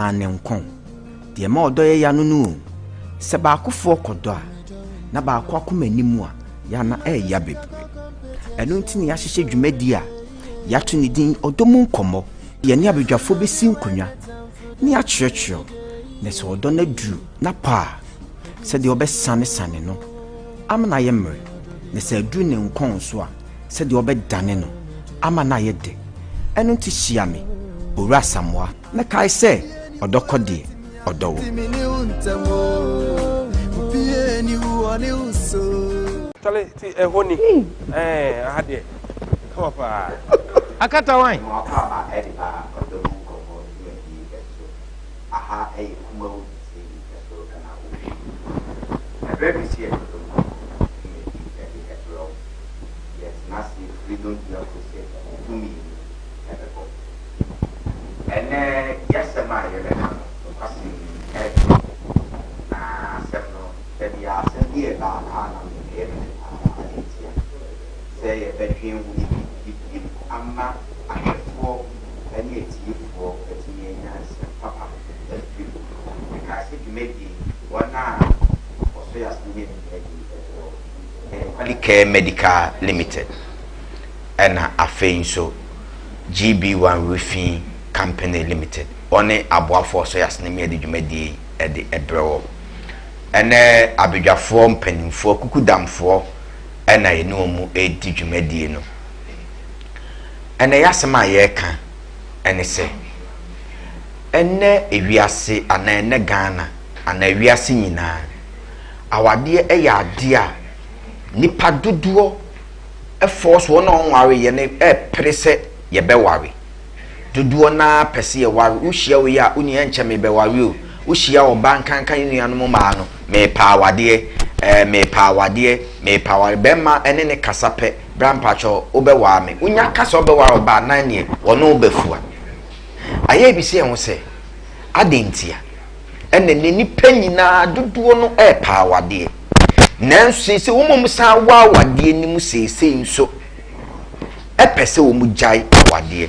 Ne nkɔn. Deɛ ɛma ɔdɔ yɛ ya no no o. Sɛ baakofoɔ kɔdɔ a, na baako akoma nni mu a, yɛ a na ɛreya bebree. Ɛno nti na yɛahyehyɛ dwumadie a yɛato ne din Ɔdɔ Mu Nkɔmmɔ. Yɛne abadwafoɔ bɛsi nkonnwa na yɛakyerɛkyerɛ wo, na sɛ ɔdɔ no aduru n'apɔ a, sɛdeɛ wobɛsanesane no ama no ayɛ mmerɛ, na sɛ aduru ne nkɔn so a, sɛdeɛ wobɛdane no ama no ayɛ dɛ. Ɛno nti hyia me, Owura Asamoah. Na kae sɛ, ɔdɔ kɔ deɛ, ɔdɔ wɔ. Charlie, ti ɛhɔ ni. Ɛɛ, aha deɛ, kama paa. Akata wan? Mo akwaaba ɛde ba ɔdɔ mu nkɔmmɔ dwumadie so. Aha ɛyɛ Kumawu TV so na wohwɛ yi. Ɛberɛ bi so yɛde ɔdɔ mu nkɔmmɔ dwumadie ɛde ɛbrɛ wo. Yɛtena ase firi dondua kɔsi 12 ɛbɛbɔ. Ɛnnɛ y'asɛm a yɛbɛka no nokwasɛm ni ɛɛdɛ na asɛm no da biara asɛm bi ɛba a na me ɛyɛ me dɛ paa adɛn ntia sɛ yɛbɛdwen ho bi biem ama ahwɛfoɔ ɛne atiefoɔ atumi anya nsɛm papa afiri mu. Mekae sɛ dwumadie yi wɔn a wɔsɔ y'asene ne dwumadie yi ɛbrɛ wo ɛyɛ Qualicare Medical Limited ɛna afei nso GB One Roofing Company Limited, wɔne aboafoɔ ɔsɔ yasene me de dwumadie yi de brɛ wɔ. Ɛnɛ abadwafoɔ, mpanimfoɔ, kukudamfoɔ ɛna yɛne wɔn redi dwumadie no. Ɛnɛ yasɛm a yɛreka ɛne sɛ, ɛnɛ ewiase anaa ɛnɛ Ghana anaa ewiase nyinaa, awadeɛ ɛyɛ adeɛ a nipa dodoɔ force wɔn a wɔnwareeɛ no repere sɛ yɛbɛware. Dodoɔ no ara pɛ sɛ yɛware. Wohyia wei a, wo nua nkyɛ mebɛware o. Wohyia ɔbaa nkanka ne nuanom mmaa no, mepɛ awadeɛ, ɛɛ mepɛ awadeɛ, mepɛ awadeɛ. Bɛrima ne ne kasa pɛ, bra mpakyɛ wobɛware me. Wonya ka sɛ wobɛware ɔbaa na neɛ wɔne wo bɛfua. Ayɛ bi sɛ yɛn ho sɛ, adɛn ntia? Ɛna nnɛ nnipa nyinaa dodoɔ no repɛ awadeɛ. Nanso seesei wɔn a wɔsan wɔ awadeɛ no mu seesei nso pɛ sɛ wɔgyae awadeɛ.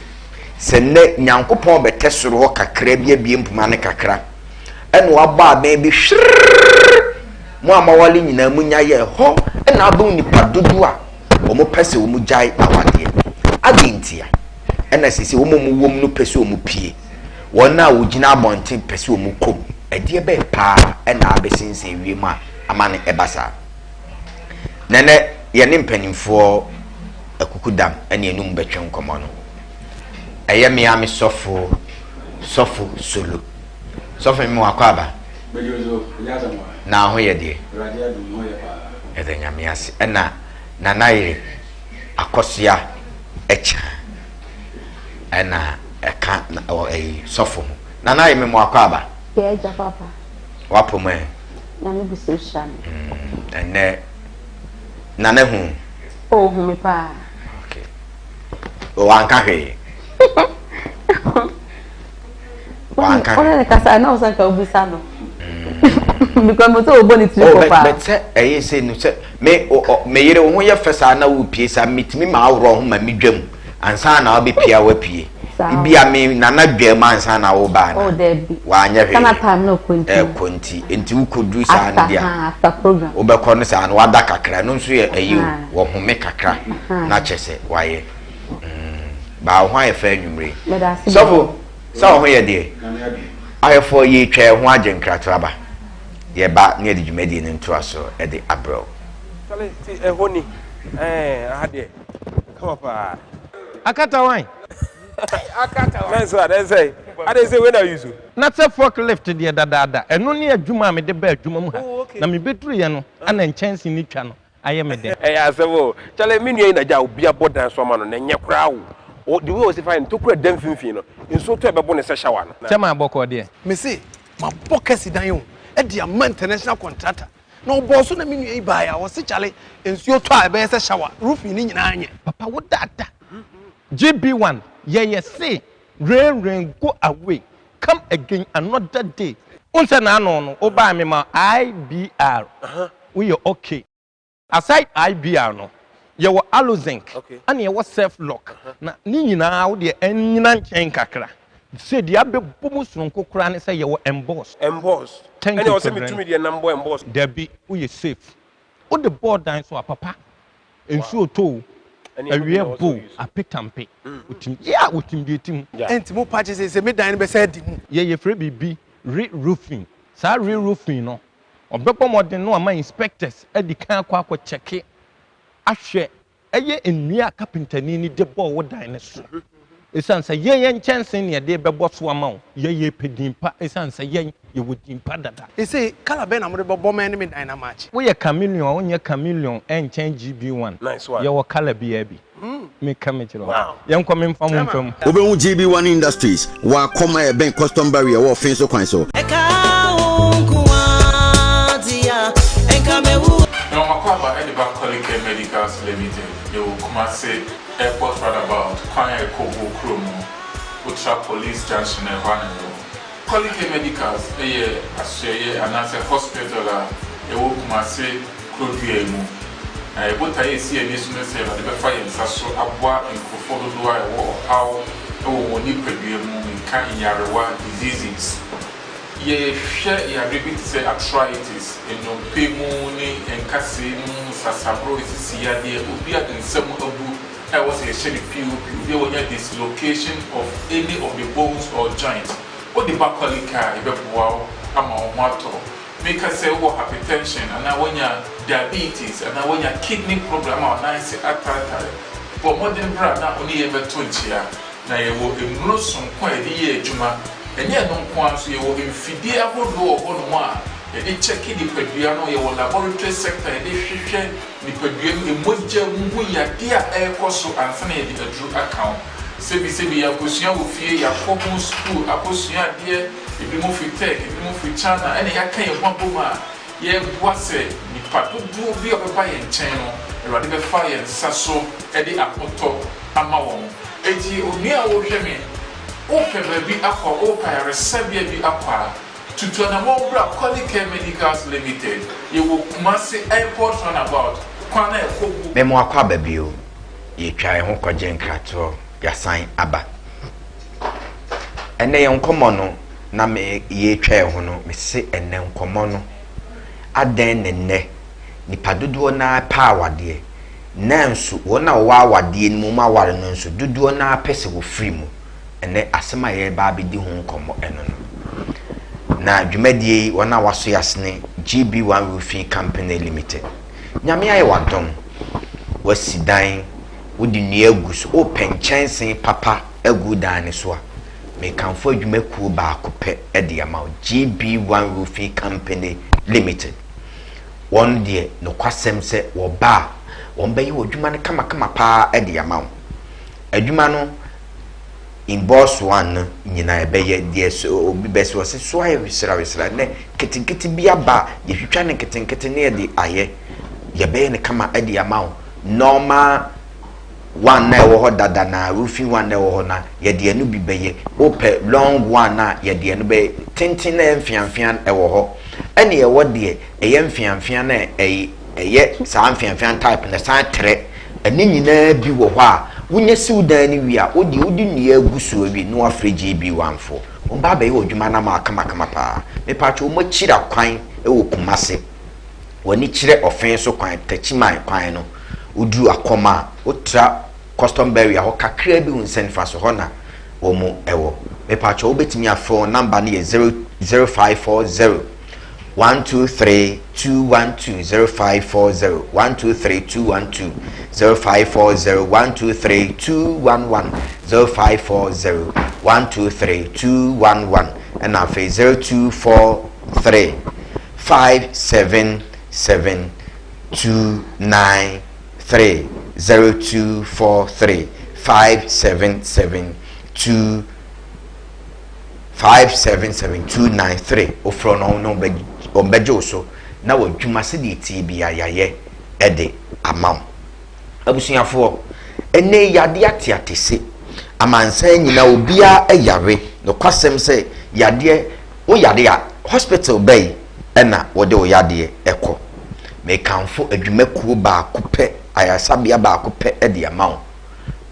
Sɛ nnɛ Nyankopɔn bɛtɛ soro hɔ kakra bi abue mpoma no kakra, ɛna wabɔ abɛn bi hwirrrr, mo a moawale nyinaa munya yɛ hɔ na abɛn nipa dodoɔ a wɔpɛ sɛ wɔgyae awadeɛ. Adɛn ntia? Ɛna seesei wɔn a wɔwɔ mu no pɛ sɛ wɔpue. Wɔn a wɔgyina abɔnten pɛ sɛ wɔkɔ mu. Ɛdeɛ bɛn paa na abɛsensɛn wiem a ama no ɛba saa? Na ɛnɛ yɛne mpanimfoɔ akukudam ne anum bɛtwe nkɔmmɔ no. Ɛyɛ me ara me sɔfo, sɔfo Solo. Sɔfo me wakɔ aba. Na ho yɛ deɛ? Yɛda Nyame ase. Ɛna Nana yere Akɔsoa Akyaa. Ɛna ɛka na ɔ ɛyi sɔfo ho. Nana ayɛ me mo akɔ aba. Yɛ agya papa. Wapɔ mu ɛ. Nyame gu so hyira me. Mm, ɛnɛ Nana hu. Oh, hu me paa. Okay. O wanka hwee. Wanka hwee. Ɔne ne kasa na ɔsɛ nka obisa no. Mm. Because mo sɛ ɔbɔ ne tiri oh, kɔ paa. But sɛ ɛyɛ sɛ no sɛ me me yere wo ho yɛ fɛ saa na wopie saa metumi ma aworɔ ho ma medwam. Ansa na wobɛpie a woapue. Ebia me nana dwaa mu ansa na woba ana? Oh, dabi. Wanyɛ hwee. Sana time na ɔkɔ nti. Ɛkɔ nti. Nti wokɔduru saa no deɛ. After program. Wobɛkɔ no saa no wada kakra. Ɛno nso yɛ ɛyi o. Wɔhome kakra. Na kyɛ sɛ wayɛ. Mm. Baa wo ho ayɛ fɛ anwummere. Sɔfo, sɛ wo ho yɛ deɛ. Ahwɛfoɔ yɛretwa yɛn ho agye nkratoɔ aba. Yɛba ne yɛde dwumadie no ntoasoɔ de abrɛ wo. Charlie, ti ɛhɔ ni. Ɛɛ, aha deɛ. Kama paa. Akata wan? Akata wan. Nso adɛn sɛ adɛn sɛ wei na use. Na sɛ fork lift deɛ dadaada, ɛno ne adwuma a mede baa adwuma mu ha, Oh okay. na mebɛduruiɛ no ana nkyɛnse no twa no ayɛ me dɛ. Ɛyɛ asɛm o. Kyale me nua yi na gya obi abɔ dan so ama no na ɛnyɛ koraa o. O the way ɔsi fa yɛ no tokura da mfimfini no nsuo tɔ a ɛbɛbo no sɛ shower no. Kyɛ maa bɔkɔɔ deɛ. Mese mabɔ kɛse dan o de ama international contractor Na ɔbɔɔ so na me nua yi baeɛ a ɔse kyale nsuo tɔ a ɛbɛyɛ sɛ shower, roofing no nyinaa nyɛ. Papa wo dada GB one yɛyɛ se rain rain go away come again another day. Wohu sɛ n'ano no wo baa me ma IBR wo yɛ ok. Aside IBR no yɛwɔ Alozinc ɛna yɛwɔ Self lock na ne nyinaa wo deɛ ɛnyina nkyɛn kakra. Sɛ deɛ abɛbɔ mu sononko koraa ne sɛ yɛwɔ emboss. Emboss. Thank Ɛnna you ɔsɛ Kwebrɛ. metumi deɛ nam bɔ emboss. Dabi, woyɛ safe. Wode bɔɔ dan so a papa, nsuo tɔ o, Ɛne ɛno bi na awia ɛwɔ sɛ bɔ o, ɔyi so. apetampe. Wotim, yeah, wotim deɛ ɛtim. Ɛnti mo pa kye sɛ sɛ me dan no bɛsɛ adi mu. Yɛ yɛfrɛ biribi re-roofing. Saa re-roofing no, ɔbɛbɔ mmɔden na wama inspectors adi kan akɔ akɔ kyɛke ahwɛ ɛyɛ nnua a kapentani no de bɔɔ wo dan no so. Ɛsiane sɛ yɛn yɛn nkyɛnse ne yɛde bɛbɔ so ama wo, yɛyɛ pɛ din pa, ɛsiane sɛ yɛn yɛwɔ din pa dada. Ɛsɛ colour bɛn na mode bɛbɔ mɛn ne me dan no amaakye? Woyɛ chameleon a wonyɛ chameleon ɛnkyɛn GB1. Nice one. Yɛwɔ colour biara bi. Meka mekyerɛ wo. Yɛnkɔ memfa mo mfa mu. Wobɛhu GB1 Industries wɔ Akɔm a ɛbɛn Custom Barrier wɔ Ɔfen so kwan so. Ɛka wo nko ara dea, ɛnka mɛwu. Na wɔn akwaaba de ba Qualicare Medicals Limited, yɛwɔ Kumasi Airport Roundabout, kwan a ɛkɔ Obuo kurom no, wotra Police Junction a ɛhɔ ara na yɛwɔ. Qualicare Medicals yɛ asoɛeɛ anaasɛ hospital a ɛwɔ Kumasi kuro dua yi mu. Na yɛn botaeɛ a ɛsi yɛn ani so ne sɛ Awurade bɛfa yɛn nsa so aboa nkurɔfoɔ dodoɔ a ɛwɔ ɔhaw wɔ wɔn nipadua mu, meka nyarewa, diseases. Yɛhwɛ yareɛ bi te sɛ arthritis, nnompe mu ne nkasɛɛ mu nsasaboro, sisi yadeɛ, obi a ne nsa mu abu a ɛwɔ sɛ yɛhyɛ no POP, obi a wanya dislocation of any of the bones or joint. Wode ba Qualika a, yɛbɛboa wo ama wo ho atɔ wo. Meka sɛ wowɔ hypertension anaa woanya diabetes anaa woanya kidney problem ama wo nan ase ataatae, bɔ mmɔden bra na wo ne yɛn mmɛto nkyea. Na yɛwɔ nnuro sononko a yɛde yɛ adwuma. Ɛnyɛ ɛno nko ara nso, yɛwɔ mfidie ahodoɔ wɔ hɔnom a yɛde kyɛke nipadua no, yɛwɔ laboratory sector a yɛde hwehwɛ nipadua mu, mogya mu hu yadeɛ a ɛrekɔ so ansa na yɛde aduro aka wo. Sɛbisɛbi yɛakɔsua wɔ fie, yɛakɔ ho sukuu akɔsua adeɛ, ebinom firi Turk, ebinom firi China, ɛna yɛaka yɛn ho abom a yɛreboa sɛ nnipa dodoɔ bi a wɔbɛba yɛn nkyɛn no, Awurade bɛfa yɛn nsa so de ahotɔ ama wɔn. Enti onua a worehwɛ me, worepɛ baabi akɔ, worepɛ ayaresabea bi akɔ a, tutu anammɔn bra Qualicare Medicals Limited. Yɛwɔ Kumasi Airport Runabout, kwan a ɛkɔ Bo. Me mo akɔ aba bio, yɛtwa yɛn ho kɔgye nkratoɔ, yɛasan aba. Ɛnɛ yɛn nkɔmmɔ no, na me yɛtwa yɛn ho no, mese ɛnɛ nkɔmmɔ no, adɛn ne nnɛ nipa dodoɔ no ara pɛ awadeɛ, nanso wɔn a wɔwɔ awadeɛ no mu wɔn aware no nso dodoɔ no ara pɛ sɛ wɔfiri mu. Ɛnɛ asɛm a yɛreba abɛdi ho nkɔmmɔ ɛno no. Na dwumadie yi wɔn a wɔaso yɛ asene GB1 Roofing Company Limited. Nyame ayɛ w'adom, wasi dan, wode nnua agu so, wopɛ nkyɛnsee papa agu dan no so a, mekamfo adwumakuo baako pɛ de ama wo, GB1 Roofing Company Limited. Wɔn deɛ nokwasɛm sɛ wɔba a, wɔbɛyɛ w'adwuma no kamakama paa de ama wo. Adwuma no in boss one no nyinaa ɛbɛyɛ deɛ so obi bɛsɛ ɔsɛ so ayɛ wesrawesra nɛ nketenkete bi aba a yɛtwitwa no nketenkete ne yɛde ayɛ yɛbɛyɛ no kama de ama wo normal one na ɛwɔ hɔ dada na roofing one na ɛwɔ hɔ na yɛde ɛno bi bɛyɛ wopɛ long one na yɛde ɛno bɛyɛ tenten na ɛyɛ mfeamfea ɛwɔ hɔ ɛne ɛwɔ deɛ ɛyɛ mfeamfea na ɛyɛ ɛyɛ saa mfeamfea type na san trɛ ɛne nyinaa bi wɔ hɔ a wonya siw dan no wie a wode wode nnua agu so awie na wafrɛ GB1 foɔ wɔn ba abɛyɛ adwuma no ama kamakama paa mepatwa wɔn akyira kwan ɛwɔ Kumase wɔn kyerɛ Ɔfen so kwan Takyiman kwan no woduru Akɔm a wotra custom barrier hɔ kakra bi wo nsa nifa so hɔ na wɔn ɛwɔ mepatwa wobɛtumi afrɛ wɔn number no yɛ 0 0540 123 212 0540 123 212 0540 123 211 0540 123 211 ɛna afei 0243 577 293 0243 577 2 577293 wofrɛ no no ɔmbɛgye wo so na wadwuma sɛdeɛ tie bi a yɛayɛ ɛde ama wo. Abusuafoɔ, ɛnɛ yadeɛ ateate se amansan nyinaa obiara yare. Nokwasɛm sɛ yadeɛ wo yare a hospital bɛyi ɛna wɔde wo yadeɛ ɛkɔ. Mekamfo adwumakuo baako pɛ, ayaresabea baako pɛ ɛde ama wo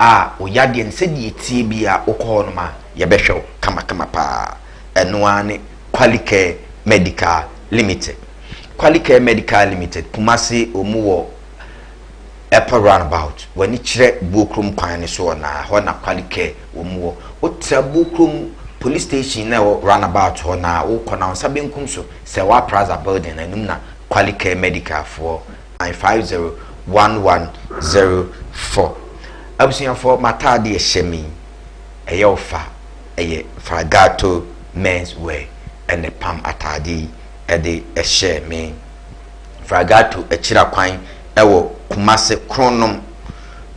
a wo yadeɛ no sɛdeɛ tie bi a wokɔ hɔ nom a. Yɛbɛhwɛ wo kamakama paa. Ɛno ara ne Qualicare Medical Limited. Qualicare Medical Limited, Kumasi, wɔn wɔ Airport Roundabout. W'ani kyerɛ Buokrom kwan no so hɔ na hɔ na Qualicare wɔn wɔ. Wotra Buokrom police station na ɛwɔ roundabout hɔ na wokɔ na wo nsa benkum so Sɛwa Plaza building no anim na Qualicare Medical foɔ 501104. Abusuafoɔ m'ataadeɛ hyɛ me yi ɛyɛ wo fa ɛyɛ Fragato men's wear ɛna ɛpam ataadeɛ yi ɛde ɛhyɛɛ me. Fragato akyira kwan ɛwɔ Kumase Kronom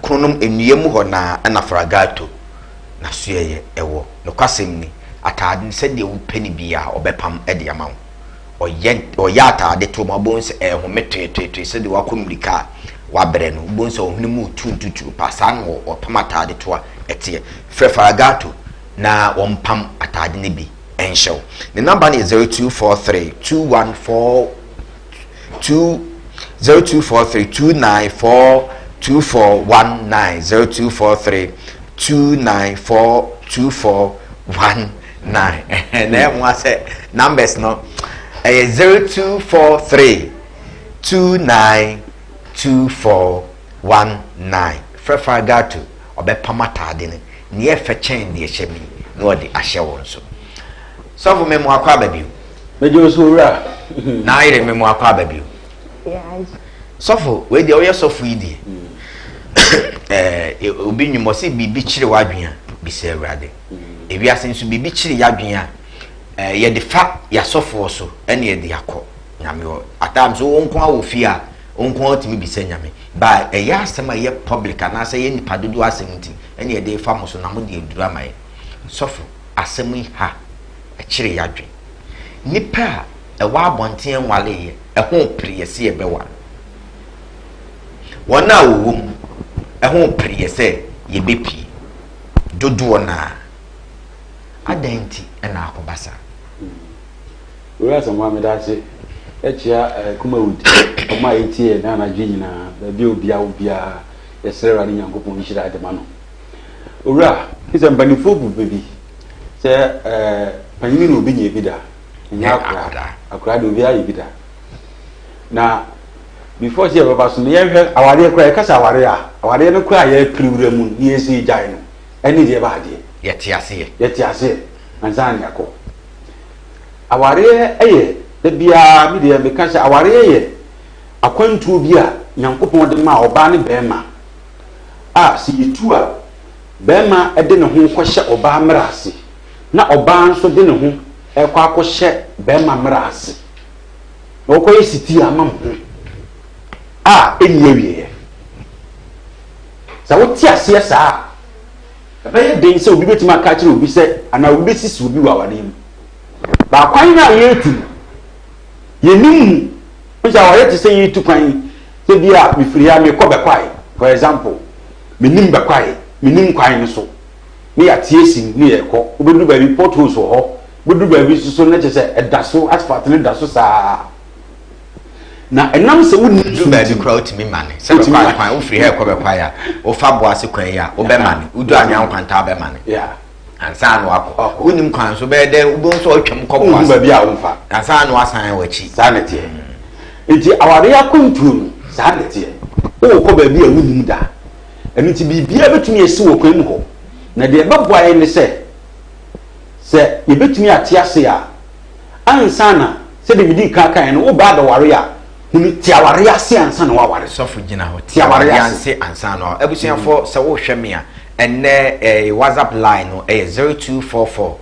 Kronom nnua mu hɔ naa ɛna Fragato n'asoɛeɛ ɛwɔ. Nokwasɛm ni ataade no sɛdeɛ wopɛ no biara ɔbɛpam ɛde ama wo. Ɔyɛ ɔyɛ ataade to ma wobɛhu sɛ ɛrehome toetoetoe sɛdeɛ wakɔ mmirika a wabrɛ no. Wobɛhu sɛ ɔhwene mu retu ntuturo paa. Saa na ɔpam ataade to a ɛteɛ. Frɛ Faragato na wɔmpam ataade no bi nhyɛ wo. Ne namba no yɛ 0243 214 2 0243 294 2419 0243 294 2419 na ɛyɛ mmoa sɛ numbers no ɛyɛ 0243 292419 frɛ Faragato ɔbɛpam ataade no nea ɛfɛ kyɛn deɛ ɛhyɛ mi na ɔde ahyɛ wɔn so sɔfo memo akɔ aba bio. Megye wo so owura. Na ayere memo akɔ aba bio. Sɔfo wei deɛ ɔyɛ sɔfo yi deɛ ɛɛ obi nnwom ɔsɛ biribi kyerɛ w'adwene a bisa awurade. Ewiase nso biribi kyere y'adwene a, eh, yɛde fa y'asɔfoɔ so ɛne yɛde akɔ Nyame hɔ. At times wo nko ara wɔ fie a, wo nko ara wotumi bisa Nyame. But ɛyɛ asɛm a ɛyɛ public anaasɛ ɛyɛ nipa dodoɔ asɛm nti ɛne yɛde fa mo so na mo de aduru ama yɛn. Sɔfo, asɛm yi ha, ɛkyere y'adwene. Nipa a ɛwɔ abɔnten ɛnwaleeɛ, ɛho pere yɛ sɛ yɛbɛware. Wɔn a wɔwɔ mu, ɛho pere yɛ sɛ yɛbɛpie. Dodoɔ no ara. Adɛn nti na akɔba saa? Owura Asamoah medaase kyea Kumawood ɔmo a yɛtie yɛn anadwo nyinaa baabi a obia wɔ biara yɛsrɛ Awurade Nyankopɔn nhyira de ma no. Owura sɛ mpanimfoɔ bu bɛ bi sɛ panyini na obi nyɛ bi da nyɛ akora akora de obi ayɛ bi da na Before sɛ yɛbɛba so no yɛnhwɛ awareɛ koraa yɛka sɛ awareɛ a awareɛ no koraa a yɛpere wura mu no na yɛsi gyae no ɛne deɛ ɛba adeɛ. Yɛte aseɛ. Yɛte aseɛ ansa na yɛakɔ. Awareɛ yɛ da biara me deɛ meka sɛ awareɛ yɛ akwantuo bi a Nyankopɔn de maa ɔbaa ne bɛrima a sɛ yɛtu a bɛrima de ne ho kɔhyɛ ɔbaa mmara ase na ɔbaa nso de ne ho ɛkɔ akɔhyɛ bɛrima mmara ase. Na wɔkɔyɛ setie ama mo ho a ɛnni awieɛ. Sɛ wote aseɛ saa a, ɛbɛyɛ den sɛ obi bɛtumi aka akyerɛ obi sɛ anaa obi bɛsisi obi wɔ awareɛ mu. Baakwan no a yɛretu no, yɛnim mu. Sɛ awareɛ te sɛ yɛretu kwan sɛ bi a mefiri ha mekɔ Bɛkwae, for example, menim Bɛkwae, menim kwan no so, ne yɛate asi mu ne yɛrekɔ. Wobɛduru baabi potholes wɔ hɔ, Wobɛduru baabi nso so na kyerɛ sɛ ɛda so, asphalt no da so saa. Na ɛnam sɛ wonni so nti. baabi koraa wotumi mane. Sɛ bɛkwae kwan, wofiri ha ɛkɔ bɛkwae a, wofa Boase kwan yi a, wobɛmane. Wodu Anwea Nkwanta a, wobɛmane. Ansa na wakɔ. Wonim kwan so bɛyɛ dɛ wobɛhu sɛ ɔtwam kɔ Boase. Baabi a womfa. Ansa na wasan w'akyi. Saa na ɛteɛ. Nti awareɛ akwantuo no, saa na ɛteɛ. Wokɔ baabi a wonnim da. Ɛno nti biribiara bɛtumi asi wɔ kwan mu hɔ. Na deɛ ɛbɛboa yɛn ne sɛ, Sɛ yɛbɛtumi ate ase a, ansa na, sɛdeɛ medii kan kaeɛ no, woba abɛware a, hunu, te awareɛ ase ansa na woaware. Sɔfo gyina hɔ, te awareɛ ase ansa na woaware. Abusuafoɔ, sɛ wohwɛ me a, ɛnnɛ eh, WhatsApp line no ɛyɛ 0244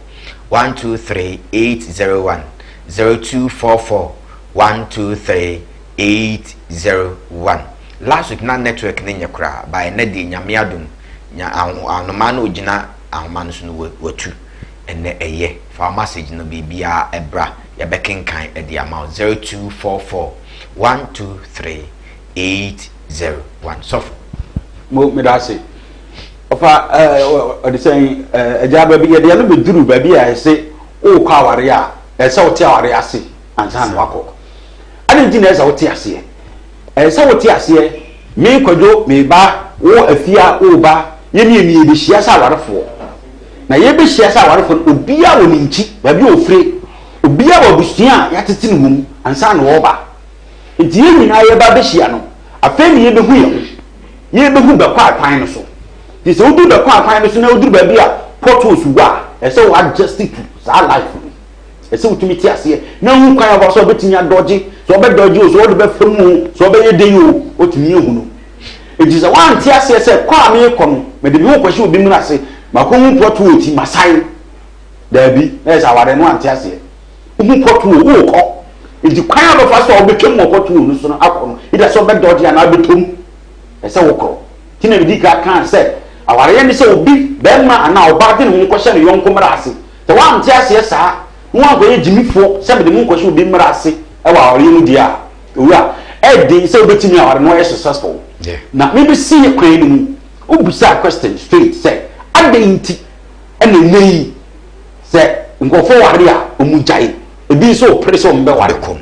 123 801, 0244 123 801. Last week na network no nyɛ koraa, but ɛnnɛ deɛ Nyame adom, nya anomaa no ogyina ahoma no so no watu ɛnɛ ɛyɛ fa wo message no biribiara ɛbra yɛbɛkenkan ɛde ama wo 0244 123 801 sɔfo. Mo meda ase ɔfa ɛɛ ɔde sɛn ɛɛ agya baabi yɛde ɛno bɛduru baabi a ɛsɛ wokɔ aware a ɛsɛ wote aware ase ansa na wakɔ ɛne nti na ɛsɛ wote aseɛ Ɛsɛ sɛ wote aseɛ, me Kwadwo meba, wo Afia woreba, yɛn mmienu yɛbɛhyia sɛ awarefoɔ. Na yɛbɛhyia sɛ awarefo no, obiara wɔ ne nkyi, baabi a ɔfire, obiara wɔ abusua a yɛatete no wɔ mu ansa na ɔreba. Nti yɛn nyinaa yɛba abɛhyia no, afei na yɛbɛhu yɛn ho. Yɛbɛhu bɛkɔ akwan no so. Nti sɛ woduru bɛkɔ akwan no so na woduru baabi a potholes wɔ a, ɛsɛ sɛ wo adjust to saa life no. Ɛsɛ sɛ wotumi te aseɛ na wohu kwan a wɔfa so a wobɛtumi adɔgye, sɛ wɔbɛdɔgye o, sɛ wɔde bɛfa mu o, sɛ wɔbɛyɛ dɛn o, wotumi ahu no. Enti sɛ woante aseɛ sɛ kɔ a merekɔ no, mede me ho rekɔhyɛ obi mene ase, makɔhu pɔtoo nti masan. Daabi, na ɛyɛ sɛ awareɛ no woante aseɛ. Wohu pɔtoo, worekɔ. Enti kwan a wobɛfa so a wobɛtwam wɔ pɔtoo no so no akɔ no, either sɛ wobɛdɔgye anaa wobɛtɔ mu, ɛsɛ sɛ wokɔ. Nti na medi kan kaa sɛ awareɛ ne sɛ obi, barima anaa ɔbaa de ne ho kɔhyɛ ne yɔnko mmara ase. Sɛ woante aseɛ saa na woankɔyɛ gyimifoɔ sɛ mede me ho kɔhyɛ obi mmara ase wɔ awareɛ mu deɛ a, owura, ɛyɛ den sɛ wobɛtumi aware na woayɛ successful. Na mebɛsii kwan no mu, wobisaa question straight sɛ adɛn nti na nnɛ yi sɛ nkurɔfoɔ ware a wɔgyae, ebi nso repere sɛ wɔbɛware.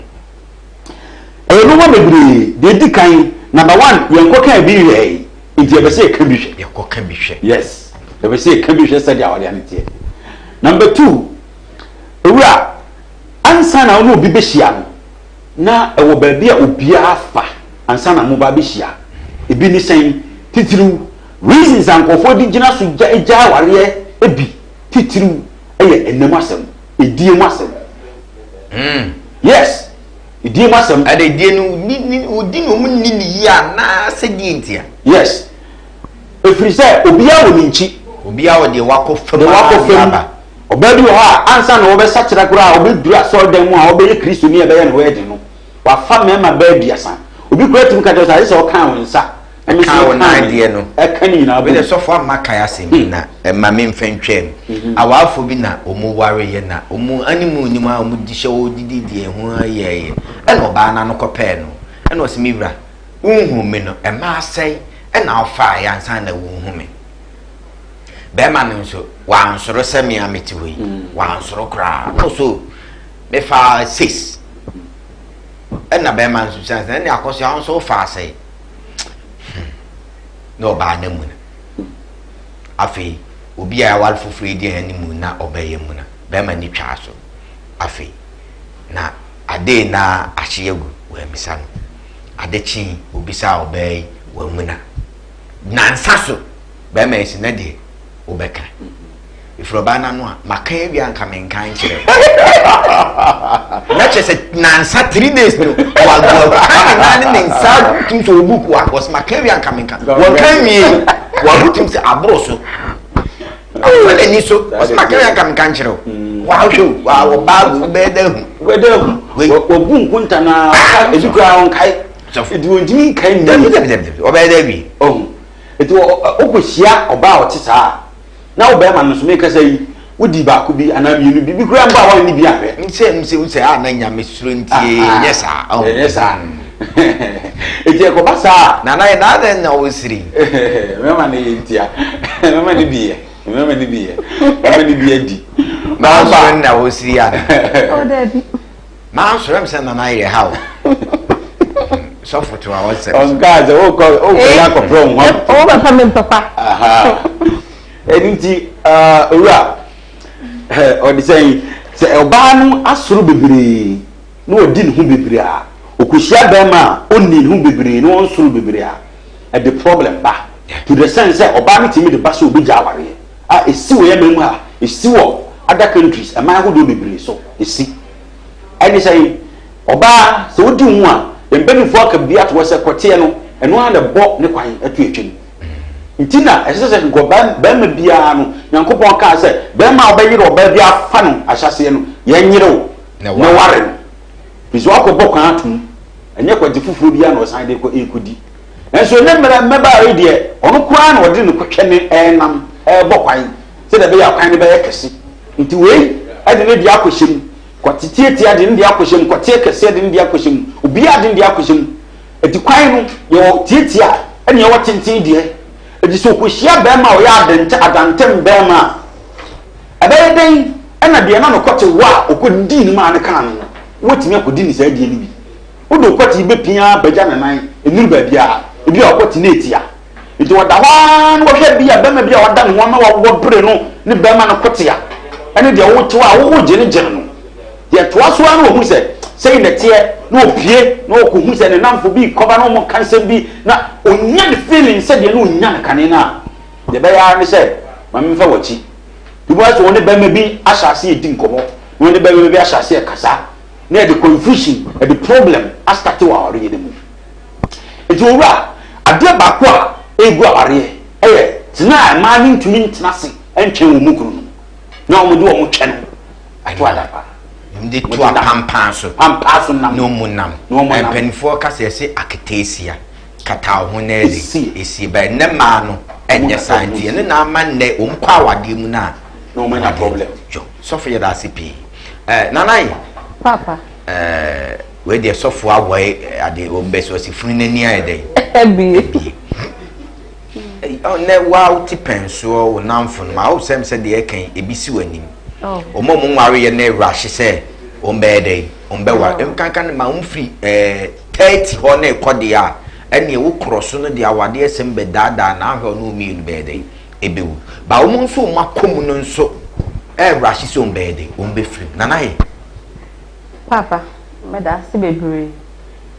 Ɛyɛ nnoɔma bebree. Deɛ ɛdi kan, number one, yɛnkɔkaa bi nhwɛɛe, nti yɛpɛ sɛ yɛka bi hwɛ. Yɛkɔka bi hwɛ. Yes, yɛpɛ sɛ yɛka bi hwɛ sɛdeɛ awadeɛ no teɛ. Number two, owura, ansa na wo ne obi bɛhyia no, na ɛwɔ baabi a obiara fa ansa na moba abɛhyia. Ebi ne sɛn? Titiriw, reasons a nkurɔfoɔ de gyina so gya gyae awareɛ bi titiriw yɛ ɛnna mu asɛm, edie mu asɛm. Yes. Edie mu asɛm. Ɛna edie no ni ni odi na wɔn nni ne yie anaa sɛ die ntia. Yes. Efiri sɛ obiara wɔ ne nkyi. Obiara wɔ deɛ wakɔ fam Deɛ wakɔ ara de fam. aba. Ɔbaa bi wɔ hɔ a ansa na ɔbɛsakyera koraa a ɔbɛduru asɔredan mu a ɔbɛyɛ Kristoni a ɛbɛyɛ ne wedding no, wafa mmarima bɛyɛ aduasa. Obi koraa tumi ka kyerɛ wo sɛ agye sɛ ɔkaa wo nsa. Ɛka wo nan deɛ no. Ɛka ne nyinaa Wei deɛ bom. sɔfo amma kae asɛm bi na ɛma me mfa ntwam. Awaafo bi na wɔn wareeɛ na wɔn anim nim a wɔn di hyɛ wɔn didi deɛ ho yɛɛyɛ. Ɛna ɔbaa no ano kɔpɛɛ no. Ɛna ɔse me wura, wonhuu me no ɛma asɛe ɛna wofaaeɛ ansa na wonhu me. Bɛrima no nso wansoro sɛ me a mete hɔ yi. Wansoro koraa. Na ɔso mefaa sis. Ɛna bɛrima nso bisa sɛ ɛne akɔso a wo nso wofaa sɛe. Na ɔbaa no amuna. Afei obi a aware foforɔ yi di anim na ɔbɛyɛ muna. Bɛrima no twaa so. Afei na ade na ahye agu wammisa no. Ade kyee obisaa ɔbaa yi wamuna. Nansa so bɛrima yi si na deɛ wobɛka. Ɛfiri ɔbaa no ano a maka awie anka menka nkyerɛ wo. Na kyerɛ sɛ nansa 3 days no waka ne nan ne ne nsa tum sɛ ɔbuku a wɔsɛ maka awie anka menka. Wɔnka nwie wɔaho tum sɛ aboro so. Afa n'ani so wɔsɛ maka awie anka menka nkyerɛ wo. Wahwɛ o wa ɔbaa wo bɛyɛ dɛ hu. Wobɛda ahu. Wabu nkonta na ebi koraa ɔnkae. Nti wɔntumi nkae nni. Dabi dabi dabi dabi ɔbɛyɛ dɛ awie. Ɔho. Nti wokɔhyia ɔbaa a ɔte saa a, na wo bɛrima no nso mekasa yi, wodii baako bi anaa mmienu bi, bi koraa mpo a woanni bi anhwɛ. Nsɛ nsɛ nsɛ a na nyame suro nti ɛnyɛ saa. Ɛnyɛ saa. Nti ɛkɔba saa a. Nana yɛ na adɛn na wosiri? Mɛma no yɛ ntia. Mɛma no bi yɛ. Mɛma no bi yɛ. Mɛma no bi adi. Mansoro na wosiri ana? Oh, dabi. Mansoro m sɛ nana yɛ ha o. Sɔfo to a wɔsɛ. Ɔnkaa sɛ wokɔ wokɔ yɛ akɔpɛ wo ho. Wobɛfa me ntɔkwa. Ɛno nti owura ɔde sɛn sɛ ɔbaa no asoro bebree na ɔdi ne ho bebree a ɔkɔhyia bɛrima a ɔnni ne ho bebree na ɔnsoro bebree a ɛde problem ba to the sense sɛ ɔbaa no tumi de ba sɛ ɔbɛgya awareɛ a ɛsi wɔ yɛn man mu ha, ɛsi wɔ other countries ɛman ahodoɔ bebree so ɛsi. Ɛne sɛn? Ɔbaa sɛ wodi wo ho a yɛn mpanimfoɔ aka biribi ato hɔ sɛ kɔteɛ no ɛno ara na ɛbɔ ne kwan to atwam. Nti na ɛsɛ sɛ nka barima biara no, Nyankopɔn kaa sɛ, barima a ɔbɛyere ɔbaa bi afa no ahyɛaseɛ no, yɛnyere wo na ware no. Firi sɛ wakɔbɔ kwan atom, ɛnyɛ kwagye foforɔ biara na ɔsan de kɔ ɛrekɔdi. Nanso ɛnɛ mmerɛ mmabaawa yi deɛ, ɔno koraa na ɔde ne kɔtwɛ ne ɛrenam ɛrebɔ kwan sɛdeɛ ɛbɛyɛ a kwan no bɛyɛ kɛse. Nti wei de ne deɛ akɔhyɛ mu, kɔte tiatia de ne deɛ akɔhyɛ mu, kɔteɛ kɛseɛ de ne deɛ akɔhyɛ mu, obiara de ne deɛ akɔhyɛ mu. Enti kwan no, yɛwɔ tiatia ɛna yɛwɔ tenten deɛ. Enti sɛ ɔkɔhyia barima a ɔyɛ adente adantem barima a, ɛbɛyɛ dɛn ɛna deɛ na ne kɔte wɔ a ɔkɔdii ne maa no kaa no no, watumi akɔdi ne saa die no bi? Wode wo kɔte yi bɛpia ara bɛgya ne nan, ɛnnuru baabiara. Ebi a ɔkɔte no ɛtia. Nti ɔda hɔ ara na ɔhwɛ bi a bɛrima bi a wada ne ho ama wawɔ bere no ne bɛrima no kote a, ɛne deɛ wote hɔ a wogyene gyene no. Deɛ ɛtoa so ara na ɔhu sɛ sei na ɛteɛ na ɔpue na ɔkɔhu sɛ ne nnamfo bi rekɔba na wɔka nsɛm bi na ɔnya ne feeling sɛ deɛ na ɔnya no kane no a, deɛ ɛbɛyɛ ara ne sɛ ma memfa w'akyi. Wobɛhu sɛ wɔne bɛrima bi ahyɛ aseɛ redi nkɔmmɔ na wɔne bɛrima bi ahyɛ aseɛ rekasa na ɛde confusion, ɛde problem astate wɔ awareɛ no mu. Nti owura, adeɛ baako a ɛregu awareɛ yɛ tena a mmaa no ntumi ntena ase ntwɛn wɔn kunu no na wɔde wɔn twɛ no ato adapa. Wɔde to apampaa so. Pampaa so nam. Na wɔn nam. Na wɔn nam. Mpanimfoɔ ka sɛ yɛse aketeesia kata wo ho na ɛde esie ba ɛnɛ mmaa no ɛnyɛ saa nti ɛno na ama nnɛ wɔn kɔ awadeɛ mu no a. Na wɔn anya problem. Yo, sɔfo yɛda ase pii. Ɛɛ nana yi. Papa. Ɛɛ wei deɛ sɔfo awɔe ade wɔn bɛ so ɔsi funu n'ani ayɛ dɛ. Ebie. Ebie. Nnɛ wa wote pɛn soɔ wo namfo no ma wo sɛm sɛ deɛ ɛka yi ebi si w'anim. Oh. Wɔn a wɔn nwareɛ no awurahye sɛ wɔn bɛyɛ dɛ wɔn bɛware. Oh. Nkanka no ma wɔn firi ɛɛ 30 hɔ na ɛkɔ deɛ a ɛneɛ wo korɔ so no deɛ awadeɛ sɛm bɛdaadaa na ahwɛ ɔne wɔn mmienu bɛyɛ dɛ ɛbɛwu. Ba wɔn nso wɔn akɔ mu no nso ɛwurahye sɛ wɔn bɛyɛ dɛ wɔn bɛfiri mu. Nana yɛ. Paapa, meda ase bebree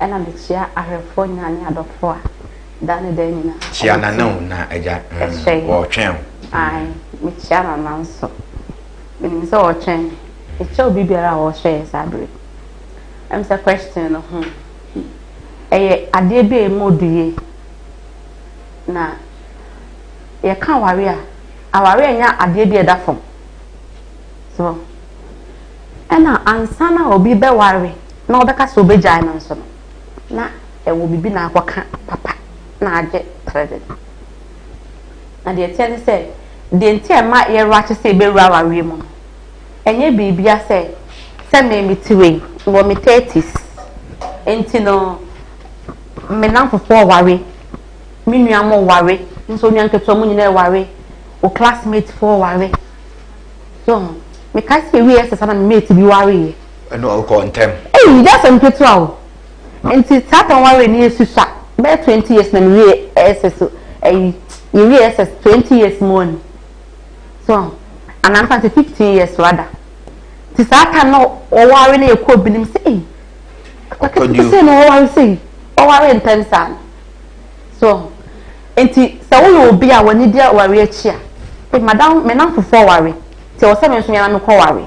ɛna mekyia ahwɛfoɔ nyinaa ne adɔfoɔ a da ne da nyinaa. Kyia Nana o na agya mm, wɔretwɛn o. Ae, mekyia Nana nso. Menim sɛ ɔretwɛn me. Mekyia obi biara a ɔrehwɛ yɛn saa bere. Ɛm sɛ question no ho ɛyɛ adeɛ bi a ɛmu ɔdu yie. Na yɛka aware a, aware ɛnyɛ adeɛ bi a ɛda fam. So ɛna ansa na obi bɛware na ɔbɛka sɛ ɔbɛgyae no nso no, na ɛwɔ biribi na akɔka papa na agye trɛde. Na deɛ ɛteɛ ne sɛ, deɛ nti a ɛma yɛrakye sɛ yɛbɛwura awareɛ mu no, ɛnyɛ biribia sɛ sɛ me mete wei, mewɔ me thirties, nti no me nnamfofoɔ ware, me nua mo ware, nso onua nketewa mo nyinaa ware, wo classmate foɔ ware. So ho, mekae sɛ yɛwie SS na me mate bi wareeɛ. Ɛna ɔkɔ ntɛm. Ei, nyɛ asɛm ketewa o. Nti saa tam wareɛ no yɛsusua bɛyɛ 20 years na mewie SS ɛyi yɛwie SS 20 years mu ni. So ho, anaa mfa sɛ 15 years rather. Nti saa tam na ɔware na yɛkɔ binom sɛ ei, akwaketewa sei na ɔware sei, ɔware ntɛm saa no. So ho. Nti sɛ woyɛ obi a w'ani di aware akyi a, eh, madam, me nnamfofoɔ ware, nti ɛwɔ sɛ me nso me ara mekɔ ware.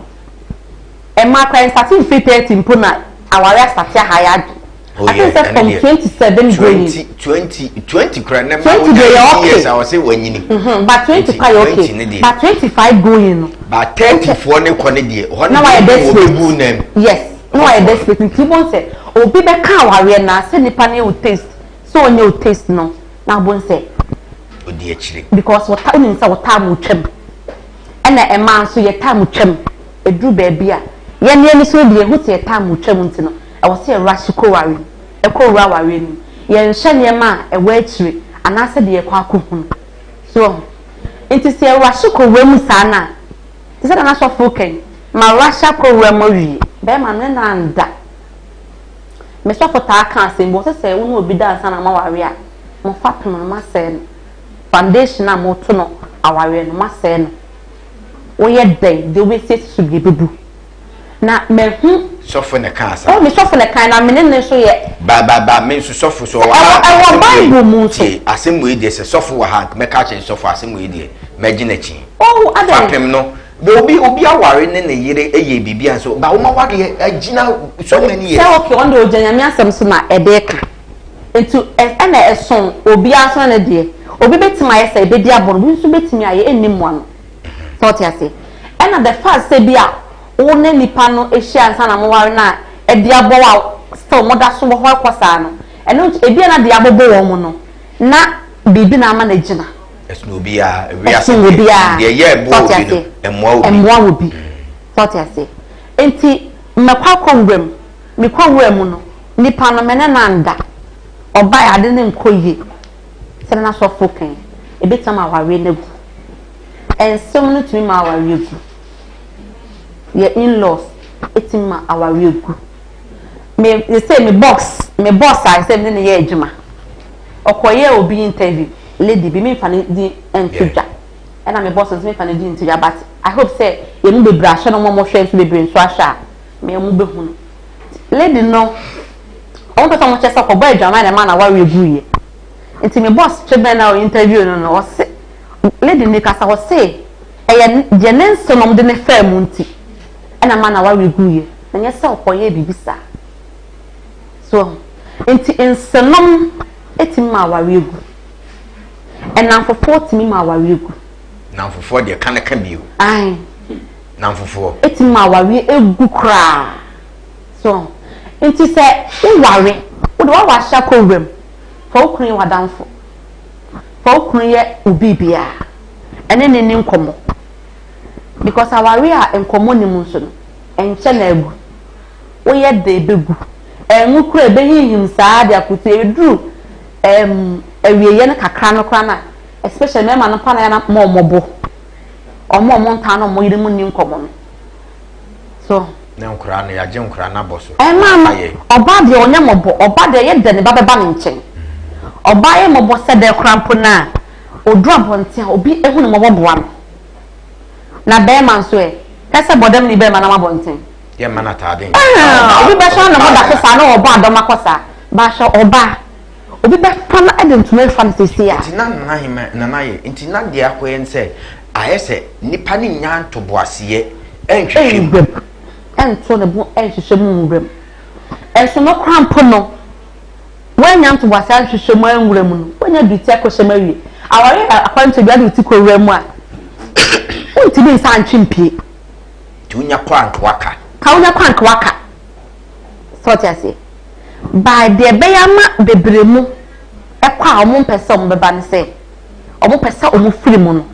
Mmaa koraa yɛnstate mfiri 30 mpo na aware astate aha yɛ adwene. Oh, I think sɛ from 27 going. 20, 20, 20 koraa na 20 deɛ yɛ okay. Years a wɔsɛ wanyini. Mm-hmm, but 20 koraa yɛ okay. But 25 going no. But 30 foɔ ne kɔ ne deɛ, hɔ ne Na wayɛ deɛ desperate. obi bu nam. Yes, na wayɛ desperate. Nti wobɛhu sɛ obi bɛka awareɛ na sɛ nipa no yɛ wo taste, sɛ ɔnyɛ wo taste no, na wobɛhu sɛ. Odi akyire. Because wɔta wonim sɛ wo time retwam. Ɛna mmaa nso yɛ time twam. Ɛduru baabi a, yɛn ani so no deɛ yɛhu sɛ yɛ time retwam nti no, ɛwɔ sɛ yɛ rush kɔ ware mu, ɛkɔ wura awareɛ no mu. Yɛnhwɛ nneɛma a ɛwɔ akyire anaasɛ deɛ yɛkɔ akɔhunu. So wahu? Nti sɛ yɛ rush kɔ wura mu saa no a, te sɛ deɛ na sɔfo reka yi, ma rush akɔ wura mu awie, bɛrima no ne no anda. Me sɔfo taa ka asɛm bi, ɔse sɛ wo ne obi da ansa na moaware a, mo fapem no moasɛe no. Foundation a moto no awareɛ no, moasɛe no. Woyɛ dɛn deɛ wobɛsiesie so deɛ ɛbɛbu. Na mahu. Sɔfo na ɛkaa saa. Oh, me sɔfo na ɛkae, na me ne no nso yɛ. Ba ba ba, me nso sɔfo so ɔwɔ ha. Ɛwɔ Bible mu nso. Tie, asɛm wei deɛ sɛ sɔfo wɔ ha, mɛka akyerɛ sɔfo asɛm wei deɛ, mɛgye n'akyi. Oh, adɛn? Fapem no, bɛ obi obi aware ne ne yere yɛ biribi a nso, ba wɔn awareɛ agyina so many years. Sɛ okay, ɔno deɛ ɔgyina Nyame asɛm so na ɛde ka. Nti ɛna ɛso obiara nso ne deɛ. Obi bɛtumi ayɛ sɛ ɛbɛdi abɔ no, obi nso bɛtumi ayɛ ɛnni mmoa no. Sɛ ɔte aseɛ. Ɛna the fact sɛ bi a wo ne nipa no ahyia ansa na moware no a ɛde abɔ wo a still moda so wɔ hɔ kɔ saa no, ɛno nso ebi a na deɛ abobɔ wɔn no na biribi na ama no agyina. Ɛsono obiara, wiase Ɛsono deɛ, obiara. deɛ ɛyɛ ɛboa Sɛ ɔte obi no, aseɛ. ɛmmoa obi. Ɛmmoa obi. Sɛ ɔte aseɛ. Nti mɛkɔ akɔ wuram, mekɔ wura mu no, nipa no me ne no anda, ɔbaeɛ ade no nkɔ yie, sɛdeɛ na sɔfo ka yi, ɛbɛtumi ama awareɛ no agu. Nsɛm no tumi ma awareɛ gu. Yɛ in-laws tumi ma awareɛ gu. Me sɛ me box, me boss a sɛ me ne no yɛ adwuma. Ɔkɔyɛɛ obi interview. lady bi, memfa ne din nto dwa, ɛna me boss nso memfa ne din nto dwa, but I hope sɛ yɛn mu bebree ahwɛ no, wɔn a wɔhwɛ nso bebree nso ahwɛ a, me wɔn bɛhu no. Lady no, wɔn pɛ sɛ wɔn kyerɛ sɛ ɔkɔbɔ adwaman na ɛma n'awareɛ guiɛ. Nti me boss twe bɛn na ɔ interview no no, ɔse, lady no kasa, ɔse ɛyɛ deɛ ne nsenom de ne faa mu nti ɛna ɛma n'awareɛ guiɛ, na nyɛ sɛ ɔkɔyɛɛ biribi saa. So wahu? Nti nsenom tumi ma awareɛ gu. Nnamfofoɔ tumi ma awareɛ gu. Nnamfofoɔ deɛ ka no ka bio. Ae. Nnamfofoɔ. Tumi ma awareɛ gu koraa. So wahu? Nti sɛ woware, wode w'awahyɛ akɔ wuram, fa wo kunu yɛ w'adamfo. Fa wo kunu yɛ wo biribiara. Ɛne no nni nkɔmmɔ. Because awareɛ a nkɔmmɔ nni mu nso no, ɛnkyɛ na agu. Woyɛ dɛ ɛbɛgu. Ɛnwo koraa ɛbɛhinhim saa de akoto ɛduru ɛɛm awieɛ no kakra no koraa no a, especially mmarima no paa na yɛ na ma wɔn bo. Wɔn a wɔn ntaa ne wɔn yere mu nni nkɔmmɔ no. So. Ne nkoraa no yɛagye nkoraa no abɔ so. Ɛmaa no, ɔbaa deɛ ɔnyɛ mmɔbɔ, ɔba deɛ ɛyɛ dɛ ne ba bɛba ne nkyɛn. Ɔbaa yɛ mmɔbɔ sɛ dɛ koraa mpo no a, ɔduru abɔnten a obi hu no mmɔbɔ boa no. Na bɛrima nso ɛ, hwɛ sɛ bɔdamni bɛrima nam abɔnten. Yɛ mma no ataade nhyɛ. Ɛhɛn, obi bɛhwɛ na ne ho da so saa na ɔbɔ adɔm akɔ saa. Ba hwɛ ɔbaa, obi bɛfa no de ntoma afa no seesei a. Nti na Nana Ahema, Nana ayɛ, nti na deɛ akɔyɛ ne sɛ, ayɛ sɛ nipa no nnya ntoboaseɛ nhwehwɛ mu. Nwura mu, ɛnto ne bo nhwehwɛ mu nwura mu. Nso no koraa mpo no, woannya ntoboaseɛ anhwehwɛ mu anwura mu no, woanya de wo ti akɔhyɛ mu awie. Awareɛ yɛ akwantuo bi, wode wo ti kɔwura mu a, wontumi nsan ntwe mpue. Nti wonya kɔ a nka waka. Ka wonya kɔ a nka waka. Sɛ ɔte aseɛ. By deɛ ɛbɛyɛ ama bebree mu ɛkɔ a wɔn mpɛ sɛ wɔn bɛba ne sɛ wɔn pɛ sɛ wɔn firi mu no.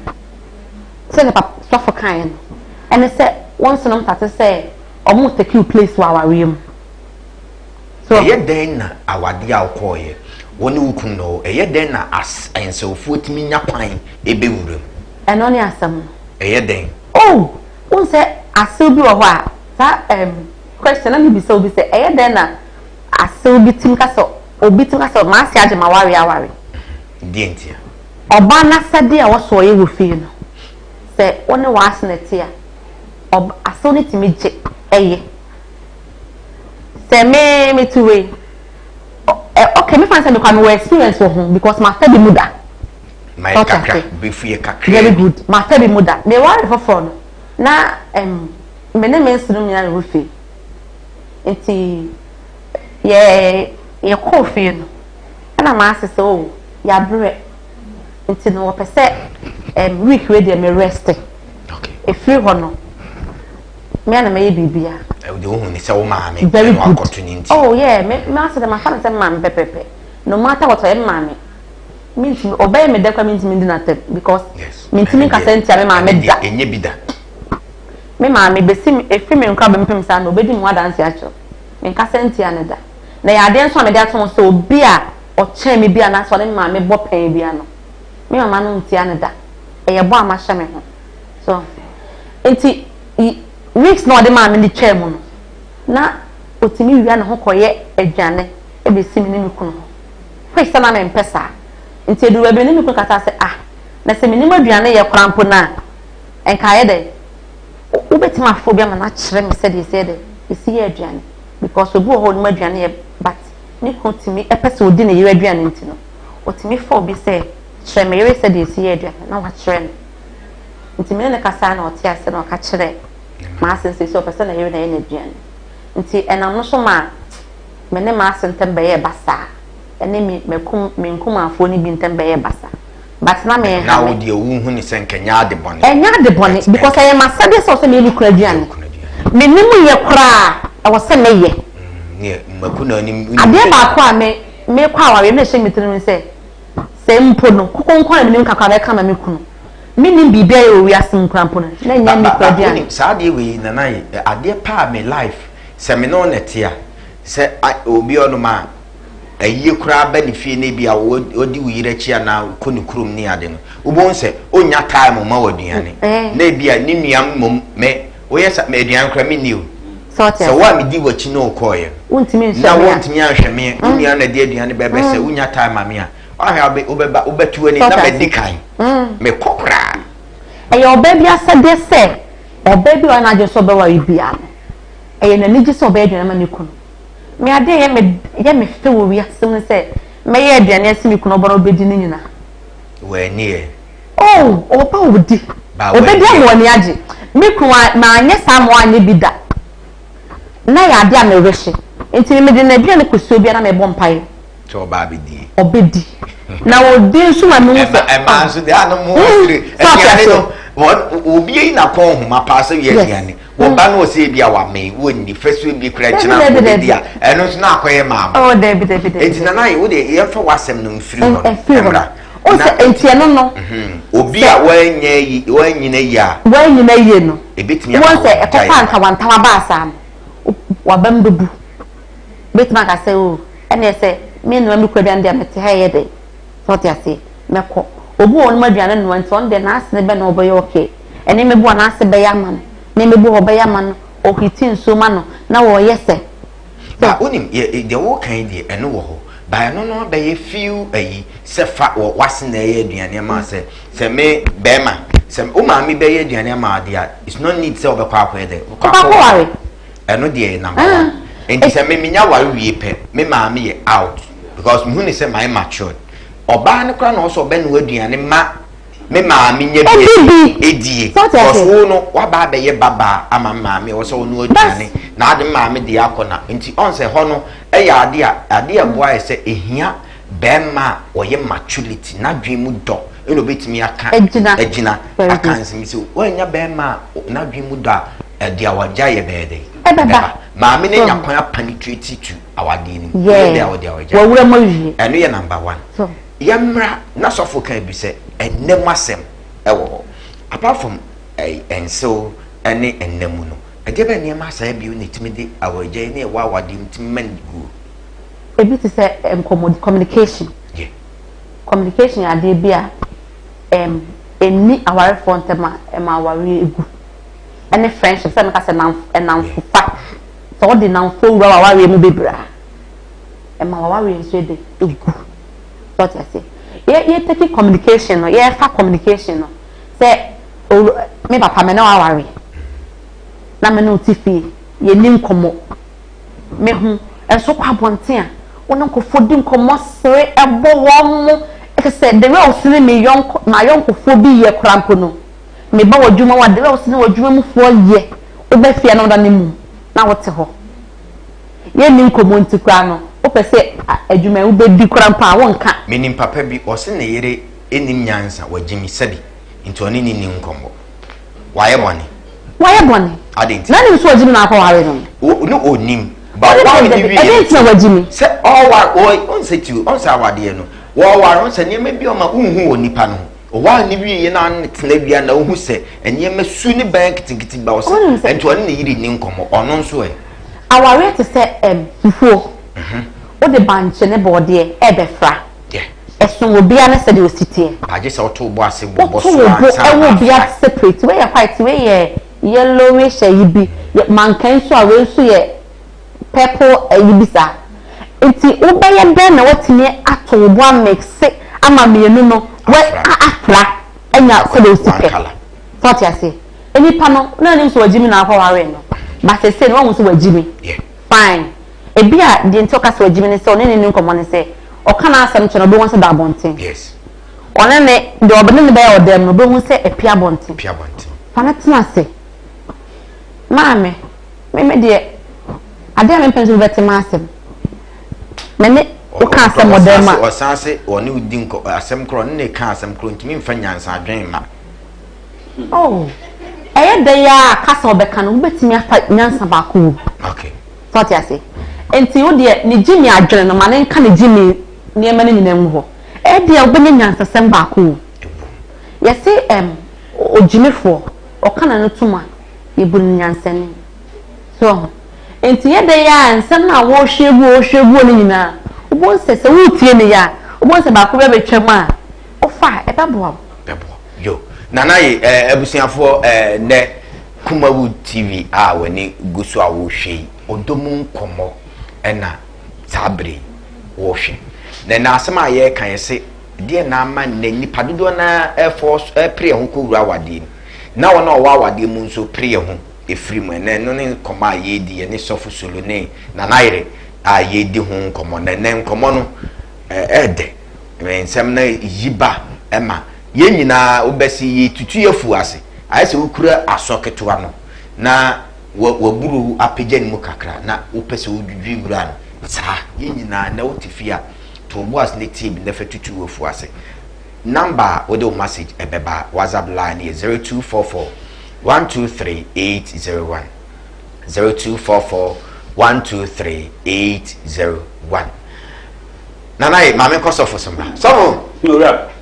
Sɛdeɛ papa sɔfo kaeɛ no, ɛne sɛ wɔn nsenom tate sɛ wɔn take you place wɔ awareɛ mu. So ɛyɛ dɛn na awadeɛ a wokɔɔeɛ wo ne wo kunu no ɛyɛ dɛn na as nsɛwfoɔ tumi nya kwan ɛbɛwura mu? Ɛno ne asɛm no. Ɛyɛ dɛn? Oh, wohu sɛ asew bi wɔ hɔ a, saa ɛɛm question na mebisa obi sɛ, ɛyɛ dɛn na asew bi tumi ka sɛ, obi tumi ka sɛ m'ase agye m'aware aware? Deɛ ntia? Ɔbaa n'asɛdeɛ a ɔwɔ sɛ ɔyɛ wɔ fie no, sɛ wo ne w'ase na ɛte a, ɔb asew no tumi gye ɛyɛ. Sɛ me mete wei, ɔ ɛ okay mefa no sɛ mekɔ a mewɔ experience wɔ ho because mafa bi mu da. Mayɛ kakra, bɛfu yɛ kakraa Very good, mafa bi mu da. Meware foforɔ no, na ɛm me ne me nsenom nyinaa na ɛwɔ fie. Nti yɛ yɛkɔɔ fie no, ɛna m'ase sɛ oh yɛabrɛ. Nti no wɔpɛ sɛ ɛm week wei deɛ me rest. Okay. Ɛfiri hɔ no, me ara na mɛyɛ biribiara. Ɛwɔ deɛ wohu ne sɛ wo maame Very ɛna good. wakɔto ne nti. Oh yeah, me m'ase deɛ mafa no sɛ me maame pɛpɛpɛ. No matter what ɔyɛ me maame. Mentumi, ɔbɛyɛ me dɛ koraa mentumi ndi no atɛm because mentumi nkasa ntia me maame da. Ɛnyɛ bi da. Me maame besi me, efiri me nkora bɛmpem saa na obedi me ho adanse akyerɛ wo. Menkasa ntia no da. Na ɛyɛ adeɛ nso a mede ato ho sɛ obi a ɔkyɛn me bi anaasɛ ɔne me maame bɔ pɛn bi ano, me mama no ntia no da. Ɛyɛ bɔ a mahyɛ me ho. So nti weeks na ɔde maa me de twaa mu no, na otumi wia ne ho kɔyɛ aduane besi me ne me kunu hɔ. Which sɛ na mempɛ saa. Nti ɛduru baabi me ne me kunu kasaa sɛ, ah, na sɛ mennim aduane yɛ koraa mpo no a, nka ayɛ dɛn? Wobɛtumi afa obi ama no akyerɛ me sɛdeɛ ɛsi yɛ dɛn? Ɛsi yɛ aduane. Because obi wɔ hɔ a ɔnim aduane yɛ but ne kunu tumi pɛ sɛ ɔdi ne yere aduane nti no, ɔtumi fa obi sɛ kyerɛ me yere sɛdeɛ ɛsi yɛ aduane na wakyerɛ no. Nti me ne no kasaa na ɔte aseɛ na ɔka kyerɛɛ m'ase no sɛ ɔpɛ sɛ ne yere na ɛyɛ n'aduane. Nti ɛnam no so maa me ne m'ase ntam bɛyɛɛ basaa, ɛne me makum me nkumafoɔ no bi ntam bɛyɛɛ basaa. But na me Na wo deɛ wo hu ne sɛ nka ɛnyɛ ade bɔne. Ɛnyɛ ade bɔne because ɛyɛ m'asɛdeɛ sɛ ɔsɛ meyɛ me kunu aduane. Me nim yɛ koraa ɛwɔ sɛ meyɛ. Neɛ mako na nim. Adeɛ baako a me mekɔ awareɛ na ɛhyɛ me tirim ne sɛ sɛ mpo no koko nko ara na menim ka koraa mɛka ama me kunu. Mennim biribi ayɛ wɔ wiase mu koraa mpo no na ɛnyɛ me kunu aduane. Saa adeɛ wei Nana yɛ adeɛ paa me life sɛ me ne wo na ɛte a. Sɛ obi ɔnom a ayie koraa ba ne fie na ebi a ɔdi wo yere akyi anaa kɔ ne kurom ne ade no, wobɛhu sɛ ɔnnya time mma wo aduane. Na ebi a ne nua mmom me woyɛ sa me aduane koraa menni o. Sɛ wo a medi w'akyi na wokɔɔeɛ no na wontumi anhwɛ me, wo nua na ɛde aduane bɛbɛ sɛ wonya time ma me a. Wahwɛ a wobɛba wobɛto ani na madi kan. Mekɔ koraa. Ɛyɛ ɔbaa bi asɛdeɛ sɛ ɔbaa bi a ɔyɛ n'adwene sɛ ɔbɛware biara no, ɛyɛ n'anigye sɛ ɔbɛyɛ aduane ama ne kunu. Me adeɛ a ɛyɛ me yɛ me fɛ wɔ wiase mu ne sɛ mɛyɛ aduane asi me kunu ɔba na ɔbɛdi ne nyinaa. W'ani ɛ? Oh, ɔba ɔdi. Ɔbɛdi ama w'ani agye. Me kunu a manyɛ saa ma wanyɛ bi da. Na yɛ adeɛ a mewehye. Nti me mede n'aduane kɔsi obiara na mebɔ mpaeɛ. Sɛ ɔba abɛdie. Ɔbɛdi. Na ɔdi nso ma mehu sɛ. Ɛmaa nso deɛ ano mo asere. Aduane no, obi ayi n'akɔn nhoma paa sɛ yɛ aduane. Wɔba no ɔsɛ ebi a wamee, wɔnni, fasuo bi kura gyina wɔbɛdi a, ɛno nso na akɔyɛ maa mo. Oh, dabi dabi dabi. Enti nana yi, wo deɛ yɛmfa w'asɛm no mfiri hɔ no, mmra. O sɛ enti ɛno no. Obi a wanyɛ yi, wanyina yi a. Wanyina yie no. Ebetumi ama wɔn sɛ ɛkɔfa ntawantawa baa saa no, wabam bɛbu. Betumi aka sɛ o, ɛnneɛ sɛ me nnoa me kura aduane deɛ mete ha ɛyɛ dɛn. Sɛ ɔte aseɛ, mɛkɔ. Obi wɔ hɔ nom aduane noa nti ɔno deɛ n'asene bɛ na ɔbɛyɛ okay. Nneɛma bi wɔ hɔ a n'ase bɛyɛ ama no, nneɛma bi wɔ hɔ ɔbɛyɛ ama no, ɔhiti nsuo ma no na ɔyɛ sɛ. Ba wonim yɛ deɛ woka yi deɛ ɛno wɔ hɔ ba ɛno no abɛyɛ few ayi sɛ fa wɔ w'ase na ɛyɛ aduane ama sɛ sɛ me bɛrima sɛ wo maame bɛyɛ aduane ama adeɛ a it's not need sɛ wobɛkɔ akɔyɛ dɛ wobɛkɔ akɔware. Ɛno deɛ yɛ number one. Nti sɛ me menya ware wie pɛ me maame yɛ out because mehu ne sɛ mayɛ matured. Ɔbaa no koraa na ɔsɛ ɔbɛnoa aduane ma me maame nya bi edie because wo no waba abɛyɛ babaa ama me maame ɔsɛ ɔnoa aduane na ade me maame deɛ akɔ na nti ɔn sɛ hɔ no ɛyɛ ade a ade a ɛboa yɛ sɛ ehia bɛrima a ɔyɛ maturity n'adwene mu dɔ ɛna obetumi aka agyina aka nsɛm sɛ wɔanya bɛrima a n'adwene mu dɔ a ɛde awagya yɛ bɛyɛ dɛ ɛbɛba maame no nya kwan apenetrate to awadeɛ no mu yɛ dɛ a ɔde awagya wɔwura mu awie ɛno yɛ number one. Yɛmmra na sɔfo kan bi sɛ ɛnna mu asɛm ɛwɔ hɔ apart from ɛnsew ɛne ɛnna mu no ɛdeɛ bɛn nneɛma asaa bio na ɛtumi de awaregyaeɛ yi ne ɛwɔ awadeɛ mu tumi ma no guo? Ebi te sɛ nkɔmmɔdi, communication. Yeah. Communication yɛ adeɛ bi a ɛm ɛnni awarefoɔ ntam a ɛma awareɛ gu. Ɛne friendship sɛ meka sɛ nnamfofa. Sɛ wode nnamfoɔ wura w'awareɛ mu bebree a ɛma w'awareɛ nso yɛ dɛ ɛgu. So ɔte aseɛ? Yɛ yɛ take communication no, yɛfa communication no sɛ me papa me ne wo aware na me ne wo te fie, yɛnni nkɔmmɔ. Me ho nso kɔ abɔnten a, wo ne nkurɔfoɔ di nkɔmmɔ sere bɔ wɔn mo kyerɛ sɛ the way a wosi ne me yɔnko m'ayɔnkofoɔ bi yɛ koraa mpo no, meba w'adwuma mu a the way a wosi ne w'adwuma mufoɔ yɛ, woba fie a na woda ne mum na wote hɔ. Yɛnni nkɔmmɔ nti koraa no, wopɛ sɛ adwuma yi wobɛdi koraa mpo a, wonka. Menim papa bi, ɔse ne yere nnim nyansa, wagyimi, sɛbi, nti ɔne no nni nkɔmmɔ. Wayɛ bɔne. Wayɛ bɔne. Adɛn nti? Na nim sɛ wagyimi na akɔware no. O, no ɔnim. Ba waware no wie no. Ɛdɛn nti na wagyimi? Sɛ ɔware, ɔ, ɔnsɛ ti, ɔnsɛ awadeɛ no, wɔware, ɔnsɛ nneɛma bi ɔma wonhu wɔ nipa no ho. Ɔware no wieɛ na ne tena wie a na wohu sɛ nneɛma su ne ban nketenkete ba ɔsɛ nti ɔne ne yere nni nkɔmmɔ ɔno nso ɛ. Awareɛ te sɛ ɛm fufuo. Wode bankye ne bɔɔdeɛ ɛɛbɛfra. Ɛsono obiara ne sɛdeɛ ɔsi teɛ. Agye sɛ woto wo bo ase bobɔ Woto so wo bo ansa na ɛwɔ obiara afra. separate. Wei yɛ white, wei yɛ yellowish ayi bi. Mankan nso a wei nso yɛ purple ayi bi saa. Nti wobɛyɛ dɛn na woatumi ato wo bo amekse ama mmienu no wɛ afra anya sɛdeɛ wosi pɛ? Sɛ wote aseɛ? Nipa no na ɔnim sɛ wagyimi na akɔware no but seesei no wahu sɛ wagyimi. Fine. Ebia deɛ nti ɔka sɛ wagyimi ne sɛ ɔne no nni nkɔmmɔ ne sɛ ɔka n'asɛm kyerɛ no ɔbɛhu sɛ da abɔnten. Ɔne ne deɛ ɔne no bɛyɛ wɔ dan mu no ɔbɛhu sɛ apue abɔnten. Fa no tena ase. Maame. Me me deɛ, adeɛ a mempɛ nso wobɛte m'asɛm. Me ne wo ka asɛm wɔ dan mu a. Ɔsan se ɔne wo di nkɔ asɛm korɔ, ɔne ne ka asɛm korɔ, ntumi nfa nyansa adwene mma. Oh, ɛyɛ dɛ yi ara kasa ɔbɛka no, wobɛtumi afa nyansa baako wɔ mu. Okay. Sɛ ɔte ase. Nti wo deɛ, ne gyimi adwene no, ma ne nka ne gyimi nneɛma no nyinaa ngu hɔ. Ɛyɛ deɛ wobɛnya nyansasɛm baako wɔ mu. Yɛse ɛm, ogyimifoɔ, ɔka n'ano tom a, Yebu no nyansani. So wahu? Enti yɛ dɛn ara a, nsɛm no a wɔrehwie gu hɔ, wɔrehwie gu hɔ no nyinaa, wobɛhu sɛ, sɛ woretie no yie a, wobɛhu sɛ baako bi abɛtwam a, wofa a, ɛbɛboa wo. Bɛboa. Yo. Nana ye, eh, abusuafoɔ, eh, nnɛ Kumawood TV a w'ani gu so a worehwɛ yi, ɔdɔ mu nkɔmmɔ ɛna saa bere yi worehwɛ. Na ɛnɛ asɛm a yɛreka yɛ se, deɛ na ama nnɛ nnipa dodoɔ no ara ɛfɔ ɛpere yɛn ho kɔwura awadeɛ mu, na wɔn a wɔwɔ awadeɛ mu nso pere yɛn ho ɛfiri mu. Ɛnɛ ɛno ne nkɔmmɔ a yɛredi, yɛne Sɔfo Solo ne Nana Yere a yɛredi ho nkɔmmɔ. Na ɛnɛ nkɔmmɔ no ɛɛdɛ, nsɛm no yi ba ɛma yɛn nyinaa wobɛsi yɛtutu yɛafu ase, ayɛ sɛ wokura asɔ ketewa no na waburu apagya ne mu kakra na wopɛ sɛ wodwidwi wura no saa. Yɛn nyinaa na wote fie a, to wo bo ase na tie bi na fa tutu w'afu ase. Number a wode wo message ɛbɛba WhatsApp line no yɛ 0244 123 801. 0244 123 801. Nana ye, maame nkɔ sɔfo so mmra. Sɔfo,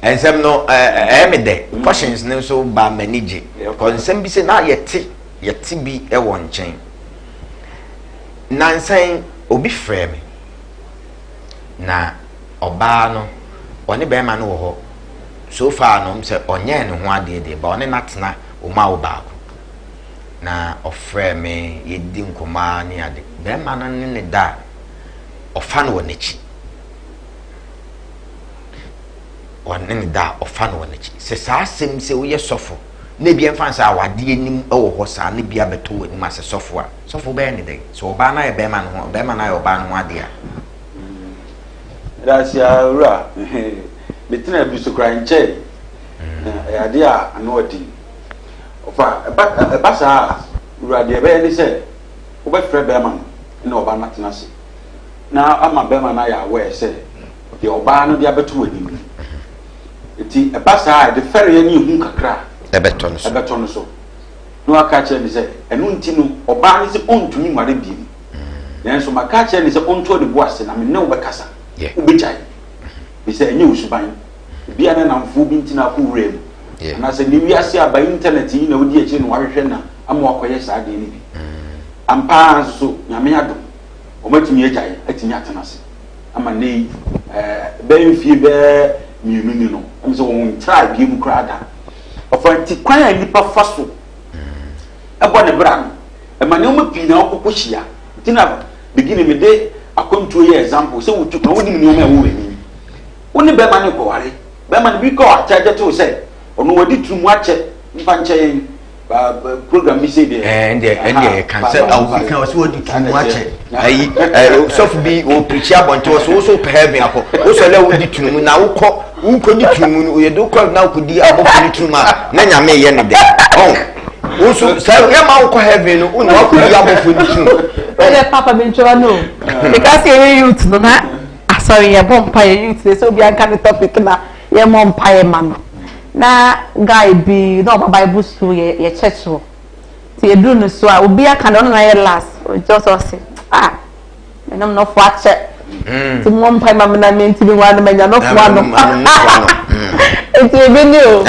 nsɛm no ɛyɛ me dɛ. Questions no nso ba m'ani gye. Kɔ nsɛm bi sɛ na yɛte yɛte bi wɔ nkyɛn. Nansan obi frɛ me na ɔbaa no ɔne bɛrima no wɔ hɔ so far no sɛ ɔnyɛɛ ne ho adeɛ deɛ ba ɔne no atena wɔn awo baako na ɔfrɛ me yɛdi nkɔmmɔ ara ne ade bɛrima no ne ne da a ɔfa no wɔ n'akyi ɔne ne da a ɔfa no wɔ n'akyi sɛ saa asɛm sɛ woyɛ sɔfo na ebi ɛmfa sɛ awadeɛ nim wɔ hɔ saa na bi abɛtɔ wɔ anim asɛ sɔfo a sɔfo bɛyɛ ne dɛn sɛ ɔbaa no ayɛ bɛrima no ho bɛrima no ayɛ ɔbaa no ho adeɛ a. Dasia wura metena bi so koraa nkyɛe na ɛyɛ adeɛ a ano ɔden ɔfa ɛba ɛba saa a wura deɛ ɛbɛyɛ ne sɛ wobɛfrɛ bɛrima no ne ɔbaa no atena ase na ama bɛrima no ayɛ aware sɛ deɛ ɔbaa no de abɛto w'anim no nti ɛba saa a ɛde fɛreɛ ne ehu kakra ɛbɛtɔ no so ɛbɛtɔ no so na waka akyerɛ no sɛ ɛno nti no ɔbaa no sɛ ɔntumi nware bio nanso maka akyerɛ no sɛ ɔnto ne bo ase na me ne wo bɛkasa wobɛgyae bi sɛ ɛnyɛ wo suban bia na namfoɔ bi nti na akɔ wura mu anaasɛ ne wiase aba internet yi na wodi akyire na wahwehwɛ na ama wakɔyɛ saa adeɛ no bi ampa ara nso so Nyame adom wɔatumi agyae atumi atena ase ama nnɛ yi bɛyɛ mfie bɛyɛ mmienu ni no ɛm sɛ wɔn ntraa bie mu koraa da ɔfa nti kwan a nnipa fa so ɛbɔ ne bra no ɛma nneɛma pii na ɔkɔkɔ hyia nti na beginning mede akwantuo yɛ example sɛ wotu kwan wonim nneɛma ɛwɔ w'anim wo ne bɛrima no kɔware bɛrima no bi kɔ akyɛ to sɛ ɔno wadi turu mu akyɛ mfa nkyɛ yɛn program bi sɛ deɛ. Ɛɛ ɛndeɛ ɛndeɛ yɛ kan sɛ awo bi kan ɔsɛ wɔdi tu mu akyɛ ayi ɛɛ sɔfo bi wɔ pirikyi abɔnten ɔsɛ wosɔ pɛ heaven akɔ wosɔ lɛ wodi tu mu na wokɔ wokɔ di tu mu no yɛ de wokɔ na wokɔ di abɔfo ne tu mu a na nyame yɛ ne dɛ ɔn woso sɛ yɛ ma wokɔ heaven no wona wakɔ di abɔfo ne tu mu. Ɛyɛ papa mi ntwerɛ no because yɛ youth no na asɔre yɛ bɔ mpa yɛ youth sɛ obi anka ne topic na yɛ mɔ mpa yɛ ma no. Na guy bi na ɔba bible school yɛ yɛ church hɔ nti yɛduru no so a obi aka deɛ ɔno na yɛ last ɔgyina sɛ ɔse ah menom nɔfo akyɛ nti mmɔ mpae ma me na me nti me wa no manya nɔfo ano nti ebi ni o.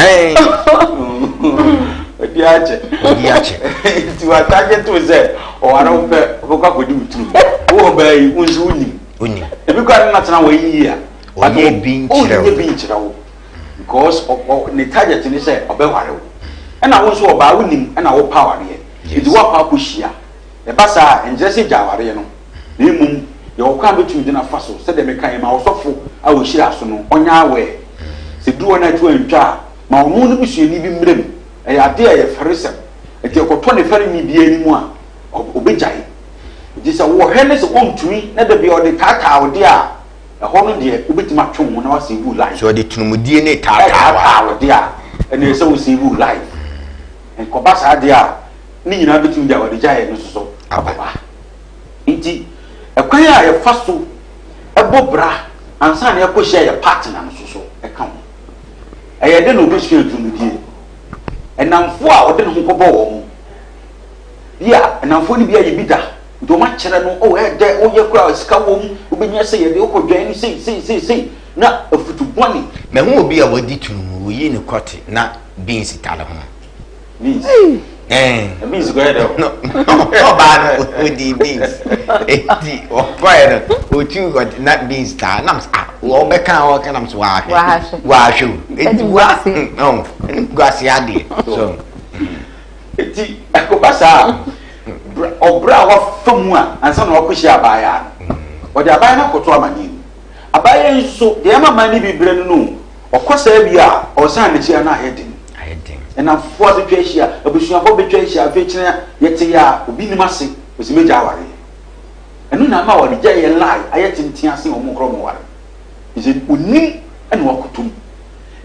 Odi akyɛ. Odi akyɛ. Nti w'atagye to sɛ ɔware wo pɛ ɔbɛkɔ akɔdi wo tiri mu. Wo ɔbaa yi wo nso wonim. Wonim. Ebi koraa ne natena wɔ yiye a. Ɔnyɛ bi nkyerɛ wo. Ɔnyɛ bi nkyerɛ wo. Because ne target ne sɛ ɔbɛware wo. Ɛna wo nso ɔbaa wonim ɛna wopɛ awareɛ. Nti woakɔ akɔhyia. Ɛba saa a ɛnkyerɛ sɛ gya awareɛ no. Na mmom yɛwɔ kwan a bɛtumi de no afa so sɛdeɛ mekaeɛ ma ɔsɔfo a ɔhyira so no ɔnyɛ aware. Sɛ duru hɔ na atu antwa a, ma ɔno ne busuani bi mmra mu. Ɛyɛ adeɛ a ɛyɛ fɛresɛm. Nti ɛkɔtɔ ne fɛreni biara anim a, ɔbɛgyae. Nti sɛ wɔhwɛ ne sɛ ɔntumi na da biara ɔde taataa wo deɛ a, Ɛhɔ no deɛ wobɛtumi atwe wo ho na wa save wo life. Sɛ ɔde tunumdie ne taataa wa. Ɛtaataa wo deɛ a, ɛnna ɛsɛ wo save wo life. Nkɔba saa deɛ a, ne nyinaa bɛtumi de awaregyaeɛ no nso so akɔba. Nti ɛkwan a yɛfa so bɔ bra ansa na yɛakɔhyia yɛ partner no nso so ka ho. Ɛyɛ dɛn na ɔbɛsua tunumdie? Nnamfoɔ a ɔde ne ho kɔbɔ wɔn. Bi a nnamfoɔ no bi ayɛ bi da. Nti wɔn akyerɛ no, oh ɛyɛ dɛ, woyɛ koraa sika wɔ mu, wobɛnya sei, yɛde wokɔ dwan no sei, sei, sei, sei, na afutu bɔne. Mahu obi a wadi tunu mu, woyii no kɔte na beans tare ho. Beans? Ɛɛ. Na beans kɔ yɛ dɛ o. No, ɔbaa no ɔdii beans. Eti ɔkɔɛ no, otu kɔte na beans tare nam sɛ ah, wɔbɛka a wɔka nam sɛ wahwɛ. Wahwɛ o. Eti wa, ɔn, guase adeɛ. So. Enti ɛkɔba saa a, ɔbrɛ a wafa mu a ansa na wakɔhyia abaayaa no, ɔde abaayaa no akɔto amanneɛ mu. Abaayewa yi nso so, deɛ ɛma mmaa no bi brɛ no no o, ɔkɔ saa wie a, ɔsan n'akyi a na ayɛ den. Ayɛ den. Nnamfofoɔ abɛtwa ahyia, abusuafoɔ bɛtwa ahyia, afei kyena yɛte yɛ a, obi nnim ase, ɔsi mɛgya awareɛ. Ɛno na ama awaregyaeɛ lie ayɛ tenten asen wɔn korɔ wɔn ware. Ɛfiri sɛ ɔnim na wakɔtɔ mu.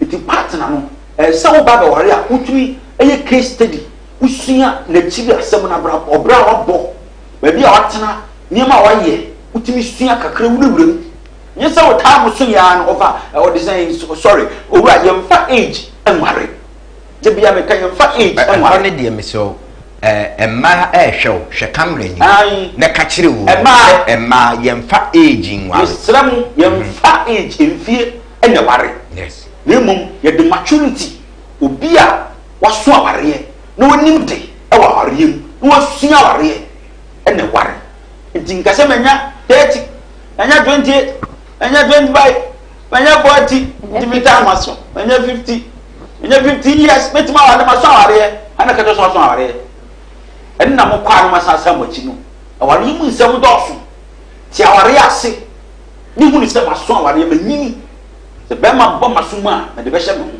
Nti partner no, ɛsɛ sɛ woba abɛware a, wotumi yɛ case study, wosua n'akyiri asɛm no, ɔbra a wabɔ, baabi a watena, nneɛma a wayɛ, wotumi sua kakra wurawura mu. Nyɛ sɛ wo time so yɛ ara no ɔfa ɔde sɛn sorry owura yɛmfa age nware. Da bia meka yɛmfa age nware. Ɛhɔ ne deɛ mesrɛ wo mmaa ɛrehwɛ wo hwɛ camera nim na ka kyerɛ wɔn sɛ mmaa yɛmfa age nware. Mesrɛ mo yɛmfa age mfie na ɛware. Yes. Na mmom yɛde maturity obi a waso awareɛ na wanim de wɔ awareɛ mu na wasua awareɛ na ɛware. Nti nka sɛ manya 30, manya 28, manya 25, manya 40, nti me time aso, manya 50, manya 50 years, mɛtumi aware, maso awareɛ. Ana ka kyerɛ sɛ waso awareɛ? Ɛno na mokɔ a na moasan asan mo akyi no. Awareɛ mu nsɛm dɔɔso. Te awareɛ ase ne hunu sɛ maso awareɛ, manyini. Sɛ bɛrima bɔ m'aso mu a, mede bɛhyɛ me ho.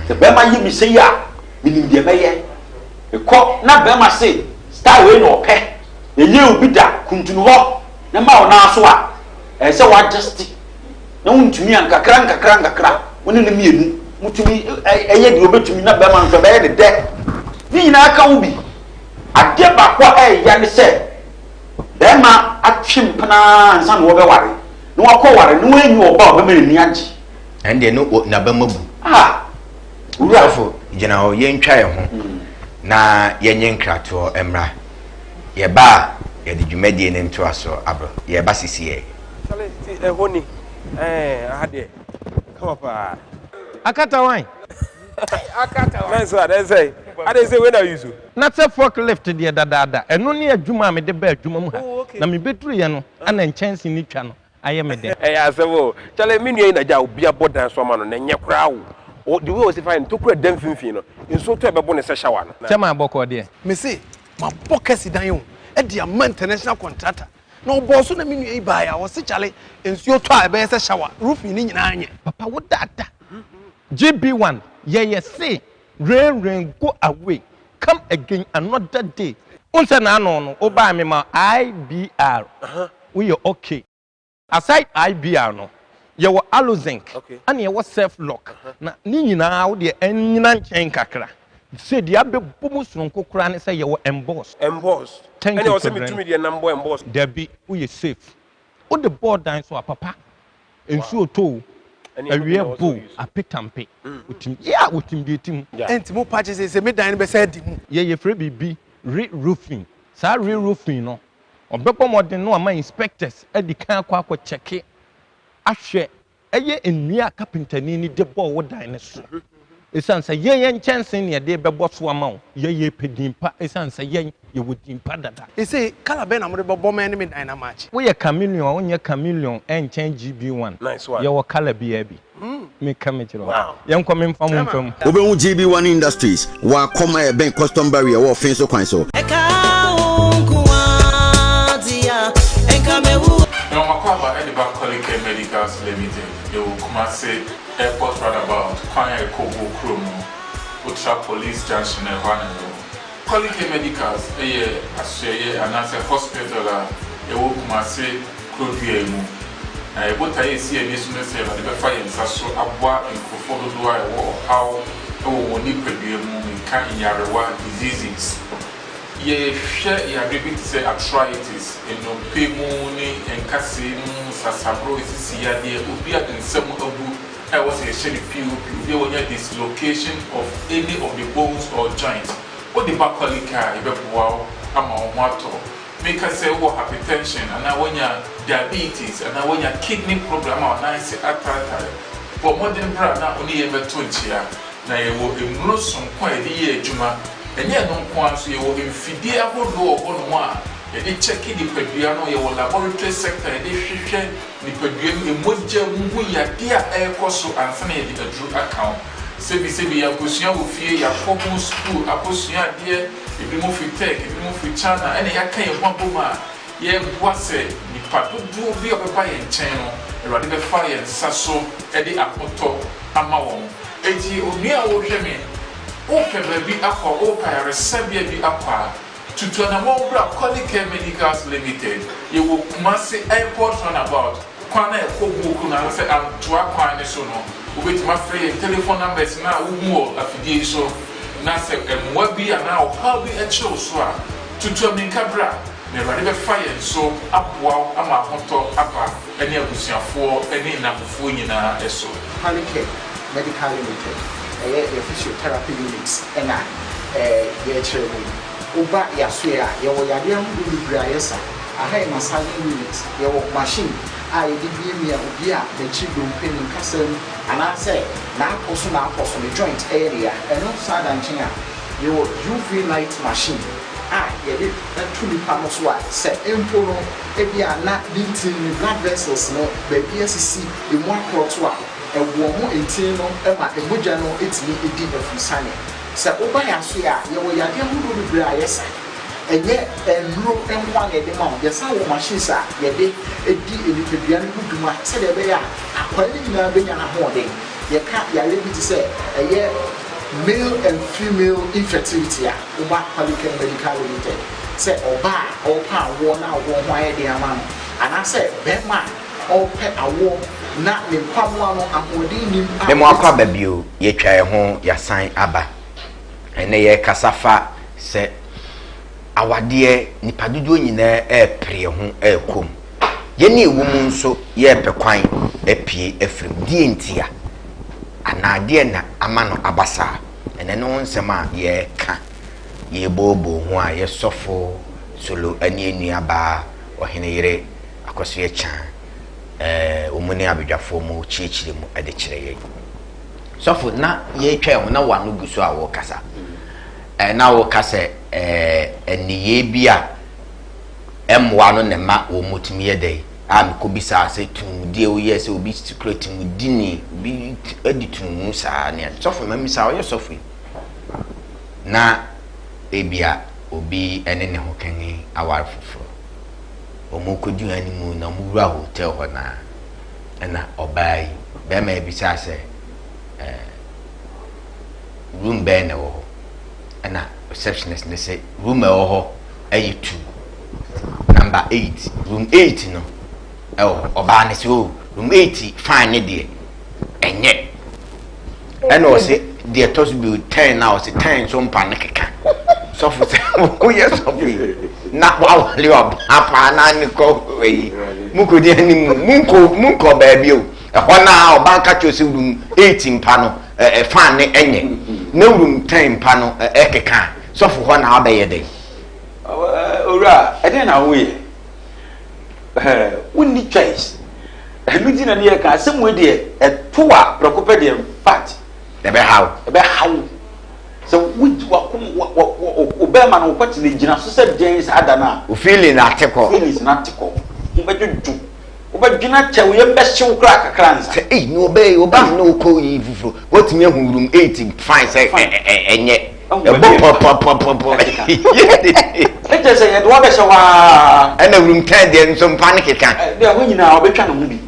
Sɛ bɛrima yɛ me sei a, menim deɛ mɛyɛ. Mekɔ na bɛrima se style wei na ɔpɛ, yɛnyɛɛ obi da, kuntunu hɔ na ma wo nan so a, ɛyɛ sɛ woadjusti na wontumi a, nkakra nkakra nkakra, wo ne no mmienu motumi yɛ deɛ ɔbɛtumi na bɛrima nso ɛbɛyɛ ne dɛ. Ne nyinaa ka ho bi. Adeɛ baako a ɛyɛ ya ne sɛ bɛrima atwe mpena ansa na wɔbɛware, na wakɔware na wanyi ɔba a ɔbɛma n'ani agye. Ɛndeɛ no n'abam abu. Ah! Wura. Sɔfo, gyina hɔ, yɛntwa yɛn ho na yɛnyɛ nkratoɔ mmra. Yɛba a, yɛde dwumadie no ntoasoɔ abrɛ. Yɛreba sisiɛ. Charlie nti ɛhɔ ni ɛɛ aha deɛ kama paa. Akata wan? Akata wan. Nice one ɛnsɛ ade sɛ wei na use. Na sɛ fork lift deɛ dadaada ɛno ne adwuma a mede baa adwuma mu ha na mebɛduruiɛ no ana nkyɛnse no twa no ayɛ me dɛ. Ɛyɛ asɛm o. Charlie me nua yi na gya obi abɔ dan so ama no na ɛnyɛ koraa o. O the way ɔsi fa yɛ no tokura da mfimfini no nsuo tɔ a ɛbɛbo no sɛ shower no. Kyɛ maa bɔkɔɔ deɛ. Me se mabɔ kɛse dan o de ama international contractor na ɔbɔɔ so na me nua yi baeɛ a ɔse kyale nsuo tɔ a ɛbɛyɛ sɛ shower roofing no nyinaa nyɛ. Papa wo dada GB one yɛyɛ se rain rain go away come again another day. Wohu sɛ n'ano no wo baa me ma IBR woyɛ okay. Aside IBR no yɛwɔ Alozinc ɛna yɛwɔ Self Lock na ne nyinaa wo deɛ ɛnyina nkyɛn kakra. Sɛ deɛ abɛbɔ mu soronko koraa ne sɛ yɛwɔ Emboss. Emboss. Thank Ɛne you ɔsɛ Kwadran. metumi deɛ nam bɔ emboss. Dabi woyɛ safe. Wode bɔɔ dan so a papa nsuo tɔ o awia bɔ o apetampe otim yeah otim deɛ ɛtim. Ɛnti mo pa kye sɛ me dan no bɛsɛ adi mu. Yɛ yɛfrɛ biribi re roofing saa re roofing no ɔbɛbɔ mmɔden na wama inspectors adi kan akɔ akɔ kyɛke ahwɛ Ɛyɛ nnua a kapentani no de bɔɔ wo dan no so. Esiane sɛ yɛn yɛn nkyɛnsee na yɛde rebɛbɔ so ama wo. Yɛn yɛrepɛ din pa esiane sɛ yɛn yɛwɔ din pa dada. Ese colour bɛn na mode bɛbɔ me ne me dan no amakye? Woyɛ chameleon a wonyɛ chameleon ɛnkyɛn GB1. Nice one. Yɛwɔ colour biara bi. Meka mekyerɛ wo. Yɛnkɔ memfa mo mfa mu. Wobɛhu GB1 Industries wɔ Akɔm a ɛbɛn Custom Barrier wɔ Ɔfee so kwan so. Ɛka wo nko ara deɛ a, nka mɛwu. Na wɔn akwaaba de ba Kolicare Medicals Limited, yɛwɔ Kumasi Airport Runabout kwan a ɛkɔ Obuo kurom no, wotra Police Junction a ɛhɔ ara na yɛwɔ. Kolicare Medicals yɛ asoɛeɛ anaasɛ hospital a ɛwɔ Kumasi kuro dua yi mu. Na yɛn botaeɛ a ɛsi yɛn ani so ne sɛ Awurade bɛfa yɛn nsa so aboa nkurɔfoɔ dodoɔ a ɛwɔ ɔhaw wɔ wɔn nipadua mu, meka nyarewa, diseases. Yɛhwɛ yareɛ bi te sɛ arthritis, nnompe mu ne nkasɛɛ mu sasaboro, sisi yadeɛ, obi a ne nsa mu abu a ɛwɔ sɛ yɛhyɛ no POP, obi a wanya dislocation of any of the bones or joint, wode ba Qualika a, yɛbɛboa wo ama wo ho atɔ wo. Meka sɛ wowɔ hypertension anaa woanya diabetes anaa woanya kidney problem ama wo nan ase ataatae, bɔ mmɔden bra na wo ne yɛn mmɛto nkyea. Na yɛwɔ nnuro sononko a yɛde yɛ adwuma. Ɛnyɛ ɛno nko ara nso, yɛwɔ mfidie ahodoɔ wɔ hɔnom a yɛde kyɛke nipadua no, yɛwɔ laboratory sector a yɛde hwehwɛ nipadua mu, mogya mu hu yadeɛ a ɛrekɔ so ansa na yɛde aduro aka wo. Sɛbisɛbi yɛakɔsua wɔ fie, yɛakɔ ho sukuu akɔsua adeɛ, ebinom firi Turk, ebinom firi China, ɛna yɛaka yɛn ho abom a yɛreboa sɛ. Nnipa dodoɔ bi a wɔbɛba yɛn nkyɛn no, Awurade bɛfa yɛn nsa so de ahotɔ ama wɔn. Enti onua a worehwɛ me, worepɛ baabi akɔ, worepɛ ayaresabea bi akɔ a, tutu anammɔn bra Qualicare Medicals Limited. Yɛwɔ Kumasi Airport Runabout, kwan a ɛkɔ Buokrom anaasɛ Antoa kwan no so no. Wobɛtumi afrɛ yɛn telephone numbers no a wohu wɔ afidie yi so, na sɛ mmoa bi anaa ɔhaw bi kyere wo so a, tutu ammirika bra. Na Awurade bɛfa yɛn so aboa wo ama ahotɔ aba ne abusuafoɔ ne nnamfofoɔ nyinaa so. Polycare Medical Limited, ɛyɛ yɛn physiotherapy unit na yɛrekyerɛ mu yi. Woba yɛasoɛ a, yɛwɔ yadeɛ ahodoɔ bebree a yɛsa. Aha yɛ massaging unit, yɛwɔ machine a yɛde miamia obi a n'akyiri dompe, ne nkasa mu anaasɛ n'apɔ so n'apɔ so, ne joint yɛ ne ya. Ɛno san da nkyɛn a, yɛwɔ UV light machine a yɛde to nipa no so a, sɛ mpo no ebia na ne ntini, ne blood vessels no baabi asisi, emu akorɔto a, ɛwɔɔmo ntini no ma mogya no tumi di afurusane. Sɛ woba yɛn asoɛ a, yɛwɔ yadeɛ ahodoɔ bebree a yɛsa. Ɛnyɛ nnuro nko ara na yɛde ma wo, yɛsan wɔ machines a yɛde di nipadua no ho dwuma sɛdeɛ ɛbɛyɛ a akwaa no nyinaa bɛnya n'ahoɔden. Yɛka yareɛ bi te sɛ ɛyɛ male and female infertility a, woba Polycare Medical Limited sɛ ɔbaa a ɔrepɛ awoɔ na awoɔ ho ayɛ den ama no anaasɛ barima a ɔrepɛ awoɔ na ne nkwamoa no ahoɔden nnim a Me mo akɔ aba ɔbɛtumi. bio, yɛatwa yɛn ho yɛasan aba. Ɛnnɛ yɛrekasa fa sɛ awadeɛ nipa dodoɔ nyinaa repere yɛn ho rekɔ mu. Yɛn a ɛwɔ mu nso yɛrepɛ kwan apue afiri mu. Deɛ ntia? Anaa deɛ na ama no aba saa? Ɛnnɛ ne ho nsɛm a yɛreka, yɛrebooboo ho a yɛ sɔfo Solo ne yɛn nuabaa ɔhene yere Akɔsoɛ Kyan, ɛɛ wɔn ne abadwafoɔ mu kyerɛkyerɛ mu de kyerɛ yɛn. Sɔfo, na yɛretwa yɛn ho na w'ano gu so a wɔrekasa. Ɛɛ na wɔreka sɛ ɛɛ nneyɛɛ bi a mmoa no na ɛma wɔtumi yɛ dɛn a mekɔbisaa sɛ tumudie woyɛ sɛ obi kura tumudini obi di tumu saa ne sɔfo ma misa ɔyɛ sɔfo yi na ebia obi ne ne ho kani aware foforɔ wɔn kɔdi anim na wɔn wura hotel hɔ naa ɛna ɔbaa yi bɛrima yi bisaa sɛ ɛɛ room bɛn na ɛwɔ hɔ ɛna receptionist ne sɛ room ɛwɔ hɔ ɛyɛ two number eight room eight no ɛwɔ hɔ ɔbaa ne sɛ o oh, room eight fine ne deɛ ɛnyɛ ɛna ɔsɛ deɛ ɛtɔ so bio ten na ɔsɛ ten nso mpa ne keka sɔfo sɛ woyɛ sɔfo yi na wawale ɔbaa paa na ne kɔ yi mukɔdi anim munkɔ munkɔ baabi o ɛhɔ na ɔbaa ka kyerɛ sɛ room eight mpa no ɛɛ fan ne ɛnyɛ na room ten mpa no ɛkeka sɔfo hɔ na abɛyɛ dɛ. Owura, ɛdɛn na woyɛ? Wonni choice. Ɛno nti na ne yɛka asɛm wei deɛ ɛto a prɛko pɛ deɛ in fact. Ɛbɛhaw. Ɛbɛhaw. Sɛ wogye wakom wo bɛrima no wokɔte no gyina so sɛ dɛn saa da no a. Wo feeling ate kɔ. Feelings no ate kɔ. Ho bɛdwodwo. Wobɛdwene akyɛ, wo yam bɛhye wo koraa kakra ansa. Sɛ ei na ɔbaa yi ɔbaa mu na ɔkɔ yi foforo watumi ahu room eight fine sɛ ɛnyɛ ɛbɔ pɔpɔpɔpɔ. Ne kyerɛ sɛ yɛde wabɛhyɛ hɔ ara. Ɛna room ten deɛ nso mpa ne keka. Deɛ ɛhɔ nyinaa ɔbɛtwa ne ho bi.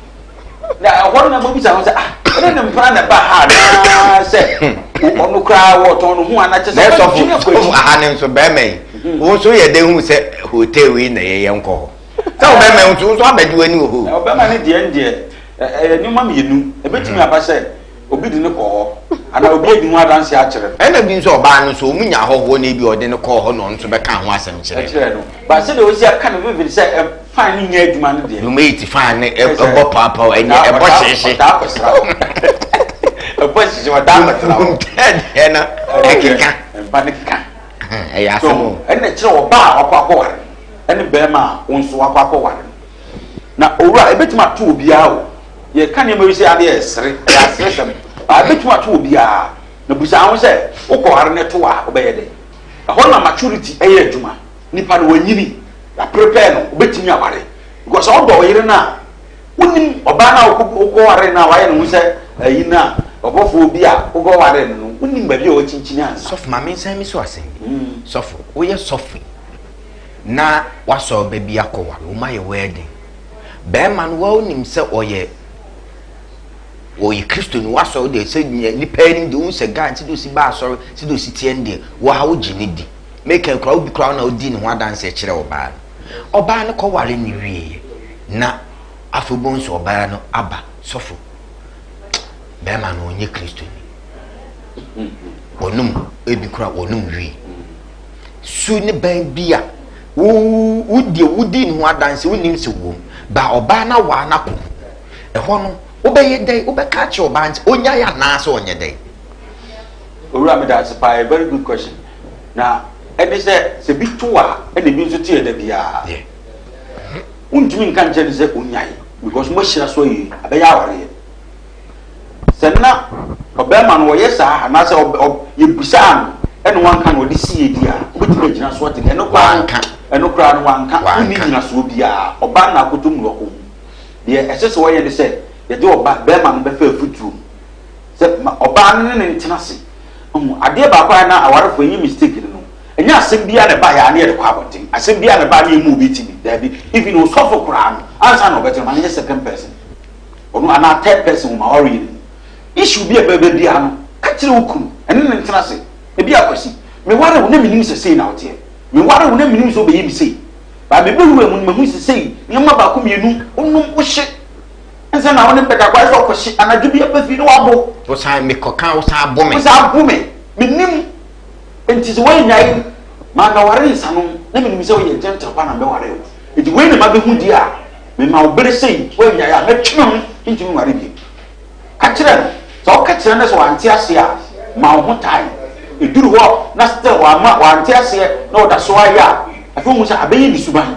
Na ɛhɔ no na mobisa ho sɛ ah ɛne ne mpena na ɛba ha anaa sɛ ɔno koraa wɔtɔn ne ho anaa kyɛ sɛ ɔbɛdwene akɔ akyi. Aha ne nso bɛrima yi wo nso yɛ dɛ hu sɛ hotel wei na yɛyɛ nkɔ hɔ. Sɛ ɔbɛrima yi nso nso abɛgye w'ani wɔ hɔ. Ɔbɛrima no deɛ deɛ ɛyɛ nneɛma mmienu ebetumi aba sɛ obi de ne kɔ hɔ anaa obi adi ho adanse akyerɛ no. Ɛna bi nso ɔbaa no nso wɔn nya ahɔhoɔ na ebi ɔde no kɔɔ hɔ na ɔno nso bɛka ho asɛm kyerɛ. Ɛkyerɛ no ba sɛdeɛ osi aka no vivid sɛ fan no nyɛ adwuma no deɛ. Room eight fan no ɛbɔ paapaa ɛnyɛ ɛbɔ hyehye. Ɔtaa kɔsra hɔ ɛbɔ hyehye ɔtaa kɔsra hɔ. Room ten deɛ no ɛkeka. Mpa no keka. Ɛyɛ asɛm o. Ɛna kyerɛ ɔbaa a wakɔ akɔware. ne barima a wo nso wakɔ akɔware no. Na owura, ebetumi ato obiara o. Yɛka nneɛma bi sɛ adeɛ yɛ sere, ɛyɛ aseresɛm. Ba ebetumi ato obiara. Na bisa ho sɛ, wokɔware no to a, wobɛyɛ dɛn? Ɛhɔ na maturity yɛ adwuma. Nipa no wanyini, yɛaprepare no, obetumi aware. Because sɛ wodɔ wo yere no a, wonim ɔbaa no a wokɔware no a wayɛ ne ho sɛ ayi no a, ɔbɔfoɔ bi a wokɔware no no, wonim baabi a wakyinkyini ansa. Sɔfo, ma mensan mi so asɛm bi. Sɔfo, woyɛ sɔfo yi, na wasɔ ɔba bi akɔware, wɔn ayɛ wedding. Bɛrima no wonim sɛ ɔyɛ ɔyɛ Kristoni, w'asɔre deɛ sɛ nipa anim deɛ wohu sɛ guy sɛdeɛ ɔsi ba asɔre, sɛdeɛ ɔsi teɛ no deɛ, wo ha wogye no di. Meka koraa wobi koraa na wodi ne ho adanseɛ kyerɛ ɔbaa no. Ɔbaa no kɔware no wieɛ na afei wobɛhu sɛ ɔbaa no aba sɔfo bɛrima no ɔnyɛ Kristoni. Wɔnom ebi koraa wɔnom wii. Su ne ban bi a wo wo deɛ wodi ne ho adanse wonim sɛ wom ba ɔbaa no awaa no akɔ mu. Ɛhɔ no wobɛyɛ dɛn wobɛka akyerɛ ɔbaa no sɛ ɔnyae anaasɛ ɔnyɛ dɛn? Owura meda ase paa a very good question na ɛne sɛ sɛ bi to a ɛna ebi nso te yɛ da biara wontumi nka nkyerɛ no sɛ onyae because moahyira so awie abɛyɛ awareɛ Sɛ na ɔbarima no ɔyɛ saa anaasɛ yɛbisaa no ɛna wanka na ɔde sii adi a, wobɛtumi agyina so ate ɛno koraa Wanka. ɛno koraa no wanka. Wonni Wanka. nyinasoɔ biara. Ɔbaa no na akɔtɔ mu na wakɔhu. Deɛ ɛsɛ sɛ wɔyɛ ne sɛ yɛde ɔba barima no bɛfa afutuo mu sɛ ma ɔbaa no ne no ntena ase. Wohu, adeɛ baako a na awarefoɔ yɛyɛ mistake no no, ɛnyɛ asɛm biara na ɛbaeɛ a na yɛde kɔ abɔnten. Asɛm biara na ɛbaeɛ a na yɛmmu obi ti bi. Daabi. Even osɔfo koraa no, ansa na ɔbɛtena, ma no nyɛ second person. Ɔno anaa third person wɔ m'awareɛ no mu. Issue bi a ɛbɛba biara no, ka kyerɛ wo kunu, ɛne no ntena ase. Ebia Kwasi, meware wo na mennim sɛ sei na woteɛ. Meware wo na mennim sɛ wobɛyɛ me sei. But mebɛwura mu no, mahu sɛ sei, nneɛma baako mmienu, wonom, wohye. Ansa na wo ne me bɛda koraa, ayɛ sɛ ɔkɔhye. Anadwo bi aba fie na wabo. Wosan, mekɔka, wosan bo me. Wosan bo me. Mennim. Enti sɛ woannyae, mammɛware nsanom, na menim sɛ woyɛ gentle pa na mebɛware wo. Enti wei na mabɛhu deɛ a, Mema wo bere sei, woannyae a, mɛtwe me ho, mentumi nware bio. Ka kyerɛ no. Sɛ woka kyerɛ no na sɛ wante aseɛ a, ma wo ho time. Ɛduru hɔ na still wamma, wante aseɛ na ɔda so ara yɛ a, afei wohu sɛ abɛyɛ ne suban.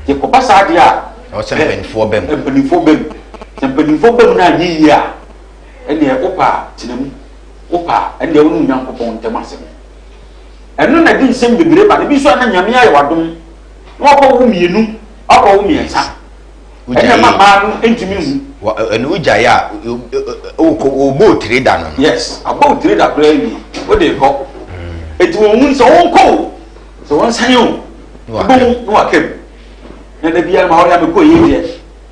Nti ɛkɔba saa deɛ a, Ɛwɔ sɛ pɛ mpanimfoɔ ba mu. mpanimfoɔ ba mu. Sɛ mpanimfoɔ ba mu na anyɛ yie a, ɛnneɛ wopɛ a tena mu, wopɛ a, ɛnneɛ wo ne Onyankopɔn ntam asɛm. Ɛno na ɛde nsɛm bebree ba no. Ebi nso a na Nyame ayɛ w'adom na wakɔ wo mmienu, wakɔ wo mmiɛnsa. Ɛna ɛma mmaa no ntumi nhu. Ɛno wogyae a, wɔbɔ wo tire da no no. Yes, abɔ wo tire da koraa awie, wode rekɔ. Eti wɔn hu sɛ wɔnkɔ o, sɛ wɔnsan o, wobɛhu na waka mu. Na da biara ma wɔyɛ a mekɔ yie deɛ,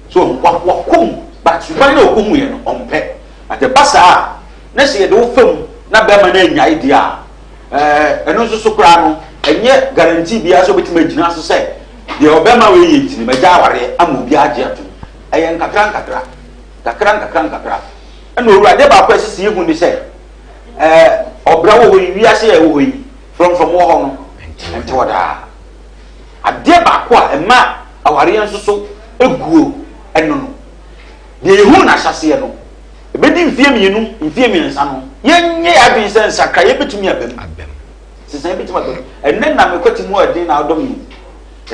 so wakɔ mu, but suban na ɔkɔhu yɛ no, ɔmpɛ. But ɛba saa a, na sɛ yɛde wo fa mu na bɛrima no annyae deɛ a, ɛɛ ɛno nso so koraa no, ɛnyɛ guarantee biara sɛ wobɛtumi agyina so sɛ deɛ ɔbɛrima wei yɛ nti no magya awareɛ ama obiara agye atom. Ɛyɛ nkakra nkakra, nkakra nkakra nkakra. Ɛna owura, adeɛ baako a ɛsɛ sɛ yɛhu ne sɛ, ɛɛ ɔbra wɔ hɔ yi, wiase a ɛwɔ hɔ yi, frɔmfrɔm wɔ hɔ no, ɛnte hɔ daa. Adeɛ baako a ɛma awareɛ nso so guo ɛno no, Deɛ yɛhuu no ahyɛaseɛ no, ɛbɛdi mfeɛ mmienu, mfeɛ mmiɛnsa no, yɛnyɛ yɛn adwene sɛ nsakraeɛ bɛtumi aba mu. Nsesaeɛ bɛtumi aba mu. Ɛnnɛ na me kwati mu ɛden na adɔ me o.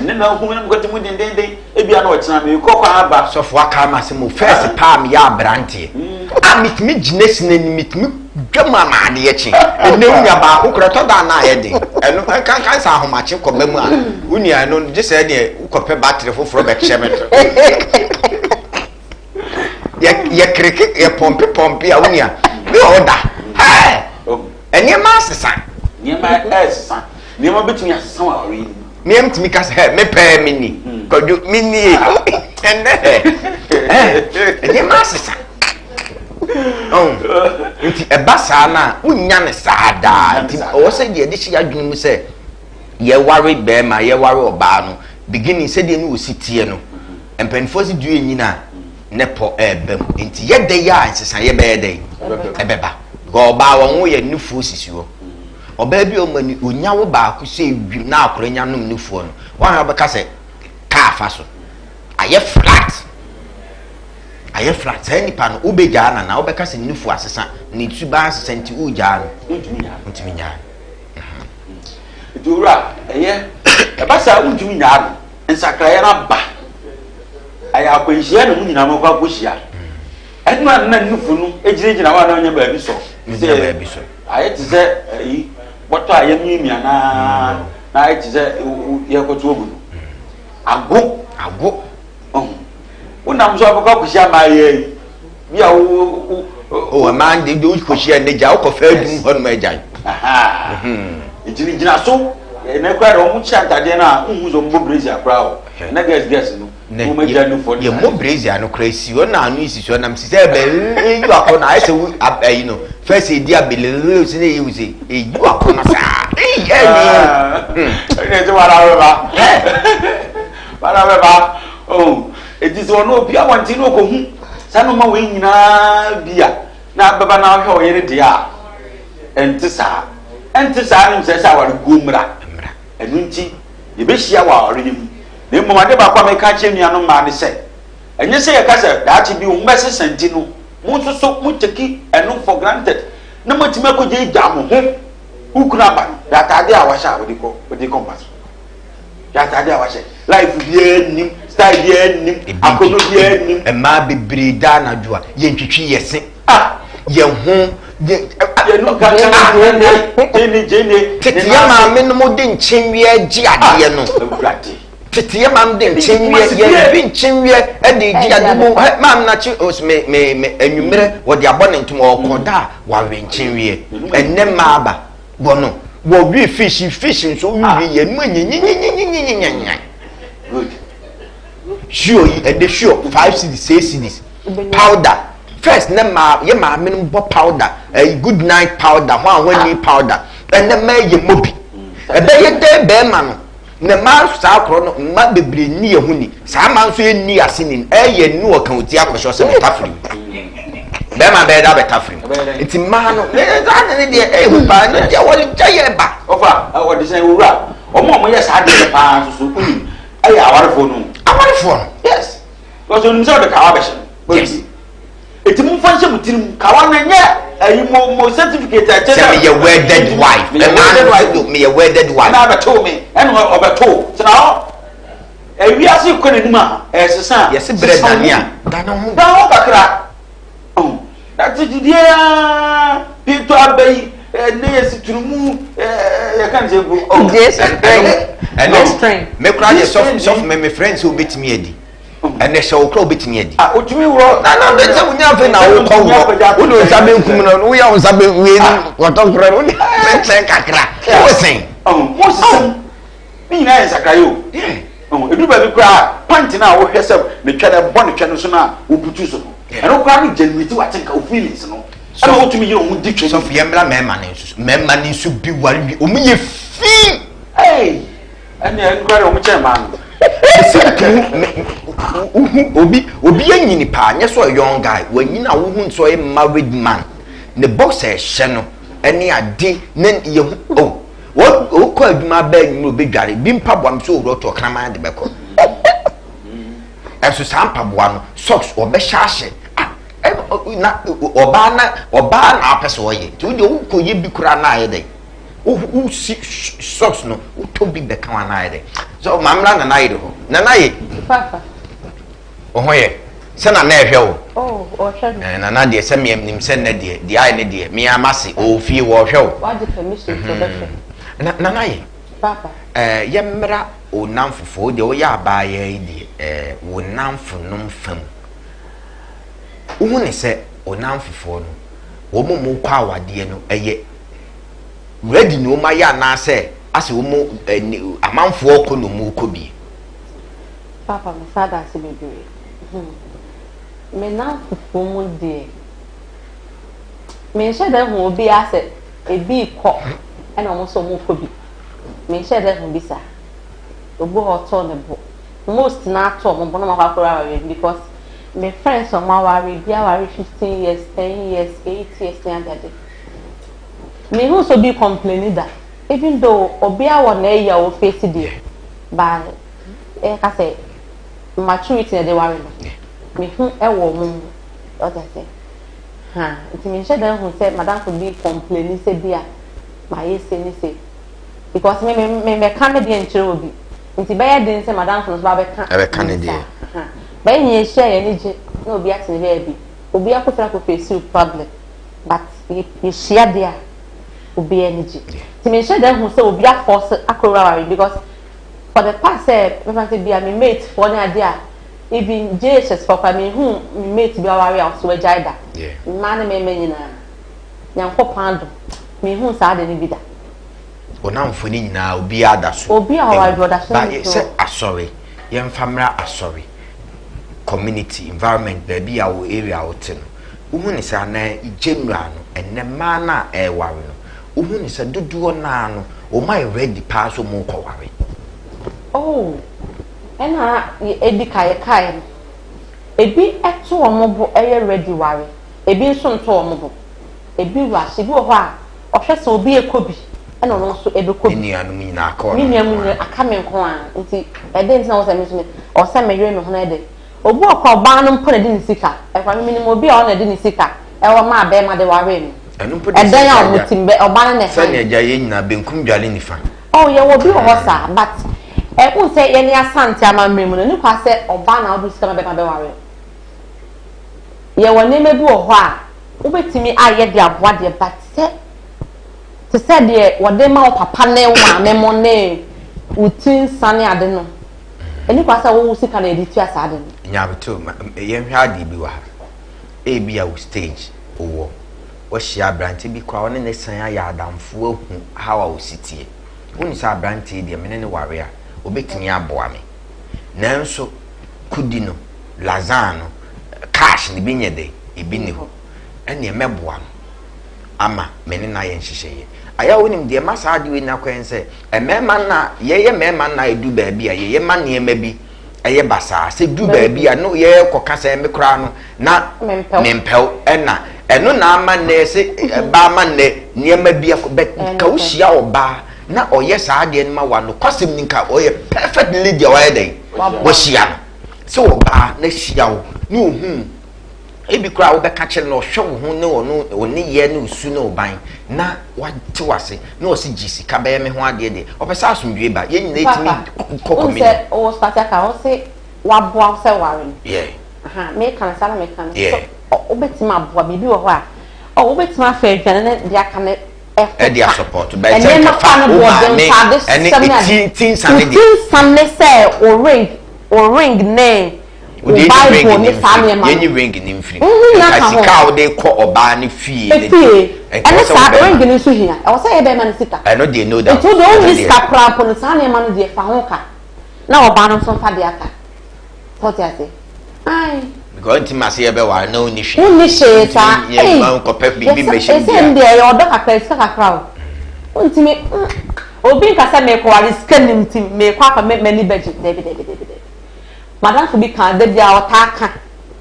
Ɛnnɛ na ahu me na me kwati mu dendenden. Ebia na ɔkyena merekɔ kwan aba. Sɔfo aka ama asɛm o. First paa meyɛ aberanteɛ a metumi gyina sini anim, metumi dwa mu ama adeɛ kye. Ɛnnɛ wonya baako koraa ɛtɔ da a na ayɛ den. Ɛno nkankan sɛ ahomakye kɔba mu a, wo nua ɛno gye sɛ ɛdeɛ wokɔpɛ battery foforɔ bɛkyɛ me to. Yɛ kereke yɛ pɔmpe pɔmpe a wo nua ne ɔda. Ɛɛ nneɛma asesa. Nneɛma ɛsesa. Nneɛma bɛtumi asesa wɔ awareɛ mu. Nea mtumi ka sɛ hɛ me pɛɛ me ni kwadwo me nie ɛnɛ hɛ nneɛma asesa. Nti ɛba saa no a wonnya no saa daa nti ɔwɔ sɛ deɛ yɛde hyɛ yɛadwene mu sɛ yɛware bɛrima yɛware ɔbaa no beginning sɛdeɛ ne ɔsi teɛ no mpanimfoɔ si dua nyina a ne pɔ ɛɛba mu nti yɛ dɛ yɛ a nsesaeɛ bɛyɛ dɛ ɛbɛba because ɔbaa wɔn ho yɛ nufoɔ sisi hɔ ɔbaa bi a ɔma ni onya wo baako sɛ ewim na akora nya nom nufoɔ no wɔn a wɔbɛka sɛ kaa fa so ayɛ flat Ayɛ flat saa nipa no wobɛgyaa no anaa wobɛka sɛ ne nufu asesa ne suban asesa nti wogyaa no wontumi nyaa no wontumi nyaa no nti owura ɛyɛ ɛba saa wontumi nyaa no nsakraeɛ no aba ɛyɛ akwanhyia na mu nyinaa mɔkɔ akɔhyia ɛno a na nufu no gyinagyina hɔ a na ɔnya baabi sɔ sɛ baabi sɔ ayɛ te sɛ ayi bɔtɔ a yɛmiamia naa na ayɛ te sɛ yɛkɔto agu no ago ago Ɔho. Wonam so akɔkɔ akɔhyia mmaayɛ yi. Bi a wo wo. O mmaa de de wokɔhyia ne gya wokɔfa adum hɔ nom agyae. Gyinagyina so ɛnɛ koraa de wɔn kyɛ ntadeɛ no a wohu sɛ wɔn bɔ brazier koraa o. Ɛnɛ girls girls no. Ne yɛ mmɔ brazier no koraa si hɔ na ano si so nam si sɛ ɛbɛ eyi akɔ na ayɛ sɛ wo ayi no first edi abelele si na eyi wo sɛ eyi akɔ na saa eyi ɛni. Ɛna ɛsɛ wara bɛba wara bɛba oh eti sɛ ɔno obi abɔnten na ɔkɔhu saa nneɛma wei nyinaa bi a na bɛba na ahwɛ ɔyere deɛ a ɛnte saa ɛnte saa no nkyerɛ sɛ aware guo mmra ɛno nti yɛbɛhyia wɔ aware no mu. Na mmom ade baako a meka akyerɛ nuanom mmaa ne sɛ, ɛnyɛ sɛ yɛka sɛ daakye bi wɔn bɛsesa nti no, mo nso so mo take ɛno for granted na moatumi akɔgyaagyaa mo ho. Wo kunu aba no, hwɛ ataade a wahyɛ a ɔde kɔ ɔde kɔ mpa so. Hwɛ ataade a wahyɛ. Life biara nnim, style biara nnim, akɔnnɔ biara nnim. Mmaa bebree da anadwo a, yɛntwitwi yɛn se. Ah! Yɛn ho yɛnu kankan gyene gyene. Tete yɛ maame no mo de nkyenweɛ gye adeɛ no. Tete yɛ maame de nkyenweɛ yɛn bi nkyenweɛ de gye adeɛ mu hɛ maame na kye os me me me enwummerɛ wɔde abɔ ne ntoma ɔkɔ da a wawe nkyenweɛ ɛnɛ mmaa ba wɔ no wɔwe fish fish nso wiwi yɛn mu nyinyinyinyinyinyinyinyan. Good. Sure yi ɛnɛ sure 5 cedis 6 cedis powder first ne maa yɛ maame no bɔ powder ɛyi eh, good night powder ho ahwani powder ɛnɛ mmaa yɛ mobi ɛbɛyɛ dɛ bɛrima no na mmaa saa korɔ no mmaa bebree ni yɛ ho ni saa mmaa nso yɛ ni ase ni ɛyɛ nu ɔka oti akɔhyɛ ɔsɛ bɛtafiri mu bɛrima bɛyɛ dɛ abɛtafiri mu nti mmaa no ɛɛ saa de ne deɛ ɛyɛ hu paa ne deɛ wɔde gya yɛ ba. Ɔfa ɔde sɛn owura wɔn a wɔyɛ saa deɛ paa nso so ɛyɛ awarefoɔ no. Awarefoɔ no. Yes. Because onim sɛ ɔde kawa bɛhyɛ no. Yes. Eti mo nfa nhyɛ mo tirim kawa no nyɛ ɛyi mo mo certificate ɛkyɛ sɛ. Sɛ meyɛ wedded wife. Meyɛ wedded wife. Meyɛ wedded wife. Ɛna abɛto me ɛna ɔbɛto tena hɔ. Ewiase kɔ n'anim a ɛsesa. Yɛsi brɛ dane a dane ho. Dan ho kakra. Na tete ara pintɔ aba yi ɛnɛ yɛ si turumu yɛ ka ne sɛ mpo. Ɛno me kora deɛ sɔfo sɔfo me me friend sɛ obetumi adi. Ɛnɛ hyɛ wo kora obetumi adi. Ah otumi wurɔ. Na na bɛ sɛ wonya afei na wokɔ wurɔ. Wode wo nsa benkum no woyɛ wo nsa benkum wei wɔtɔ korɔ no wode bɛkyɛn kakra. Wo sɛn. Mo sisɛm. Ne nyinaa yɛ nsakraeɛ o. Ɔho, ɛduru baabi koraa a, pant no a wohwɛ sɛ ne twɛ no ɛbɔ ne twɛ no so no a wobutu so no, ɛno koraa no generate w'atenka, wo feelings no, ɛma wotumi yere wo ho di twɛ no. Sɔfo yɛmmra mmarima no nso so. Mmarima no nso bi ware wie, wɔn yɛ fi. Hey! Ɛnneɛ ɛno koraa deɛ wɔn kyɛn mmaa no. Mese tumi wohu obi obi anyini paa nyɛ sɛ ɔyɛ young guy wanyini a wohu sɛ ɔyɛ married man ne boxer ɛhyɛ no ɛne ade ne yɛ ho oh Wokɔ adwuma aba anwummerɛ obɛdware bi mpaboa m sɛ owura ɔtɔ kraman de bɛkɔ ɛnso saa mpaboa no socks ɔbɛhyɛ ahyɛ ah, na ɔbaa na ɔbaa na apɛ sɛ ɔyɛ nti wodeɛ wokɔ yɛ bi koraa na ayɛ dɛn wosi socks no wotɔ bi bɛka wa na ayɛ dɛn so mamra nana yere hɔ nana ye Wo ho yɛ sɛ nana ɛhwɛ wo. Oh, ɔhwɛ me. Eh, nana deɛ sɛ meɛ nim sɛ nnɛ deɛ deɛ ayɛ ne deɛ meɛ ama se ɔwɔ fie wɔhwɛ wo. Wagye permission sɛ ɔbɛhwɛ. Na nana yɛ. Papa. Eh, yɛmmra wo namfofoɔ wo deɛ woyɛ abaayaa yi deɛ eh, wo namfonom fa mu. Wohu ne sɛ wo namfofoɔ no wɔn mu kɔ awadeɛ no ɛyɛ ready na wɔn ayɛ anaasɛ asɛ wɔn eh, amanfoɔ kɔ na wɔn kɔ bie. Paapa me saa dase bebree hmm me namfofoɔ mu deɛ menhyɛ da hu obiara sɛ ebi rekɔ ɛna wɔn nso wɔn rekɔ bi menhyɛ da hu bi saa obi hɔ ɔtɔ ne bo most na atɔ wɔn bo na wɔn akɔ akɔrɔ awaare because me friends wɔn aware bi aware 15 years 10 years 8 years ne adeade mehu sɛ obi complain da even though obiara wɔ na ɛyɛ a ɔface deɛ but. yɛka sɛ maturity na ɛde ware no mehu wɔ wɔn mu ɔte ase ha nti menhyɛ da nhu sɛ madamfo bi complaini sɛ bi a mayɛ se ne se because me me me mɛka me deɛ nkyerɛ obi nti bɛyɛ den sɛ madamfo no nso ba bɛka ɛbɛka ne deɛ ha bɛyɛ nyɛ ehyia yɛn ani gye na obi ate ne baabi obi akɔfira akɔ face problem but yɛhyia deɛ a obi ani gye nti menhyɛ da nhu sɛ obi afɔse akɔwura ware because For the past sɛ mɛfa no sɛ bia me mate foɔ ne adeɛ a even JHS foɔ koraa menhuu me mate bi aware a ɔso wagyae da. Mmaa ne mmarima nyinaa. Nyankopɔn adom menhuu saa ade no bi da. Wo namfo no nyinaa obiara da so. Obi a ɔware bi ɔda so ne so. Sɛ asɔre yɛmfa mmra asɔre. community environment baabi a wo area a wote no, wohu ne sɛ anaa general no, ɛnnɛ mmaa no a ɛreware no, wohu ne sɛ dodoɔ no ara no, wɔn ayɛ ready paa sɛ wɔn rekɔware? Oh, ɛna edi ka yɛkaeɛ no, ebi to wɔn bo yɛ ready ware, ebi nso nto wɔn bo. Ebi rush, ebi wɔ hɔ a, ɔhwɛ sɛ obi rekɔ bi, ɛna ɔno nso ɛbɛkɔ bi. Ne nuanom nyinaa aka ɔno nko ara. Me nuanom nyinaa aka me nko ara, nti ɛdɛn nti na ɛwɔ sɛ me nso me, ɛwɔ sɛ meyere me ho na ɛdɛn. Obi wɔ hɔ koraa ɔbaa no mpo na ɛde ne sika, ɛkora me menim obi a ɔno na ɛde ne sika ɛwɔ maa bɛrima de waree no. Ɛno mpo de Ɛdan sɛ a agya, wɔn ti mu bɛ, ɔbaa no na ɛhan. Sɛnea agya yɛn nyinaa benkum dwale nifa. Oh yɛwɔ bi wɔ hɔ saa but ɛ wohu sɛ yɛne Asante amammerɛ mu no ɛni kwa sɛ ɔbaa na wode sika ma bɛrima bɛware wo. Yɛwɔ nneɛma bi wɔ hɔ a wobɛtumi ayɛ de aboa deɛ but sɛ te sɛ deɛ wɔde ma wo papa ne wo maame mo ne wo ti nsa ne ade no ɛni kwa sɛ wo sika na yɛde tua saa ade no. Nyaboto ma yɛnhwɛ adeɛ bi wɔ ha. Ebia wo stage wowɔ wahyia aberante bi koraa ɔne ne san ayɛ adamfo ahu how a ɔsi teɛ. Wonim sɛ aberante yi deɛ me ne no ware a ɔbɛtumi aboa me. Nanso kudi no, lazan no, cash no bi nyɛ dɛ, ebi nni hɔ. Ɛnneɛ mɛboa no ama me ne no ayɛ nhyehyɛeɛ. Ayɛ a wonim deɛ ɛma saa adeɛ wei nyinaa kɔyɛ ne sɛ, mmarima no a yɛyɛ mmarima no a ɛdu baabi a yɛyɛ ma nneɛma bi ɛyɛ basaa. Sɛ du baabi a no yɛkɔka sɛ me koraa no na mempɛw ɛna ɛno na ama nnɛ sɛ ɛba ama nnɛ nneɛma bi akɔ bɛ ka wohyia ɔbaa na ɔyɛ saa adeɛ no ma wa nokwasɛm ni nka ɔyɛ perfect lady a wayɛ dɛn wahyia no sɛ ɔbaa na hyia wo na ohun ebi koraa wobɛka kyerɛ no ɔhwɛ wo ho ne ɔno ɔne yɛ ne osu ne ɔban na wate wase na ɔsi gye sika bɛyɛ me ho adeɛ deɛ ɔpɛ sɛ asomdwoe ba yɛn nyinaa etumi kɔ kɔmi. Sɛ ɔwɔ sase aka ɔse waboa wo sɛ ware no. Yeah. Aha meka no saa na meka no. Yeah. So wobɛtumi aboa biribi wɔ hɔ a ɔ wobɛtumi afa aduane ne deɛ aka no ɛho ɛde ka. asɔpɔto bɛyɛ sɛ Nneɛma nka fa fa no wo boɔ den maame ntaade ɛne sɛm ne eti ade. ti nsane Wo deɛ. ti nsane sɛ wo ring wo ring ne Wo wo deɛ yɛnyi Bible ring ne ne saa mfiri nneɛma no. yɛnyi ring ne mfiri Wo ho nyinaa nka ka ho. sika a wode kɔ ɔbaa ne fie ne deɛ Efie nka ɛne wɔ sɛ saa wo ring bɛrima no nso hia ɛwɔ sɛ ɛyɛ bɛrima no sika. ɛno deɛ no doubt Nti wo deɛ ɛno wonni deɛ sika koraa mpo no saa nneɛma no deɛ fa ho ka na ɔbaa no nso mfa deɛ aka. Sɛ wote ase? Ae. Because ntumi ase yɛ bɛware na wonni hwee. Wonni hwee saa. Ntumi nyɛ adwuma nkɔpɛ biribi mmɛhyɛ mu Ɛsɛ bia. deɛ ɛyɛ ɔdɔ kakra sika kakra o. Wontumi mm obi nka sɛ merekɔware sika nnim nti merekɔ akɔ m'ani bɛgye. Dabi dabi dabi dabi. M'adamfo bi ka da biara ɔtaa ka.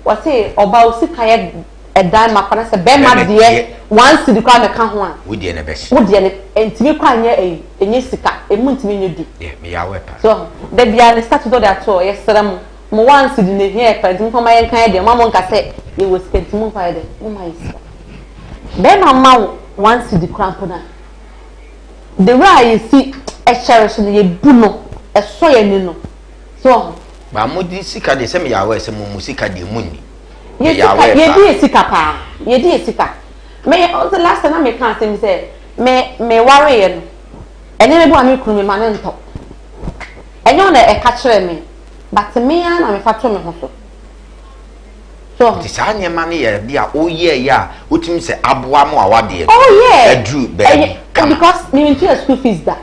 Ɔse ɔbaa wo sika yɛ ɛdan ma kɔ na sɛ bɛrima deɛ one cedi koraa mɛka ho a. Wo deɛ na ɛbɛhye. Wo deɛ no ɛntumi koraa nyɛ ɛyi ɛnyɛ sika emu ntumi nyɛ du. Yeah meyɛ aware paa. So da biara ne status ɔde ato hɔ yɛsrɛ mo mo one cedi na ehia yɛ paa nti momfa ma yɛnka yɛ deɛ mma mo nka sɛ yɛwɔ sika nti momfa yɛ dɛ momma yɛ sika. Bɛrima ma wo one cedi koraa mpo no a the way a yɛsi ɛkyɛre so no yɛbu no ɛsɔ yɛn ani no so wahu. Ba mo di sika deɛ sɛ meyɛ aware sɛ mo mo sika deɛ mo nni. Yɛ sika yɛdi yɛ sika paa yɛdi yɛ sika me ɔsɛ last time na me ka asɛm bi sɛ me me ware yɛ no ɛnneɛma bi wa me kunu me ma ne ntɔ ɛnyɛ ɔna ɛka kyerɛ me but me ara na me fa to me ho so so Nti saa nneɛma no yɛ adeɛ a woyɛɛyɛ a wotumi sɛ aboa mo awadeɛ no oh yeah aduru baabi kama. Because me ntua school fees da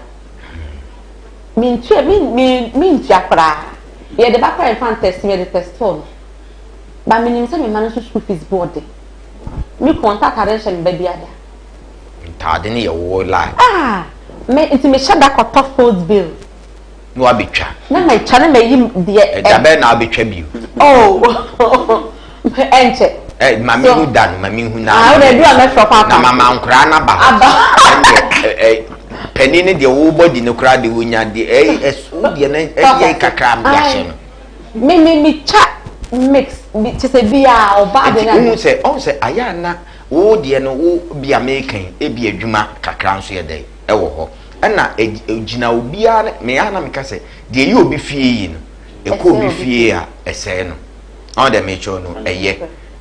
me ntua me me me ntua koraa yɛde ba koraa yɛmfa ntest me yɛde test no. But menim sɛ me mma no nso school fees boɔ de. Me kunu ɔntɔ ataade nhyɛ me ba biara da. Ntaade no yɛ wo line. Ah! Me nti mehyɛ da kɔtɔ fold bill. Na wabɛtwa. Na matwa na mayi deɛ. Da bɛn na wabɛtwa bio? Oh! Ɛnkyɛ. Ɛ ma me hu da no ma me hu na. Ah, wode edu a mɛfrɛ paapa. Na mama nkoraa no aba hɔ. Aba. Ɛndeɛ ɛ panin no deɛ wo body no koraa deɛ wonya deɛ ɛ ɛ wo deɛ no ɛyɛ kakra de ahyɛ no. Me me me twa mix bi kyɛ sɛ bi a ɔbaa de na. Nti wohu sɛ ɔhu sɛ ayɛ a na wo deɛ no wo bi a meka yi ebi adwuma kakra nso yɛ dɛ ɛwɔ hɔ ɛna egyina obiara ne me a na meka sɛ deɛ ɛyɛ obi fie yi no ɛkɔ obi fie a ɛsɛe no ɔn deɛ mekyerɛ no ɛyɛ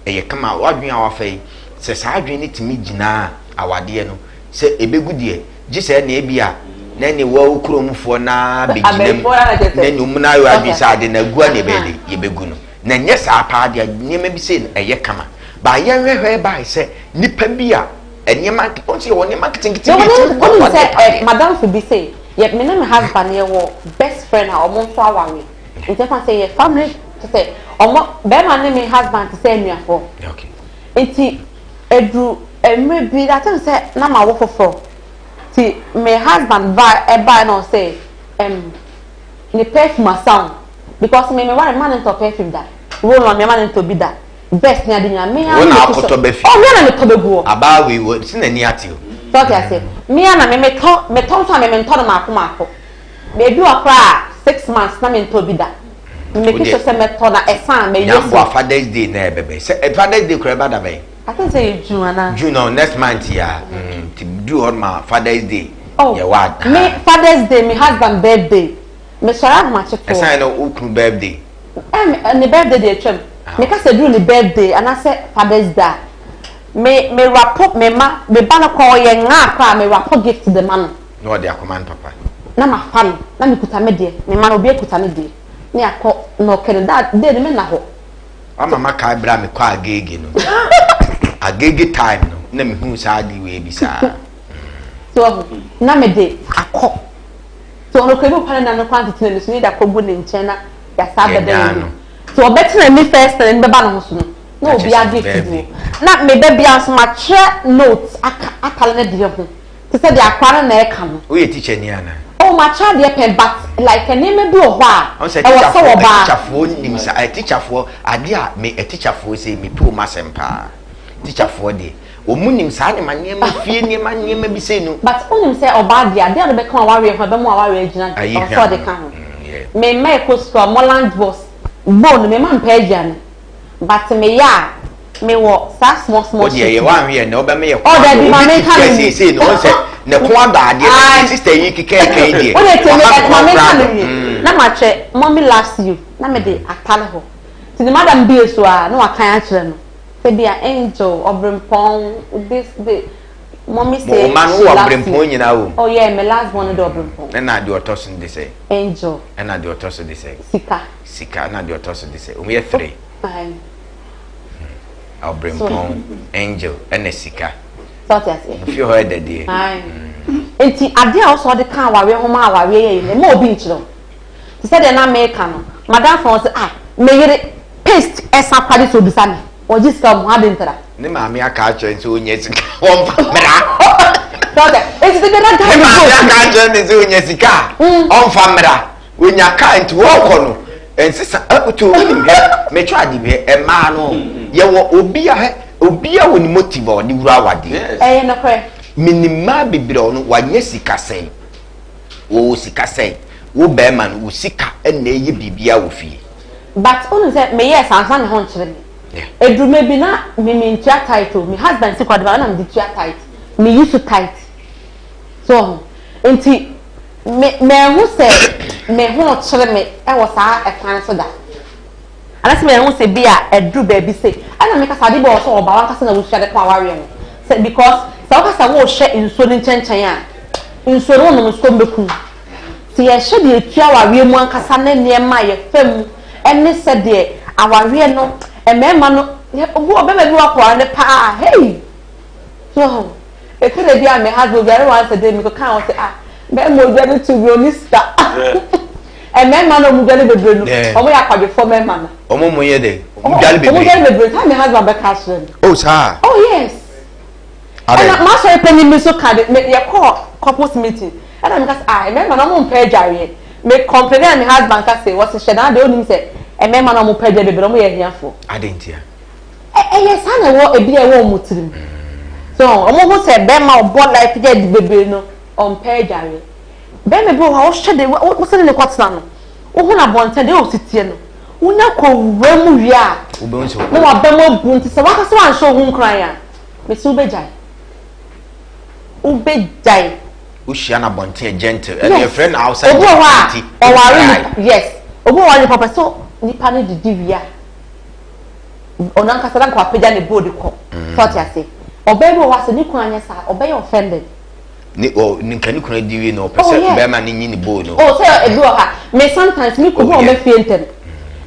ɛyɛ kama wadwene a wafa yi sɛ saa adwene no tumi gyina awadeɛ no sɛ ɛbɛgu deɛ Gye sɛ ɛnna ebia na ɛne wo kuromfoɔ no ara bɛgyina mu na ɛne wɔn ayɔ adwene sɛ ade no agu a na yɛbɛyɛ de yɛbɛgu no. Na ɛnyɛ saa paa deɛ nneɛma bi sei no ɛyɛ kama. Ba yɛnhwɛhwɛ bae sɛ nnipa bi a nneɛma nke wɔn sɛ yɛwɔ nneɛma nketenkete bi a ɛtumi bɔ Wonim adeɛ sɛ pa deɛ. Madamfo bi sei, yɛ me ne me husband yɛwɔ best friend a wɔn nso aware. Nti ɛfa sɛ yɛ family. Kyerɛ sɛ ɔmo bɛrima ne me husband te sɛ anuafoɔ. Nti ɛduru mmerɛ bi I think sɛ na mawo foforɔ nti me husband ba ɛbaeɛ na ɔsɛ ɛm ne perfume asa o because me me ware mma ne ntɔ perfume da roll on me mma ne ntɔ bi da vest ne ade nyinaa me ara Wo na na me akɔtɔ bɛ fi. Oh me ara na metɔ bɛgu hɔ. Abaa wei wɔ si n'ani ate o. Sɛ ɔte aseɛ me ara na me metɔ metɔ nso a me mentɔ no maako maako. Ebi wɔ koraa a six months na mentɔɔ bi da. Me make sure sɛ mɛtɔ na ɛsa a mɛyɛ Nyamboa Father's Day na ɛbɛbɛ sɛ Father's Day koraa ɛba da bɛn? I think sɛ yɛ June anaa. June no next month ya nti duru hɔ ma Father's Day. Oh yɛ wa. Me Father's Day me husband birthday me sɔre ahomakye foɔ. Ɛsan no wo kunu birthday. Ɛɛ ne birthday deɛ atwam. Me ka sɛ duru ne birthday anaasɛ Father's Day a me me rapo me ma me ba no koraa ɔyɛ ngaa koraa me rapo gift de ma no. Na ɔde akɔma ne papa. Na mafa no, na mekuta me deɛ, me mma no obiara kuta ne deɛ, ne yɛakɔ na ɔkɛ no, that day no menna hɔ. Wama makae berɛ a mekɔ Agege no, Agege time no na mehuu saa ade wei bi saa. So wahu, na mede akɔ. So ɔno koraa ebi wɔ hɔ a na nna no koraa ntete n'ani so, na yɛde akɔgu ne nkyɛn na yɛasan abɛda Yɛnyaa n'anim. no. So ɔbɛte n'ani first time n'ani bɛba ne ho so no, na Na kyerɛ obiara sɛ gift gu birthday. hɔ. Na me ba biara nso matwerɛ note aka atare ne deɛ ho. Te sɛ deɛ akora no na ɛka no. Woyɛ teacher ni anaa? Oh makyɛ adeɛ pɛn but like nneɛma bi wɔ hɔ a Ɔn sɛ ɛwɔ sɛ teacherfoɔ wɔba. teacherfoɔ nim sa ɛ teacherfoɔ adeɛ a me teacherfoɔ sei me pɛ wɔn asɛm paa teacherfoɔ deɛ wɔn nim saa nneɛma nneɛma fie nneɛma nneɛma bi sei no. But wonim sɛ ɔbaa deɛ adeɛ a ɔde bɛka w'awareɛ ho ɛbɛma w'awareɛ agyina deɛ Ayi ɛwɔ sɛ hwɛ ɔde ka ho. Yeah. Me mma ɛkɔ sukuu a wɔn lunch box bowl no me mma mpɛ aduane but meyɛ a. Me wɔ saa small small Wo deɛ shit yɛ bi. wanhwɛ yɛ nnɛ wobɛma yɛ Oh kɔn adɔ dabi ma obi me te nka fie no nwie. seesei no wohu sɛ ne kɔn adɔ adeɛ na Ae. deɛ sister yi keka ɛka yi deɛ Wo deɛ tie me wama ɛ me ma kɔn me koraa nka no adɔ nwie. mm. Na makyɛ mommy loves you na me de atare hɔ. Nti ne madam bue so a na wakan akyerɛ no sɛ bi a Angel, Ɔbrempɔn, this this mommy Mo say wo mma no she wowɔ loves you. abrempɔn nyinaa wɔ mu? Oh yeah me last born no de Ɔbrempɔn. Ɛna deɛ ɔtɔ so no de sɛn? Angel. Ɛna deɛ ɔtɔ so de sɛn? Sika. Sika ɛna deɛ ɔtɔ so de sɛn? Wɔn yɛ three. Ae. Ɔbrempɔn, angel, ɛna sika. Sɛ ɔte aseɛ. Mo fie hɔ yɛ dɛ deɛ. Ae. Nti adeɛ a ɔsɛ ɔde ka awareɛ ho ma awareɛ yɛ yi no, mma obi nkyerɛ wo. Te sɛ deɛ na meka no, madamfo no ɔse ah, me yere paste ɛsa koraa gye sɛ obisa me. Ɔgye sika wɔ me hɔ, adɛn ntira? Ne maame aka akyerɛ no sɛ ɔnya sika a ɔmfa mmra. Sɛ ɔte aseɛ. Nti sɛ na guy Ne no maame bɔ aka akyerɛ no sɛ ɔnya sika a ɔmfa mmra. Onya car nti wɔkɔ no nsesa ɛkoto wonim hɛ metwa ade bi hɛ mmaa no yɛwɔ obi a hɛ obi a wɔ ne motive a ɔde wura awadeɛ. Ɛyɛ nokorɛ. Menim mmaa bebree a ɔno wanyɛ sika sɛn wɔwɔ sika sɛn wo bɛrima no wo sika ɛna ɛyɛ biribiara wɔ fie. But wonim sɛ meyɛɛ saa nso na me ho nkyere me. Ɛduru mɛ bi na me mentua tithe o me husband sika ɔde ba me na mede tua tithe me yi so tithe so ɔho nti Me, manhu sɛ me ho rekyere me wɔ saa ɛkwan no so da. Anaasɛ manhu sɛ bi a aduru baabi sei. Ɛna meka sɛ ade bi wɔ hɔ sɛ ɔba wankasa na wosua de ka w'awareɛ ho. Sɛ because sɛ woka sɛ worehwɛ nsuo no nkyɛnkyɛn a, nsuo no wonom nsuo bɛku wo. Sɛ yɛhwɛ deɛ ɛtua awareɛ mu ankasa ne nneɛma a yɛfa mu ne sɛdeɛ awareɛ no mmarima no, obi wɔ barima bi wɔ akɔware no paa, hey! So wahu? Ɛtɔ da bi a me husband odware once a day mekɔ kaa ɔsɛ ah bɛrima odware tu bi ɔni sika. Mmarima na ɔmo dware bebree no ɔmo yɛ akwadwofoɔ mmarima no. Ɔmo mo yɛ dɛ ɔmo dware bebree. Ɔmo dware bebree saa me husband bɛka akyerɛ me. Oh saa. Oh yes. Ɛna m'asɔre panyin bi nso ka de me yɛkɔɔ couples meeting ɛna meka sɛ ah mmarima no ɔmo mpɛ adwareɛ me complain na me husband ka sɛ wɔsi hyɛ dan de onim sɛ mmarima no ɔmo pɛ adware bebree ɔmo yɛ ahiafoɔ. Adɛn ntia. Ɛyɛ saa na ɛwɔ ebi a ɛwɔ wɔn tirim. So wɔn ho sɛ bɛrima ɔbɔ life yɛ de bebree no ɔmpɛ adwareɛ. Bɛrima bi wɔ hɔ a wohwɛ de wosɛ ne ne kɔtena no wohu no abɔnten deɛ ɔsi teɛ no wonya kɔ wura mu wie a na waba mu abu nti sɛ wankasa wanhyɛ wo ho nkuran a mesi wobɛgyae wobɛgyae. Wohyia no abɔnten gentle ɛna yɛfrɛ no outside obi wɔ hɔ a ɔware yes obi wɔ hɔ a nipa pɛ sɛ nipa no didi wie a. ɔno ankasa na nka wapagya ne board kɔ mm. sɛ ɔte ase ɔbaa bi wɔ hɔ asɛ ne kunu anyɛ saa ɔbɛyɛ offended. ne ɔ ne nka ne kunu adi wie na ɔpɛ sɛ oh, bɛrima ne nyi ne bowl no. oh sɛ ebi wɔ ha me sometimes me kunu oh, ɔmɛ fie ntɛm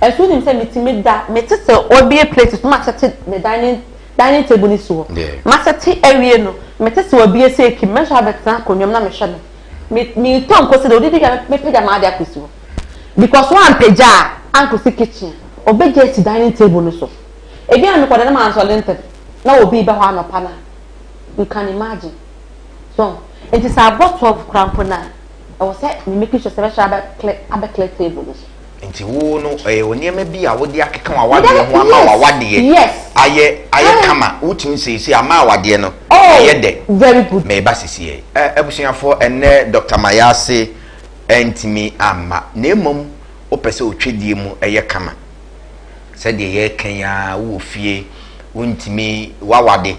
ɛnso nim sɛ metumi da mete sɛ ɔbie plate so ma sɛte ne dining dining table ne si hɔ ma sɛte awie no mete sɛ ɔbie sɛ ekim mɛnso abɛtena akonnwa mu na mehwɛ no me me tɔ nkosi de odidi wia mepagya maa de akɔsi hɔ because wɔn ampagya a ankosi kitchen. Ɔbɛgya asi dining table no so. Ebi a mekɔda na mansɔre ntɛm na obi reba hɔ anɔpa no a, you can imagine. So nti sɛ abɔ 12 koraa mpo no a, ɛwɔ sɛ me make sure sɛ bɛhwɛ abɛ clear abɛ clear table no so. Nti wo no ɛyɛ wo nneɛma bi a wode akeka w'awadeɛ ho ama w'awadeɛ ayɛ ayɛ kama wotumi seesei ama awadeɛ no oh, ayɛ dɛ. Very good. Meba sisi ɛ abusuafoɔ ɛnɛ Dr. Mayase ɛntumi amma na mmom wopɛ sɛ otwadie mu yɛ kama sɛdeɛ yɛreka yi ara wowɔ fie wontumi wawade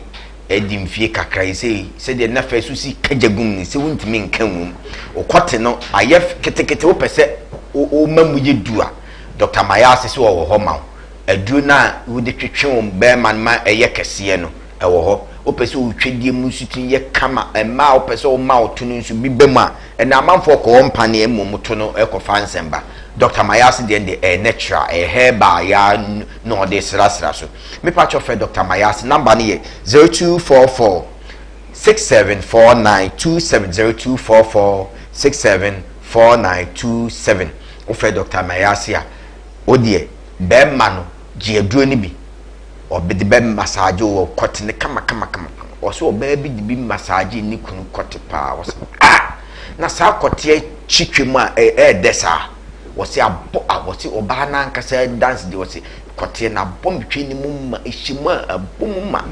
adi mfie kakra yi sei sɛdeɛ na fɛ so si ka gya gum no sɛ wontumi nka nwom wokɔte no ayɛ ketekete wopɛ sɛ woma mu yɛ du a Dr. Mayase sɛ ɔwɔ hɔ ma wo aduro no a wode twetwe wo bɛrima no ma ɛyɛ kɛseɛ no ɛwɔ hɔ wopɛ sɛ wotwadie mu nso tumi yɛ kama mmaa a wopɛ sɛ woma wo to no nso bi ba mu a Ɛnɛ amanfoɔ kɔ hɔ mpaneɛ mmom to no kɔ fa nsɛm ba. Doctor Mayase deɛ no deɛ ɛyɛ natural, ɛyɛ herbal yaa na ɔde srasra so. Me pakyɛ frɛ Doctor Mayase number no yɛ 0244 674927 0244 674927 Wo frɛ Doctor Mayase a wo deɛ bɛɛma no gye aduro no bi. Ɔde bɛ massage wo kɔte no kama kama kama kama. Ɔsɛ ɔbaa bi de bi massage ne kunu kɔte paa. Ɔsɛ ah na saa kɔteɛ kyi twam a ɛyɛ dɛ saa. Ɔsɛ abɔ a ɔsɛ ɔbaa n'ankasa dance deɛ ɔsɛ kɔteɛ na abɔ me twe ne mu ma ɛhyɛ mu a abɔ mu ma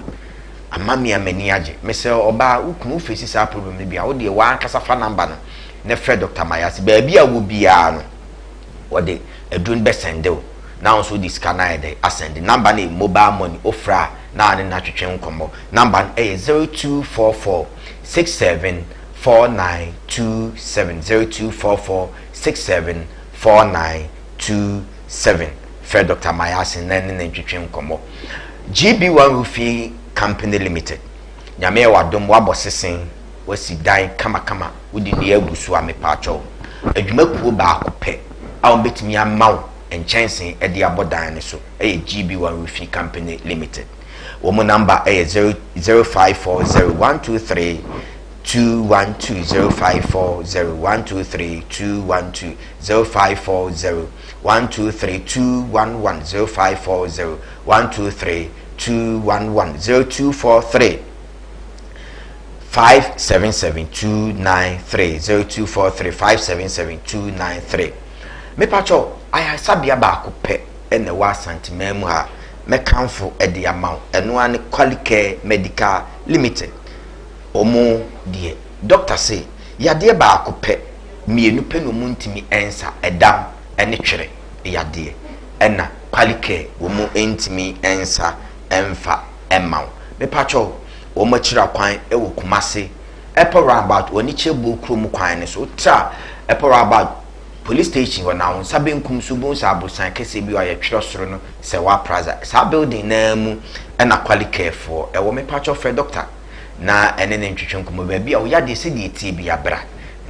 ama me a m'ani agye. Mesɛ ɔbaa wo kunu wo face saa problem no bi a wo deɛ w'ankasa fa number no na frɛ Doctor Mayase baabi a wɔ biara no. Wɔde aduro no bɛsɛnde wo na wo nso wode sika no ayɛ dɛn asɛnde. Number no yɛ mobile money, wofrɛ a na ne no atwetwe nkɔmmɔ. Number no yɛ 0244 67 4927, 0244 67 4927. Frɛ Doctor Mayasin na ne no ntwetwe nkɔmmɔ. GB1 Roofing Company Limited, Nyame yɛ w'adom, woabɔ sesen. Woasi dan kamakama, wode nnua agu so a, mepaakyɛw, adwumakuo baako pɛ a wɔbɛtumi ama wo nkyɛnse de abɔ dan no so yɛ GB1 Roofing Company Limited. Wɔn namba yɛ 0 0540 123 212 0540 123 212 0540 123 211 0540 123 211 0243 577293 0243 577293 Mepakyɛw, ayaresabea baako pɛ na ɛwɔ Asanteman mu ha a mɛkamfo de ama wo, ɛno ara ne Qualicare Medical Limited. Wɔn deɛ, dɔkta se yadeɛ baako pɛ, mmienu pɛ na wɔntumi nsa, ɛdam ne twere yadeɛ, ɛna Qualicare wɔn ntumi nsa mfa mma wo. Mepakyɛw, wɔn akyira kwan wɔ Kumasi Airport roundabout, wɔ Anikyɛ Buo kurom kwan no so. Wotra Airport roundabout police station hɔ na wo nsa benkum so wobɛhu sɛ aborosan kɛseɛ bi wɔ a yɛtwerɛ soro no Sɛwa Plaza. Saa building no ara mu na Qualicare foɔ wɔ. Mepakyɛw frɛ doctor na ɛne no ntwetwe nkɔmmɔ. Baabi a wo yadeɛ sɛdeɛ ɛteɛ biara bra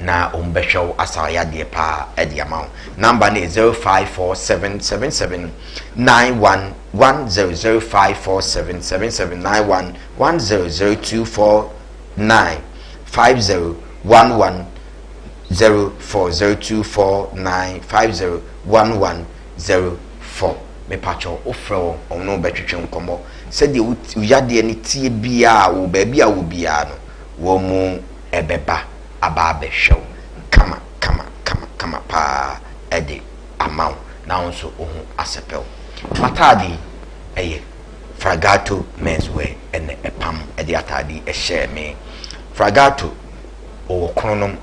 na wɔbɛhwɛ wo asa wo yadeɛ paa de ama wo. Number no yɛ 054777 91 10 0547 77 91 10 0249 50 11 04 0249 50 11 04 Mepakyɛw, wofrɛ wɔn, wɔn ne wo bɛtwetwe nkɔmmɔ. Sɛdeɛ wo yadeɛ no teɛ biara, wɔ baabi a wɔ biara no, wɔn bɛba aba abɛhwɛ wo kama kama kama kama paa de ama wo na wo nso wo ho asɛpɛ wo. M'ataade yi ɛyɛ Fragato Men's Wear ɛna ɛpam ɛde ataade yi ɛhyɛɛ me. Fragato ɔwɔ Kronom,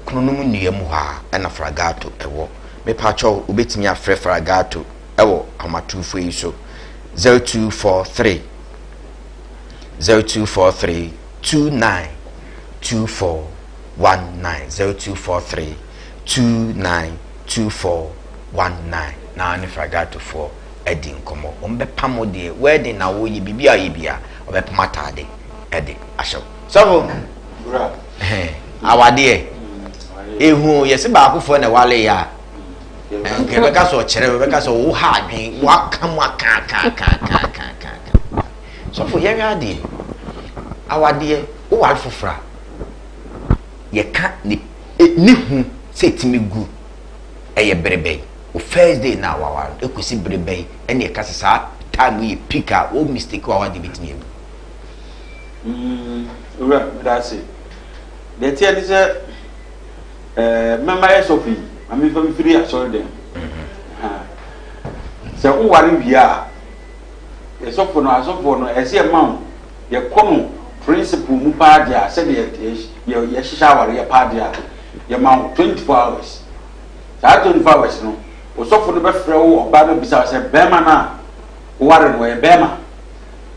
Kronom nnua mu hɔ a ɛna Fragato ɛwɔ. Mepaakyɛw wobɛtumi afrɛ Fragato ɛwɔ ahomatorofoɔ yi so 0243 0243 29 24 19 0243 29 2419 na ne Fragatofoɔ adi nkɔmmɔ. Wɔbɛpam wo deɛ, wedding na woyɛ, biribi a woyɛ biara, wɔbɛpam ataade de ahyɛ wo. Sɔfo, awadeɛ, ehu yɛse baakofoɔ na ɛwale yɛ a, nka ɛbɛka sɛ ɔkyerɛ, ɛbɛka sɛ wo ha adwen, waka mu aka aka aka aka aka aka aka. Sɔfo, yɛhwɛ adeɛ, awadeɛ, woware foforɔ a, yɛka ne ne hu sɛ ɛtumi gu, ɛyɛ bere bɛn? Wo first day no a waware no ɛkɔsi bere bɛn ɛna ɛka sɛ saa time yi yɛ peak a wo mistake a wade bɛtumi awu? Mm, owura, meda ase. Deɛ ɛteɛ ne sɛ, eh, mɛma yɛ sɔfo yi, ma memfa mfiri asɔre dɛm. Sɛ woware wie a, yɛ sɔfo no, asɔfoɔ no, ɛsɛ yɛma wo, yɛkɔ no principle mu paa deɛ a, sɛdeɛ yɛhyehyɛ awareɛ paa deɛ a, yɛma wo 24 hours. Saa 24 hours no, osɔfo no bɛfrɛ wo ɔbaa no abisa wo sɛ, bɛrima no a woware no, ɔyɛ bɛrima?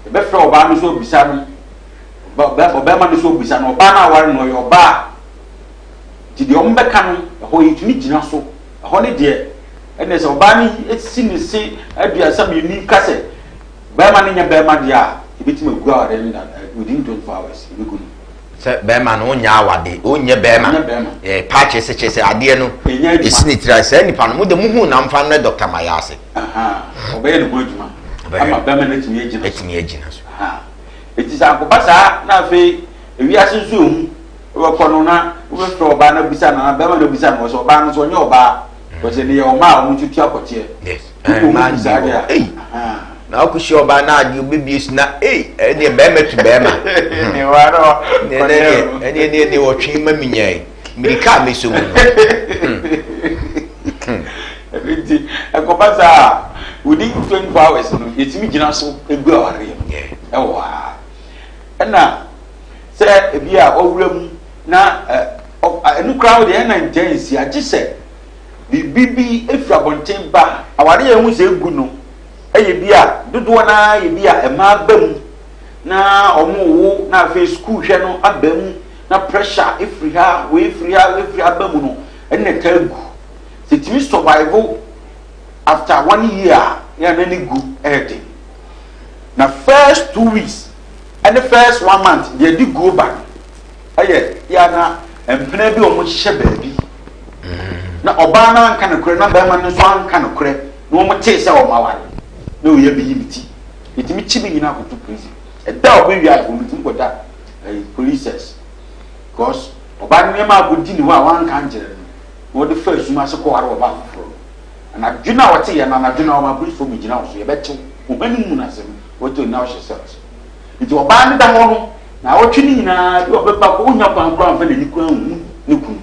Yɛbɛfrɛ ɔbaa no nso abisa no, ɔbɛrima no nso abisa no, ɔbaa no a ware no, ɔyɛ ɔbaa? Nti deɛ wɔbɛka no, ɛhɔ yɛtumi gyina so. Ɛhɔ ne deɛ, ɛnna sɛ ɔbaa no si ne se 32 ka sɛ bɛrima no nyɛ bɛrima deɛ a, yɛbɛtumi agu awareɛ no within 24 hours, yɛbɛgu no. Sɛ bɛrima no wonyɛ awade, wonyɛ bɛrima. Wonyɛ bɛrima. Ɛɛ paakyɛ sɛ kyerɛ sɛ adeɛ no Ɛnyɛ adwuma. esi ne tiri ase. Saa nipa no mo de mo hu na mfa mmerɛ Dr. Mayase. Ɔbɛyɛ ne ho adwuma ama bɛrima no atumi agyina so. Atumi agyina so. Eti sɛ akoba saa na afei ewiase nso ehu wobɛkɔ no na wobɛfrɛ ɔbaa no abisa no anaa bɛrima no abisa no wɔ sɛ ɔbaa no nso ɔnyɛ ɔbaa wɔsɛ ne yɛ ɔmaa a wɔn nso tua kɔteɛ. Yes. Wokɔ Mmaa mu saa bi deɛ wɔ a. ei na wokɔhyia ɔbaa na adeɛ wobɛbie so na ei ɛdeɛ bɛrima tu bɛrima. Ɛneɛ ɛneɛ ɛneɛ wɔtwe ma menyae mmirika a mesɔ mu no. Ɛno nti ɛkɔba saa a within 24 hours no yɛtumi gyina so gu awareɛ no ɛwɔ hɔ a ɛna sɛ ebi a ɔwura mu na ɛno koraa deɛ ɛna nkyɛn nsi agye sɛ biribi bi efiri abɔnten ba. Awareɛ a ɛho sɛ egu no ɛyɛ bi a dodoɔ naa yɛ bi a mmaa ba mu na wɔn wo na afei sukuu hwɛ no aba mu na pressure efiri ha, wei firi ha, wei firi ha ba mu no, ɛna ɛtaa gu. Sɛ tumi survive after one year a, yɛ na ne gu ɛyɛ den. Na first 2 weeks ɛne first one month deɛ ɛde guo ba no ɛyɛ yɛ na mpena bi a wɔn hyehyɛ baabi na ɔbaa no anka nokorɛ na bɛrima no nso anka nokorɛ na wɔn tee sɛ wɔn aware na oyɛ bi yi ne ti, yɛtumi kyi ne nyinaa akɔto prison. Ɛda a ɔbɛwia ade wɔn tumi kɔda ɛyi police cells because ɔbaa no nneɛma akɔdi ne hɔ a wanka nkyerɛ no na wɔde fa esum ase kɔware ɔbaa foforɔ no. Anadwo no a wɔte yɛ no, anadwo no a wɔn apolisifoɔ bi gyina wɔ so, yɛbɛkyew wɔn anim mu n'ase no, wɔte na ɔhyɛ cells. Nti ɔbaa no da hɔ no na awɔtwe no nyinaa bi ɔbɛba kɔ onya kwan koraa nfa n'ani koraa nhu ne kunu.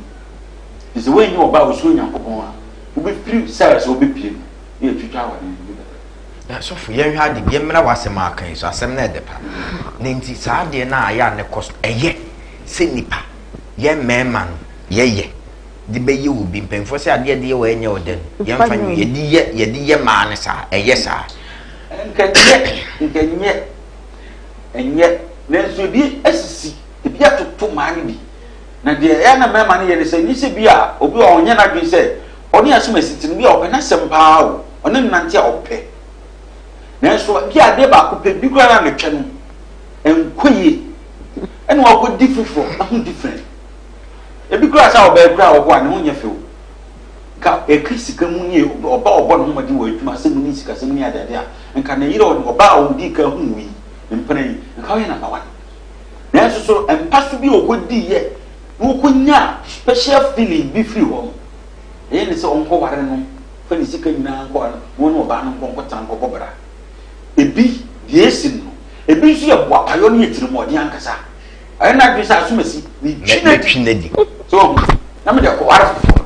Nti sɛ wɔnyɛ ɔbaa a osuro Nyankopɔn a, wobɛfiri cells a wobɛpie no na yɛtwitwa aware no bi bɛbɛ. Na sɔfo, yɛnhwɛ ade bi, yɛmmra w'asɛm a aka yi so, asɛm no ɛdɛ pa. Na nti saa adeɛ no a ɛyɛ a ne kɔ so, ɛyɛ sɛ nipa, yɛn mmarima no, yɛyɛ de bɛyɛ obi. Mpanyinfoɔ sɛ adeɛ de yɛ wɔ ɛnyɛ ɔdɛ no, yɛmfa nyɛ, yɛde yɛ mmaa no saa, ɛyɛ saa. Nkɛnyɛ, nkɛnyɛ, ɛnyɛ, nanso ebi asisi, ebi atoto mmaa no bi. Na deɛ ɛyɛ na mmarima no yɛ ne sɛ, nye sɛ bi a obi a ɔnyɛ n'adwene sɛ ɔne asɛm asi ti no, bi a ɔpɛ n'asɛm paa o, ɔne nante a ɔpɛ. Nanso bi a adeɛ baako pɛ bi koraa na ne twɛ no nkɔ yie, ɛna wakɔdi foforɔ ɛho different. Ebi koraa sɛ ɔbaa koraa wɔ hɔ a ne ho nyɛ fɛ o. Nka ɛka sika mu nie, ɔba ɔbɔ ne ho mmɔden wɔ adwuma asɛm mu ne sikasɛm ne adeade a, nka ne yere ɔne ɔbaa a ɔdii kan huu yi, mpena yi, nka ɔyɛ number one. Nanso so mpa so bi a ɔkɔdiiɛ na ɔkɔnya special feeling bi firi hɔ no, ɛyɛ ne sɛ ɔnkɔware no, fa ne sika nyinaa nkɔware no, na ɔne ɔbaa no nkɔ nkɔtena nkɔbɔ bra. Ebi, deɛ ɛsi no, ebi nso yɛ boapayɔ ne atirimuɔden ankasa. Ɔyɛ n'adwene sɛ asomasi, metwi Mɛtwi n'adi. So ɔho, na mede kɔware foforɔ.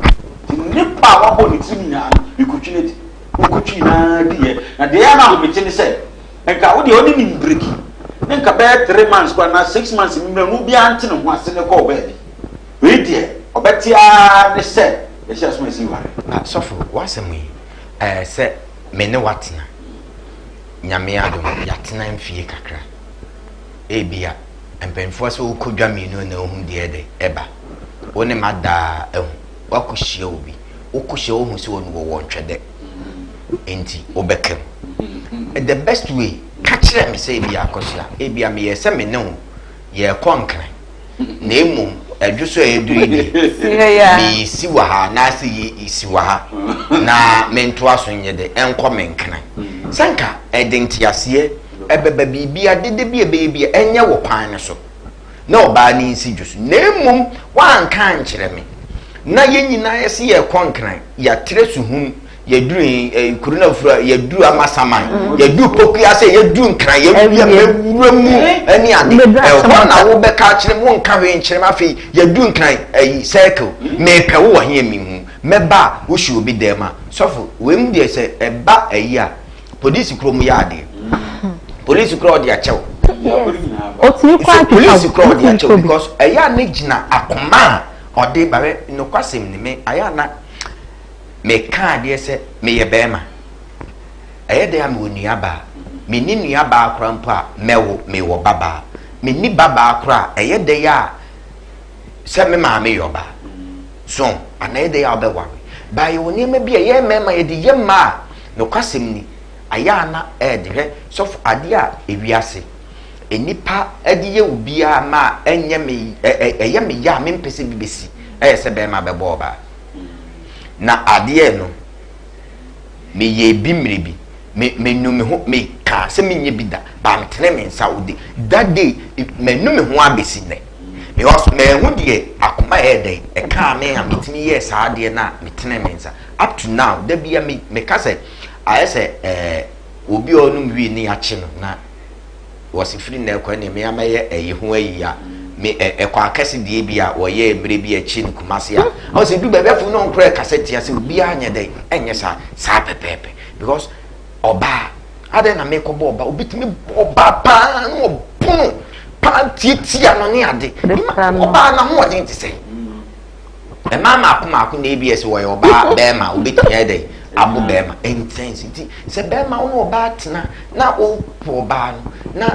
Nti nipa a wabɔ ne tirim nyinaa no, mekɔtwi n'adi. Wokɔtwi nyinaa diiɛ. Na deɛ ɛyɛ na ahomete ne sɛ, nka wo deɛ ɔne ne mbreki ne nka bɛyɛ 3 months kɔ anaa 6 months mmerɛ no, obiara nte ne ho ase ne kɔɔ baabi. Wei deɛ ɔbɛte ara ne sɛ yɛhyɛ asomasi ware. Ah, sɔfo, w'asɛm yi, ɛɛ sɛ me ne watena, Nyame adom, yɛatena mfie kakra. Ebia, mpanyinfoɔ sɛ wokɔ dwa mmienu na wohu deɛ ɛde ɛba. Wo ne ma daa ahu, wakɔhyia obi, wokɔhyia wohu sɛ ɔno wɔwɔ ntwɛdɛ, nti wobɛka mu. The best way, ka kyerɛ me sɛ ebia akɔhyia, ebia meyɛ sɛ me ne wo yɛrekɔ Nkran, na mmom ɛdwo so a ɛduru yi deɛ, meyɛsi wɔ ha anaasɛ yɛsi wɔ ha na mentoa so nyɛ de ɛnkɔ me Nkran. Sɛ nka ɛde nteaseɛ ɛbɛba biribi adede bi a ɛbɛyɛ bi a ɛnyɛ wɔ kwan no so na ɔbaa ne nsi dwo so, na mmom woanka ankyerɛ me na yɛn nyinaa yɛsɛ yɛrekɔ Nkran, yɛatrɛ suhunu. Yɛduru eh, kuro no afura, yɛduru Amasaman, mm. yɛduru Pokuya sɛ yɛduru Nkran, yɛwura mɛwura mu ɛne ade. Ɛhɔ na wobɛka akyerɛ mu, wonka hwee nkyerɛ mu afei yɛduru Nkran ɛyi circle, mepɛ wo wɔ he mehu, mɛba a wohyɛ obi dɛm a, sɔfo, wei mu deɛ sɛ ɛba ɛyi a, polisi kuro mu yɛ adeɛ. Polisi kuro ɔde akyɛw. Polisi kuro ɔde akyɛw because ɛyɛ a ne gyina akoma a ɔde ba nokwasɛm ni me ayɛ a na Meka adeɛ sɛ meyɛ barima. Ɛyɛ dɛn a mewɔ nuabaa? Menni nuabaa koraa mpo a, mɛwo, mewɔ babaa. Menni babaa koraa a, ɛyɛ dɛn a sɛ me maame yɛ ɔbaa? So, anaa ɛyɛ dɛn a wobɛware? Baa yɛwɔ nneɛma bi a yɛn mmarima yɛde yɛ mmaa a, nokwasɛm ni, ayɛ a na ɛyɛ den. Hwɛ, sɔfo, adeɛ a ewiase nnipa de yɛ wo biara ma ɛnyɛ me, ɛyɛ me ya a mempɛ sɛ bi bɛsi, ɛyɛ sɛ barima bɛbɔ ɔbaa. Na adeɛ no, meyɛɛ bi mmerɛ bi, me menu me ho, mekaa sɛ menyɛ bi da, but metene me nsa wo de, that day, manu me ho abɛsi nnɛ. Because manhu deɛ akoma ɛyɛ dɛn, ɛkaa me a metumi yɛɛ saa adeɛ no a metene me nsa. Up to now, da bia me meka sɛ, ayɛ sɛ ɛɛ obi a ɔnom wii ne yɛakye no na Wɔse firi nnɛ rekɔ ɛneɛ me ara mɛyɛ ɛyi ho ayi a me ɛ ɛkɔ akɛse deɛ bi a wɔyɛɛ mmerɛ bi akyi no Kumasi a ɔn sɛ du baabi afei na ɔnkora ɛkasa tia sɛ obiara nyɛ dɛn ɛnyɛ saa saa pɛpɛɛpɛ because ɔbaa adɛn na mekɔbɔ ɔbaa obi tumi bɔ ɔbaa paa na ɔpono paa tiatia no ne ade ɔbaa n'ahoɔden te sɛ Mmaa mmaako mmaako na ebi ɛsɛ wɔyɛ ɔbaa bɛrima obetumi ayɛ dɛ abo bɛrima ntɛnsi nti sɛ bɛrima wo ne ɔbaa tena na wopɛ ɔbaa no na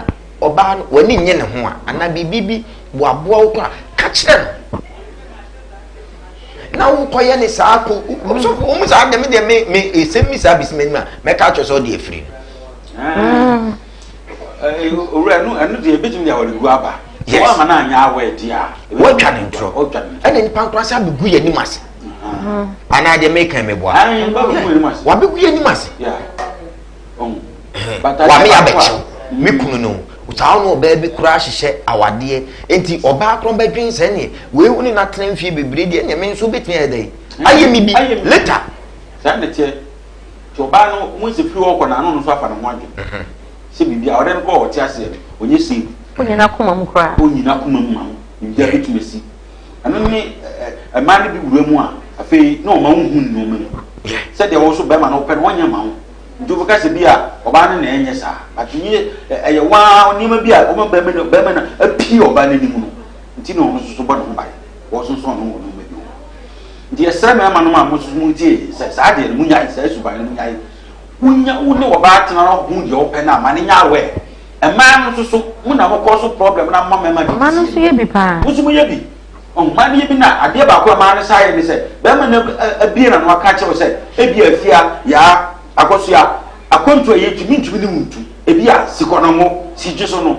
ɔbaa no w'ani nye ne ho a anaa biribi bi waboa wo kora ka kyerɛ no na wokɔyɛ ne saa ko so wɔn saa deɛ me deɛ me me esɛm mi saa bisi m'anim a mɛka akyerɛ sɛ ɔde afiri no. Owura ɛno ɛno deɛ ebetumi de awaregu aba. Sɛ wɔama no anyɛ awɛ deɛ a. Wɔatwa ne ntorɔ. Ɛna nipa nkora sɛ abɛgu yɛn anim ase. Anaa deɛ meka meboa. Wabɛgu yɛn anim ase. Wame abɛkyew me kunu no saa ɔno ɔbaa bi koraa hyehyɛ awadeɛ nti ɔbaa korɔ bɛdwen sɛ neɛ wei wo ne no atena mfie bebree deɛ neɛ me nso bɛtumi ayɛ dɛn ayɛ me bi later. Saa na ɛteɛ. Nti ɔbaa no mo sɛ firi hɔ kɔ na ano no nso afa ne ho adwene sɛ biribi a ɔde no kɔ ɔte aseɛ no ɔnyɛ safe. Ɔnyi n'akoma mu koraa. Ɔnyi n'akoma mu ma no biribi a bɛtumi asi. Ɛno ne mmaa no bi wura mu a afei na ɔma wohu nneɛma mu sɛdeɛ wo nso bɛrima no wopɛ no ɔnyɛ ma wo nti wobɛka sɛ bi a ɔbaa no na ɛnyɛ saa but nyɛ ɛyɛ waa nneɛma bi a wɔma bɛrima no bɛrima no apue ɔbaa no anim no nti na ɔno nso so bɔ ne ho ban wɔsonsɔn ne ho wɔ nneɛma bi ho. Nti yɛsrɛ mmarima nom a mo nso montie yei sɛ, saa deɛ no monyae, saa suban no monyae. Wonya wo ne ɔbaa tena na ɔhu deɛ wopɛ no a, ma no nyɛ aware. Mmaa no nso so, mo na mokɔ so problem no ama mmarima de Mmaa no nso yɛ bi paa. Mo nso moyɛ bi. Ɔho, mmaa no yɛ bi na adeɛ baako a mmaa no saa yɛ ne sɛ, barima no abue n'ano aka akyerɛ wo sɛ, ebia Afia, Yaa, Akosua, akwantu a yɛtu, mentumi ne wo ntu. Ebia Sikɔnɔngo, Sidwe so no,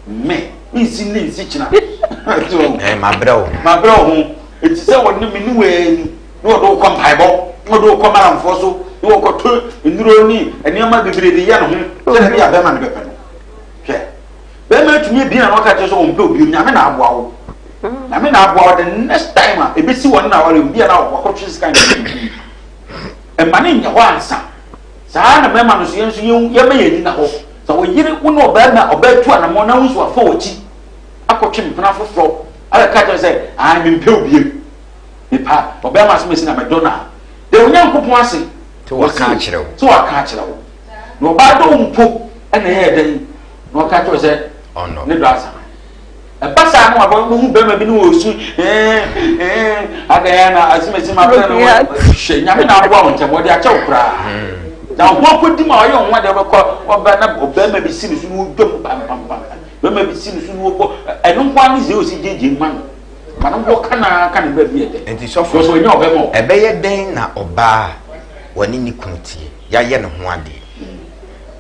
Me, mensi nnɛ nsi kyena. Eh, mabrɛ wo. Mabrɛ wo ho. Enti sɛ wɔne me ne wo ani, na wɔde wo kɔ mpaebɔ, na wɔde wo kɔ malamfoɔ so, na wɔkɔtɔ nnuro ne nneɛma bebree de yɛ ne ho, sɛdeɛ ɛbɛyɛ a bɛrima no bɛpɛ no. Hwɛ, bɛrima atumi abie n'ano aka kyerɛ sɛ ɔmpɛ obi, Nyame na aboa wo. Nyame na aboa wo. The next time a ɛbɛsi wɔne na aware mu, bi a na wakɔtwe sika ne ɛma ne nyɛ hɔ ansa. Saa ara na mmarima no nso, yɛn nso yɛma yɛn ani nna hɔ. Sɛ wo yere, wo ne ɔbarima, ɔbaa tu anammɔn na wo nso wafa w'akyi akɔtwe mpena foforɔ abɛka kyerɛ sɛ, ae, mempɛ wo bio. Mepa ɔbarima asɛm asi na medɔ no a, da Onyankopɔn ase. Sɛ waka akyerɛ wo. Sɛ waka akyerɛ wo. Na ɔbaa dɔ wo mpo na ɛyɛɛ dɛn na ɔka kyerɛ wo sɛ ne dɔ asa. Ɛba saa no wabɔ wohu bɛrima bi ne wɔsu adɛn na asimasi ma brɛ no hwɛ nyame na aboa wo ntɛm wɔde akyɛ wo koraa hmm. na ho akɔdi ma ɔyɛ ho adeɛ wobɛkɔ ɔba na ɔbɛrima bi si ne so na ɔdwa mu pampampam bɛrima bi si ne so na ɔbɔ ɛno nko ara ne sɛ ɔsi gyegye ma no ma no bɔ ka na ka ne baabi yɛ dɛ nti sɔfo ɔnyɛ ɔbɛma ɛbɛyɛ dɛn na ɔbaa wɔne ne kunu tie yɛayɛ ne ho adeɛ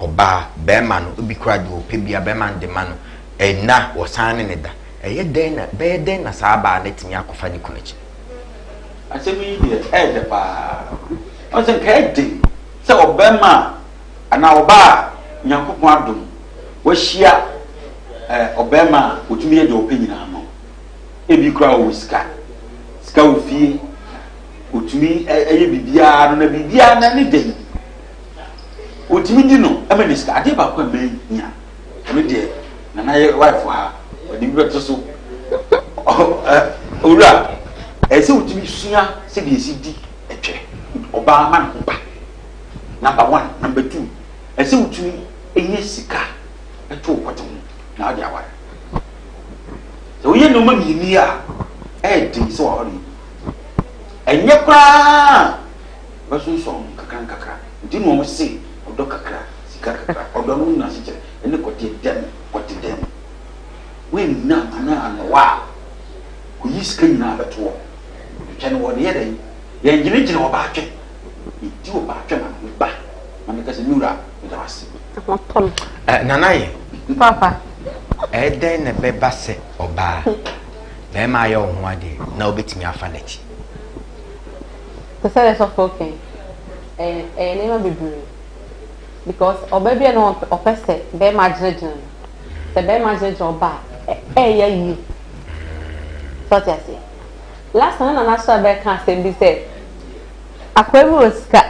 ɔbaa bɛrima no obi kora deɛ ɔpɛ bia bɛrima no de ma no Ɛnna wɔsan ne no da. Ɛyɛ dɛn na, ɛbɛyɛ dɛn na saa baa no atumi akɔfa ne kunu akyi? Asɛm yi deɛ, ɛyɛ dɛ paa. Ɔhu sɛ nka ɛyɛ den sɛ ɔbarima a anaa ɔbaa a Nyankopɔn adom wahyia ɔbarima a ɔtumi yɛ deɛ ɔpɛ nyinaa no. Ebi koraa ɔwɔ sika, sika wɔ fie. Ɔtumi yɛ biribiara no na biribiara na ne dɛn. Ɔtumi di no ma ne sika. Adeɛ baako a manya, ɛno deɛ Nana yɛ wife ha, ɔde bi bɛto so. Owura, ɛsɛ sɛ wotumi sua sɛdeɛ ɛsi di ɛtwɛ. Ɔbaa ma ne ho ba. Number one. Number two, ɛsɛ sɛ wotumi nya sika to wo kɔte ho na wode aware. Sɛ woyɛ nneɛma mmienu yi a, ɛyɛ den sɛ waware yi. Ɛnyɛ koraa bɛsonsɔn no nkakra nkakra. Nti na wɔn se ɔdɔ kakra, sika kakra. Ɔdɔ no nyina ase kyerɛ ɛne kɔte dɛm, kɔte dɛm. Woannya anaa anɔwa a, kɔyi sika nyinaa bɛtoɔ. Twɛ no wɔde yɛ dɛn? Yɛngyinagyina ɔbaa twɛ. Yɛdi ɔbaa twɛ ma ne ho ba. Na meka sɛ, me wura, meda wo ase. Ho tɔ no. Eh, Nana yɛ. Papa. Ɛdɛn na ɛbɛba sɛ ɔbaa, bɛrima ayɛ wo ho adeɛ na wobɛtumi afa n'akyi? Te sɛ deɛ sɔfo reka yi, ɛyɛ ɛyɛ nneɛma bebree because ɔbaa bi a na ɔpɛ sɛ bɛrima gyinagyina no, sɛ bɛrima gyinagyina ɔbaa a, ɛyɛ yie. So ɔte aseɛ? Last time na Nana Asua bɛka asɛm bi sɛ akoa bi wɔ sika,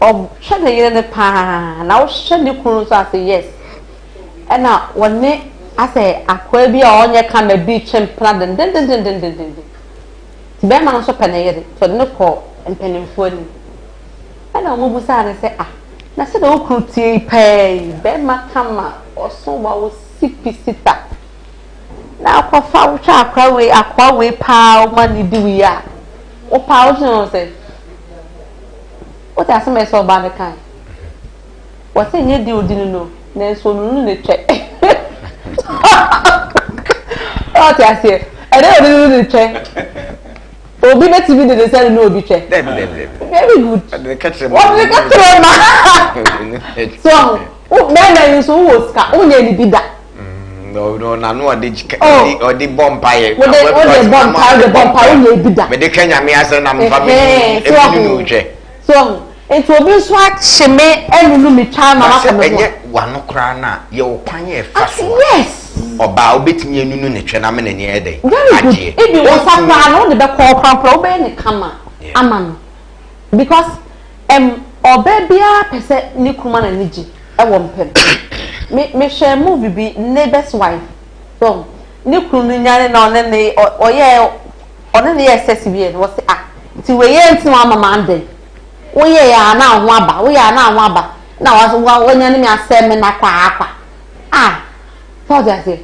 ɔhwɛ ne yere no paa na wohwɛ ne kunu nso ase yes. Ɛna wɔne asɛ akoa bi a ɔnyɛ kama bi twe mpena dendendendendenden. Nti bɛrima no nso pɛ ne yere, nti ɔde no kɔɔ mpanimfoɔ anim. Ɛna wɔbisaa no sɛ, ah, na sɛdeɛ wo kunu teɛ yi paa yi, bɛrima kama, ɔso wa, ɔsi pi si ta, na akɔfa wohwɛ akora wei, akoa wei paa woma no di wo yi a, wo paa wodwene ho sɛ, wote asɛm a ɛsɛ ɔbaa no kae? Wɔse nyɛ deɛ odi no no, nanso onunu ne twɛ. Ɔte aseɛ, ɛdɛ odi no ne twɛ. Obi bɛtumi de ne nsa nunu obi twɛ. Dabi dabi dabi. Very good. Ɔde ne kɛtrɛ ma. Ɔde ne kɛtrɛ ma. So bɛrima yi nso wowɔ sika, wonyɛ ne bi da. Ɔno ɔde ɔde bɔ mpa yɛ. Wode wode bɔ mpa wode bɔ mpa wonyɛ bi da. Mede ka nyame asɛm na mfa me ebi nunu twɛ. So Nti obi nso akye me anunu me twa ama Na sɛ maka me ho ɛnyɛ a. w'ano koraa no a, yɛwɔ kwan a ɛfa Ate so a yes. ɔbaa wobɛtumi anunu ne twɛ no ama n'ani ayɛ dɛn? Very good. Agyeɛ. Even wo nsa Ɔntumi. koraa no wode bɛkɔ hɔ koraa mpo a wobɛyɛ no kama Yeah. ama no because ɛm ɔbaa biara pɛ sɛ ne kunu ma n'ani gye ɛwɔ mpam. Me mehwɛɛ movie bi Neighbour's Wife so ne kunu no nyane na ɔne ne ɔ ɔyɛɛ ɔne ne yɛɛ sex wieɛ no ɔse ah nti wei yɛ nti na wama m'ada yi. Woyɛɛ a na wo ho aba, woyɛɛ a na wo ho aba, na wa wanya ne me asɛe me na kwaakwa. Ah, sɛ ɔte aseɛ.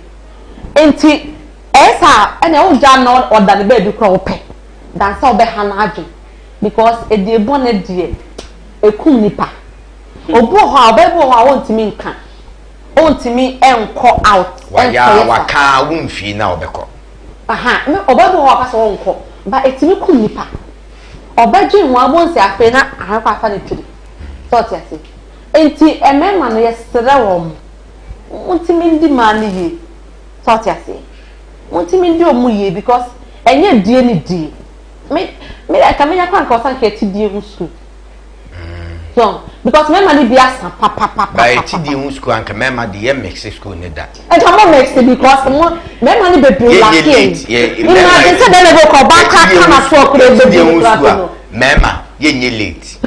Nti, ɛyɛ saa ɛnna wogya no na ɔda ne baabi koraa ɔpɛ, dan sɛ ɔbɛha n'adwene. Because ɛdeɛ bɔne deɛ, ɛkum nipa. Obi wɔ hɔ a, ɔbaa bi wɔ hɔ a ɔntumi nka, ɔntumi nkɔ out, Wayɛ a nkɔyɛ saa. waka a womfii na ɔbɛkɔ. Aha, me ɔbaa bi wɔ hɔ a ɔka sɛ ɔnkɔ, but ɛtumi kum nipa. Ɔbɛdwen ho a wobɛhu sɛ afei na ahwɛkɔ afa ne tiri. Sɛ ɔte ase. Nti mmarima no yɛsrɛ wɔn, montumi ndi mmaa no yie. Sɛ ɔte aseɛ. Montumi ndi wɔn yie because ɛnyɛ die ne die. Me me deɛ nka menya koraa nka ɔsan nka yɛte die ho sukuu. So because mmarima no bi asa papapapa. Ba yɛte die ho sukuu anka mmarima de yɛ mixe sukuu ne da. Nka mo mix because mo mmarima no bebree Yɛ nyɛ lake late yɛ Imagine sɛ bɛrima bi kɔ ɔbaa kora ka na so ɔkora yɛte die ebebu ho ne kora sukuu a no. mmarima yɛ nyɛ late.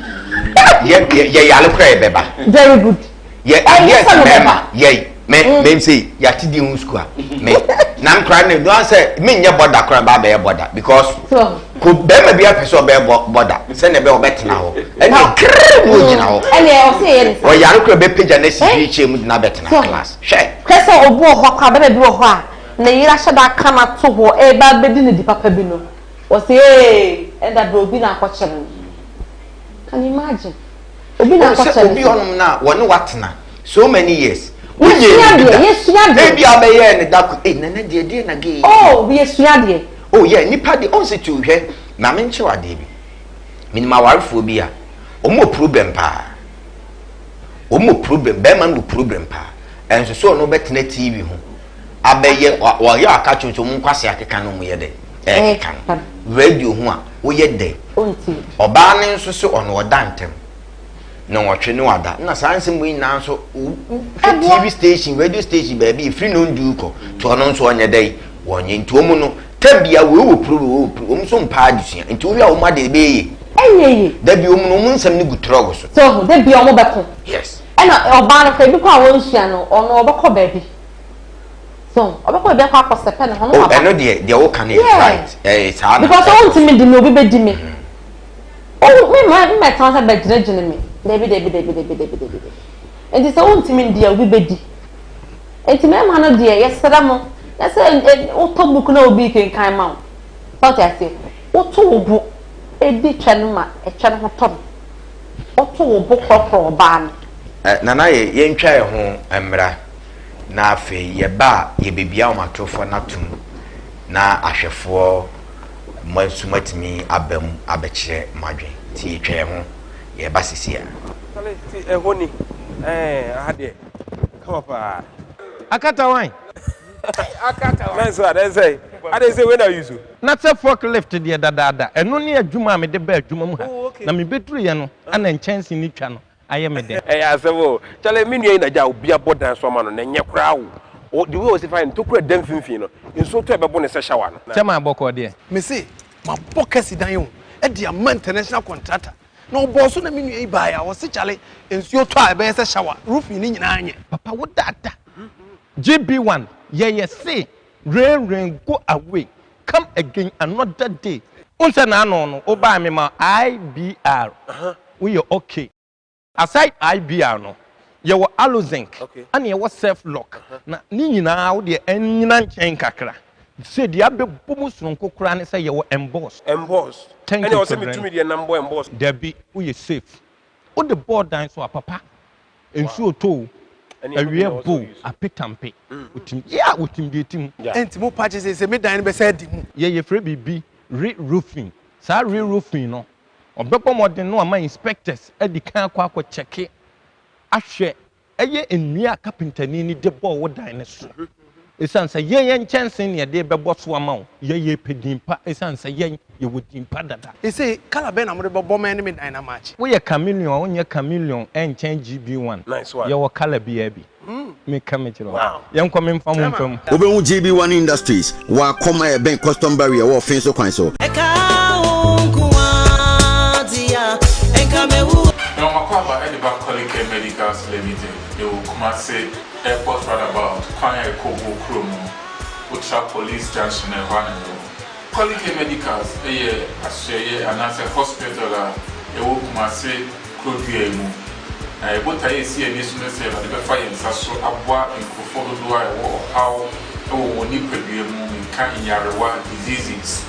Yɛ yɛ yɛ yare kora yɛ bɛba. Very good. Yɛ Ɛnyɛ adeɛ sɛ mo mmarima bɛba. yɛ me me nse yɛate die ho sukuu a me na nkora ne no sɛ menyɛ bɔda kora ba abɛyɛ bɔda because So ko bɛrima bi apɛ sɛ ɔbɛyɛ bɔda sɛnea ɛbɛyɛ ɔbɛtena hɔ ɛne kere mu ogyina hɔ. Ɛnna ɔsɛ yɛ ne sa. Ɔyare kora bɛpagya no asi wheelchair mu de no abɛtena So class. Hwɛ! Hwɛ sɛ obi wɔ hɔ koraa, bɛrima bi wɔ hɔ a, ne yere ahyɛ da aka no ato hɔ reba abɛdi no di papa bi no, ɔse ee, ɛnda berɛ obi na akɔkyere no. Can you imagine? Obi na Wohu sɛ akɔkyere obi no. hɔnom no a wɔne watena so many years, wonyɛɛ Yɛsua biribi adeɛ, da. yɛsua adeɛ. Ebia wobɛyɛɛ no da koro, ei Nana deɛ deɛ na gay yi. Oh, yɛsua adeɛ. Oh yeah, nnipa deɛ, ɔhu sɛ tu hwɛ, ma menkyerɛ wo adeɛ bi. Menim awarefoɔ bi a, wɔn wɔ problem paa. Wɔn wɔ problem, bɛrima no wɔ problem paa. Ɛnso sɛ ɔno bɛtena TV ho abɛyɛ, wɔyɛ aka kyerɛ sɛ wɔn nkwasi akeka no wɔn yɛ dɛ, ɛkeka no. Radio ho a, woyɛ dɛ. Ɔbaa no nso sɛ ɔno ɔda ntɛm. Na ɔtwe ne wada. Na saa nsɛm wei nyinaa nso, wohwɛ TV station, radio station baabi, efiri no ndu kɔ, to ɔno nso ɔnyɛ dɛ, wɔnyɛ nti wɔn no. Tam bia wei wɔ problem, wei wɔ problem, wɔn nso mpaa adesua. Nti wohwɛ a wɔn ade ɛbɛyɛ yie? Ɛnyɛ yie. Dabi wɔn no wɔn nsɛm no gu trɔg so. So ho, da bia wɔn bɛko. Yes. Ɛna ɔbaa no koraa ebi kɔ a wɔnsua no, ɔno ɔbɛkɔ baabi. So ɔbɛkɔ baabi akɔ akɔ sɛpɛ ne ho na Oh, waba. ɛno deɛ deɛ woka no yɛ Yeah. right. Ɛyɛ saa na Because ɛkɔ so. ɔntumi di me, obi bɛdi me. Oh, me ma me mɛtena sɛ bɛgyinagyina me. Dabi dabi dabi dabi dabi dabi. Nti sɛ wontumi ndi a obi bɛdi. Nti mmarima no deɛ yɛsrɛ mo na sɛ wotɔ book na obi rekenkan ma wo. Sɛ wote aseɛ, woto wo bo di twɛ no ma ɛtwɛ no ho tɔ no. Woto wo bo korɔkorɔ ɔbaa no. Nana yɛ yɛntwa yɛ ho mmra na afei yɛba a yɛbɛbia ahomatorofoɔ no atom na ahwɛfoɔ mo nso moatumi aba mu abɛkyerɛ mo adwene nti yɛtwa yɛ ho yɛba sisi a. Chale ti ɛhɔ ni ɛɛ aha deɛ kama paa. Akata wan? Akata wan. Nice one ɛnsɛ adɛn sɛ wei na use. Na sɛ fork lift deɛ dadaada, ɛno ne adwuma a mede baa adwuma mu ha, na mebɛduruiɛ no na nkyɛnse no twa no ayɛ me dɛ. Ɛyɛ asɛm o. Chale me nua yi na gya obi abɔ dan so ama no na ɛnyɛ koraa o. O the way ɔsi fa yɛ no tokura da mfimfini no nsuo tɔ a ɛbɛbo no sɛ shower no. Kyɛ maa bɔkɔɔ deɛ. Mese mabɔ kɛse dan o de ama international contractor na ɔbɔɔ so na me nua yi baeɛ a ɔse kyale nsuo tɔ a ɛbɛyɛ sɛ shower roofing no nyinaa nyɛ. Papa wo dada GB one yɛyɛ se rain rain go away come again another day. Wohu sɛ n'ano no wo baa me ma IBR woyɛ ok. Aside IBR no yɛwɔ Alozinc ɛna yɛwɔ Self lock na ne nyinaa wo deɛ ɛnyina nkyɛn kakra sɛ deɛ abɛbɔ mu sononko koraa ne sɛ yɛwɔ Emboss. Emboss Thank ɛne you ɔsɛ Children. metumi deɛ nam bɔ emboss. Dabi woyɛ safe wode bɔɔ dan so a papa nsuo tɔ o Ɛne ɛno bi na awia ɔsɛ bɔ o ɔuse. apetampe wotim yeah wotim deɛ ɛtim. Ɛnti mo pa kyɛ sɛ me dan no bɛsɛ adi mu. Yɛ yɛfrɛ biribi re roofing saa re roofing no Ɔbɛbɔ mmɔden na wama inspectors adi kan akɔ akɔ kyɛke ahwɛ ɛyɛ nnua a kapentani no de bɔɔ wo dan no so. Esiane sɛ yɛn yɛn nkyɛnsee na yɛde rebɛbɔ so ama wo, yɛn yɛrepɛ din pa esiane sɛ yɛn yɛwɔ din pa dada. Ese colour bɛn na mode bɛbɔ me ne me dan no amakye? Woyɛ chameleon a wonyɛ chameleon ɛnkyɛn GB1. Nice one. Yɛwɔ colour biara bi. Meka mekyerɛ wo. Yɛnkɔ memfa mo mfa mu. Wobɛhu GB One Industries wɔ Akɔm a ɛbɛn Custom Barrier wɔ Ɔfee so kwan so. Ɛka wo nko ara deɛ a, nka mɛwu. Na wɔn akwaaba de ba Kolicare Medicals Limited, ɛwɔ Kumasi Airport Runabout kwan a ɛkɔ Obuo kurom no, wotra Police Junction a ɛhɔ ara na ɛwɔ. Kolicare Medicals yɛ asoɛeɛ anaasɛ hospital a ɛwɔ Kumasi kuro dua yi mu. Na yɛn botaeɛ a ɛsi yɛn ani so ne sɛ Awurade bɛfa yɛn nsa so aboa nkurɔfoɔ dodoɔ a ɛwɔ ɔhaw wɔ wɔn nipadua mu, menka nyarewa, diseases.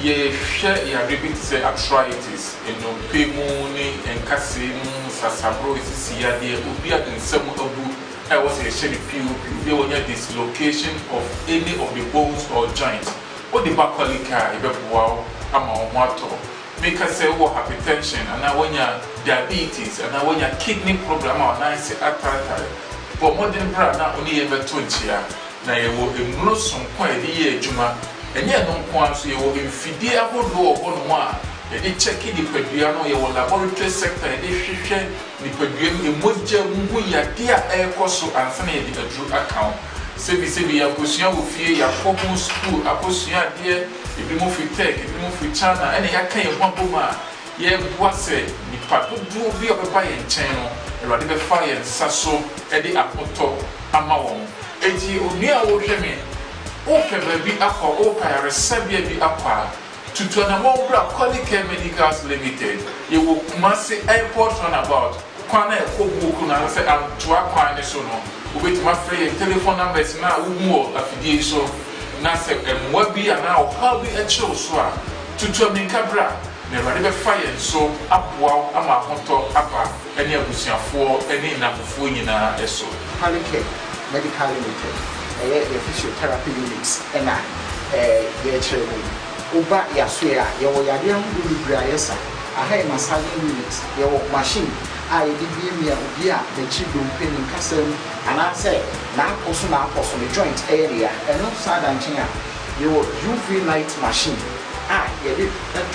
Yɛhwɛ yareɛ bi te sɛ arthritis, nnompe mu ne nkasɛɛ mu nsasaboro, sisi yadeɛ, obi a ne nsa mu abu a ɛwɔ sɛ yɛhyɛ no POP, obi a wanya dislocation of any of the bones or joint. Wode ba Qualika a, yɛbɛboa wo ama wo ho atɔ wo. Meka sɛ wowɔ hypertension anaa woanya diabetes anaa woanya kidney problem ama wo nan ase ataatae, bɔ mmɔden bra na wo ne yɛn mmɛto nkyea. Na yɛwɔ nnuro sononko a yɛde yɛ adwuma. Ɛnyɛ ɛno nko ara nso, yɛwɔ mfidie ahodoɔ wɔ hɔnom a yɛde kyɛke nipadua no, yɛwɔ laboratory sector a yɛde hwehwɛ nipadua mu, mogya mu hu yadeɛ a ɛrekɔ so ansa na yɛde aduro aka wo. Sɛbisɛbi yɛakɔsua wɔ fie, yɛakɔ ho sukuu akɔsua adeɛ, Ebinom firi Turk, ebinom firi China, ɛna yɛaka yɛn ho abom a yɛreboa sɛ nnipa dodoɔ bi a wɔbɛba yɛn nkyɛn no, Awurade bɛfa yɛn nsa so de ahotɔ ama wɔn. Enti onua a worehwɛ me, worepɛ baabi akɔ, worepɛ ayaresabea bi akɔ a, tutu anammɔn bra Qualicare Medicals Limited. Yɛwɔ Kumasi Airport Runabout. Kwan a ɛkɔ Buoku no anaasɛ Antoa kwan no so no, wobɛtumi afrɛ yɛn telefon numbers no a wohu wɔ afidie yi so, na sɛ mmoa bi anaa ɔhaw bi kyere wo so a, tutu ammirika bra, na Awurade bɛfa yɛn so aboa wo ama ahotɔ aba ne abusuafoɔ ne nnamfofoɔ nyinaa so. Polycare Medical Limited, ɛyɛ yɛn physiotherapy unit na yɛrekyerɛ mu yi. Woba yɛasoɛ a, yɛwɔ yadeɛ ahodoɔ bebree a yɛsa. Aha yɛ massaging unit. Yɛwɔ machine a yɛde miamia obi a n'akyiri dompe, ne nkasa mu anaasɛ n'apɔ so n'apɔ so, ne joint yɛ ne ya. Ɛno san da nkyɛn a, yɛwɔ UV light machine a yɛde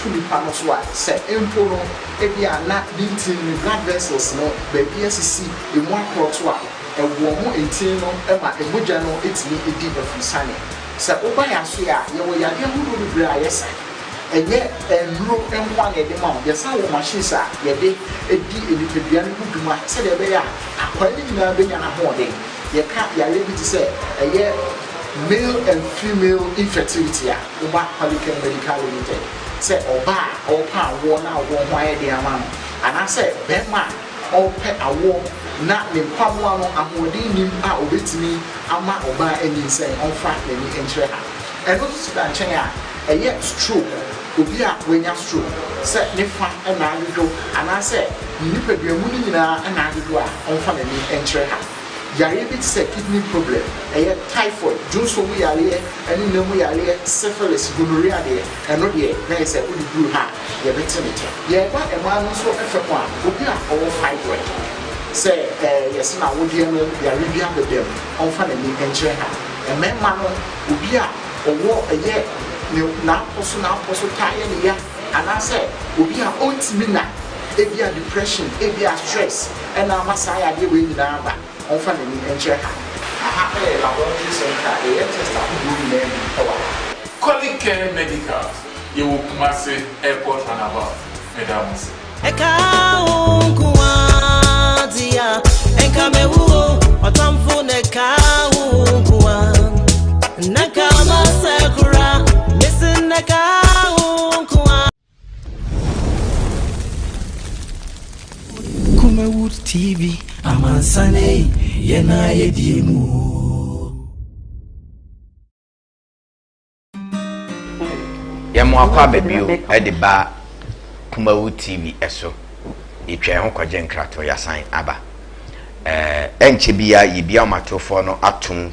to nipa no so a sɛ mpo no ebia na ne ntini, ne blood vessels no baabi asisi, emu akorɔto a, ɛwɔɔmo ntini no ma mogya no tumi di afurusane. Sɛ woba yɛn asoɛe a, yɛwɔ yadeɛ ahodoɔ bebree a yɛsa. Ɛnyɛ nnuro nko ara na yɛde ma wo, yɛsan wɔ machines a yɛde di nipadua no ho dwuma sɛdeɛ ɛbɛyɛ a akwaa no nyinaa bɛnya n'ahoɔden. Yɛka yareɛ bi te sɛ ɛyɛ male and female infertility a, woba Qualichem Medical Limited sɛ ɔbaa a ɔrepɛ awoɔ na awoɔ ho ayɛ den ama no anaasɛ barima a ɔrepɛ awoɔ na ne nkwamoa no ahoɔden nnim a ɔbɛtumi ama ɔbaa anyinsɛn, ɔmfa n'ani nkyerɛ ha. Ɛno nso da nkyɛn a, ɛyɛ stroke, obi a wanya stroke, sɛ ne fa na adwodwo anaasɛ ne nipadua mu no nyinaa na adwodwo a, ɔmfa n'ani nkyerɛ ha. Yareɛ bi te sɛ kidney problem, ɛyɛ typhoid, dwonsɔ mu yareɛ ne nna mu yareɛ, syphilis, gonorrhea deɛ, ɛno deɛ na ɛyɛ sɛ wode duru ha a, yɛbɛte ne tɛ. Yɛreba mmaa no nso fam a, obi a ɔwɔ fibroid, sɛ yɛse n'awodeɛ no yareɛ bi abɛda mu, ɔmfa n'ani nkyerɛ ha. Mmarima no, obi a ɔwɔ ɛyɛ ne n'apɔ so n'apɔ so taa yɛ ne ya, anaasɛ obi a ɔntumi nna, ebia depression, ebia stress na ama saa yadeɛ wei nyinaa aba, ɔmfa n'ani nkyerɛ ha. Aha yɛ laboratory center a yɛyɛ test ahodoɔ nyinaa bi wɔ ha. Qualicare Medicals, yɛwɔ Kumasi Airport Runabout. Meda mo ase. Ɛka wo nko ara deɛ a, ɛnka mɛwu o. Ɔtamfo na ɛka wo nko ara. Na nka masɛ koraa, mese na ɛka wo nko ara. Kumawood TV, amansane yɛn a yɛdie mu o. Yɛn mo akɔ aba bio de ba Kumawu TV so. Yɛtwa yɛn ho kɔgye nkratoɔ yɛasan aba. Ɛɛ ɛnkyɛ bia yɛbia ɔmatofoɔ no atom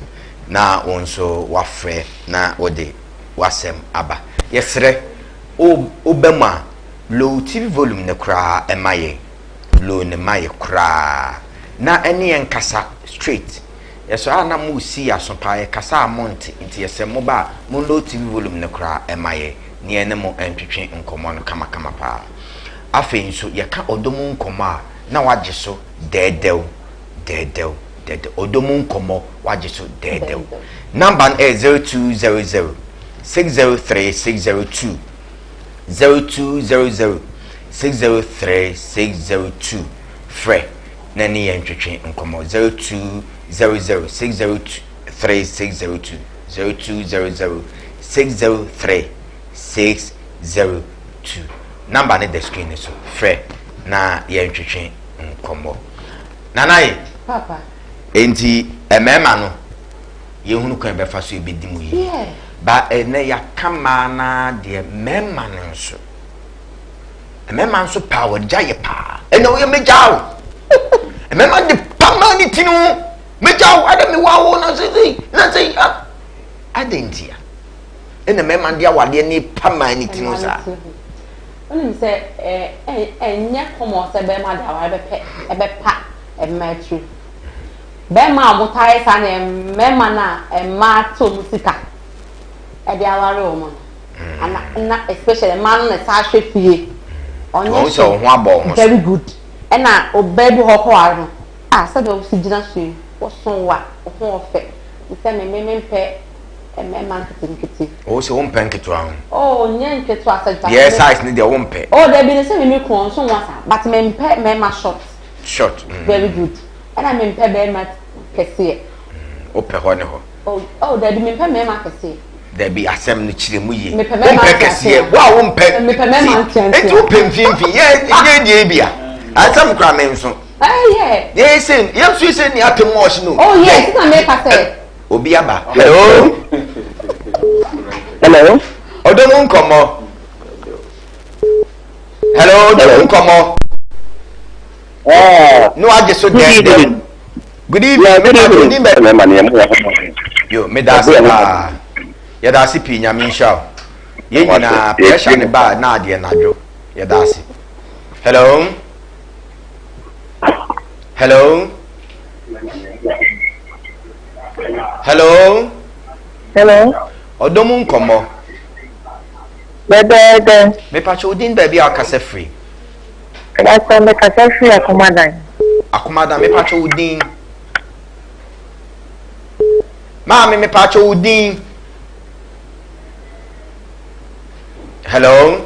na wo nso wafrɛ na wode w'asɛm aba. Yɛsrɛ wo woba mu a low TV volume no koraa ɛma yɛn. Low no ma yɛ koraa na ɛne yɛn kasa straight. Yɛsɔre a na mo si yɛ aso paa, yɛkasa a mo nte, nti yɛsɛ mo ba a mo low TV volume no koraa ɛma yɛ na yɛne mo ntwetwe nkɔmmɔ no kamakama paa. Afei nso yɛka ɔdɔ mu nkɔmmɔ a na wagye so dɛɛdɛw, dɛɛdɛw, dɛɛdɛw, ɔdɔ mu nkɔmmɔ wagye so dɛɛdɛw. Number no ɛyɛ 0200 603 602, 0200 603 602, frɛ. na ne yɛn ntwetwe nkɔmmɔ 0200 603 602 0200 603 602 number ne da screen no so frɛ na yɛn ntwetwe nkɔmmɔ nana ye papa enti mmarima no yɛhunu kwan bɛfa so yɛbɛdi mu yie ba ɛnɛ yɛaka mmaa no deɛ mmarima no nso Mmarima nso paa wɔgya yɛ paa. Ɛna woyɛ mɛgya wo. Mmarima de pa maa ne ti no ho. Mɛgya wo ada me wa wo na sɛ na sɛ adɛn ntia? Ɛna mmarima de awadeɛ ne pa maa ne ti no saa. Wonim sɛ ɛnyɛ kɔmɔ sɛ bɛrima de aware bɛpɛ ɛbɛpa mmaa tiri. Bɛrima a wɔtaa yɛ saa na mmarima no a mmaa te wɔn sika ɛde aware wɔn no. Ana na especially mmaa no na ɛsan hwɛ fie. Ɔnyɛ hwɛ sɛ ɔho abɔ ɔho so. Very good. Ɛna ɔbaa bi hɔ kɔware no a sɛdeɛ ɔsi gyina so yi woso wa ɔho ɔfɛ. Sɛ me me mempɛ mmarima nketenkete. O sɛ wompɛ nketewa ho. Oh nyɛ nketewa sɛ. Deɛ size ne deɛ wompɛ. Oh dabi ne sɛ me me kunu ɔnso nwa saa but mempɛ mmarima short. Short. Very good. Ɛna mempɛ barima kɛseɛ. Wopɛ hɔ ne hɔ. Oh oh dabi mempɛ mmarima kɛseɛ. Dabi asɛm no kyerɛ mu yie. Mepɛ mmarima Wompɛ kɛseɛ wo a wompɛ. Mepɛ mmarima nteantea. Eti wopɛ mfimfini yɛ yɛ deɛ bi a. Asɛm kora me nso. Ɛyɛ. Yɛ sɛ yɛ nso sɛ ni atem ɔhye no. Oh yes, sisan meka sɛ. Obi aba. Hello. Hello. Ɔdɔ mu nkɔmɔ. Hello, ɔdɔ mu nkɔmɔ. Ah. No agye so dɛndɛn. Good evening. Yeah, good evening. Yo, me da ase paa. Yɛda ase pii nyame nhyira wo. Yɛn nyinaa pressure ne ba na adeɛ nadwo. Yɛda ase. Hello. Hello. Hello. Hello. Ɔdɔ mu nkɔmmɔ. Dɛdɛɛdɛ. Mepakyɛ wo din baabi a ɔkasa firi. Pastor me kasa firi Akomadan. Akomadan me pakyɛ wo din. Maame me pakyɛ wo din. Hello.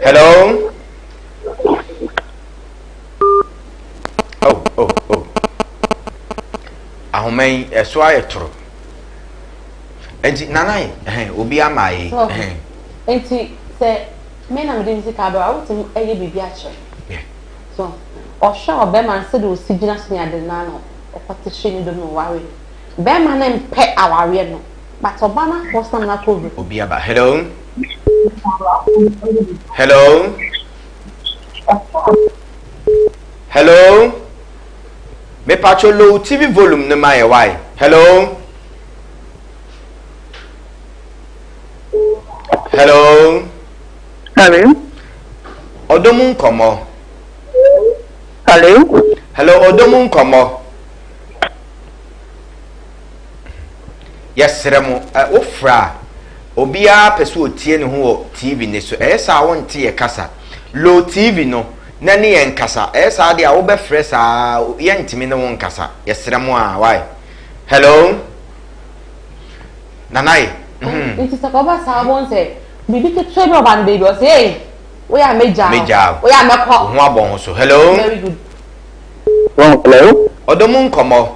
Hello. Oh, oh, oh. Ahoma yi ɛso ayɛ toro. Nti nana yi, ɛhɛn, obi ama yi. Ɛhɛn. Nti sɛ me na mede me sika abɛwa, wotumi ɛyɛ biribi akyerɛ. Yeah. So ɔhwɛ ɔbɛrima no sɛdeɛ ɔsi gyina so ne ade no ano, ɔkɔte hwe ne dom no ware. Bɛrima no mpɛ awareɛ no, but ɔba no akɔ sam no akɔ wura. Obi aba. Hello. Hello. Hello. Mepatwo low TV volume no ma yɛ why? Hello. Hello. Hello. Ɔdɔ mu nkɔmmɔ. Hello. Hello, ɔdɔ mu nkɔmmɔ. Yɛsrɛ mo, wofrɛ a, obiara pɛ sɛ ɔtie ne ho wɔ TV ne so. Ɛyɛ saa wonte yɛ kasa. Low TV no, na ne yɛn kasa. Ɛyɛ saa deɛ a wobɛfrɛ saa yɛntumi ne wo nkasa. Yɛsrɛ mo a, why? Hello. Nanaye. Mm. Nti sɛ kɔba saa wɔn sɛ biribi ketewa bi ɔba no baabi ɔsɛ ei woyɛ a mɛgya mɛgya woyɛ a mɛkɔ wo ho abɔ ho so. Hello. Very good. Hello. Ɔdɔ mu nkɔmmɔ.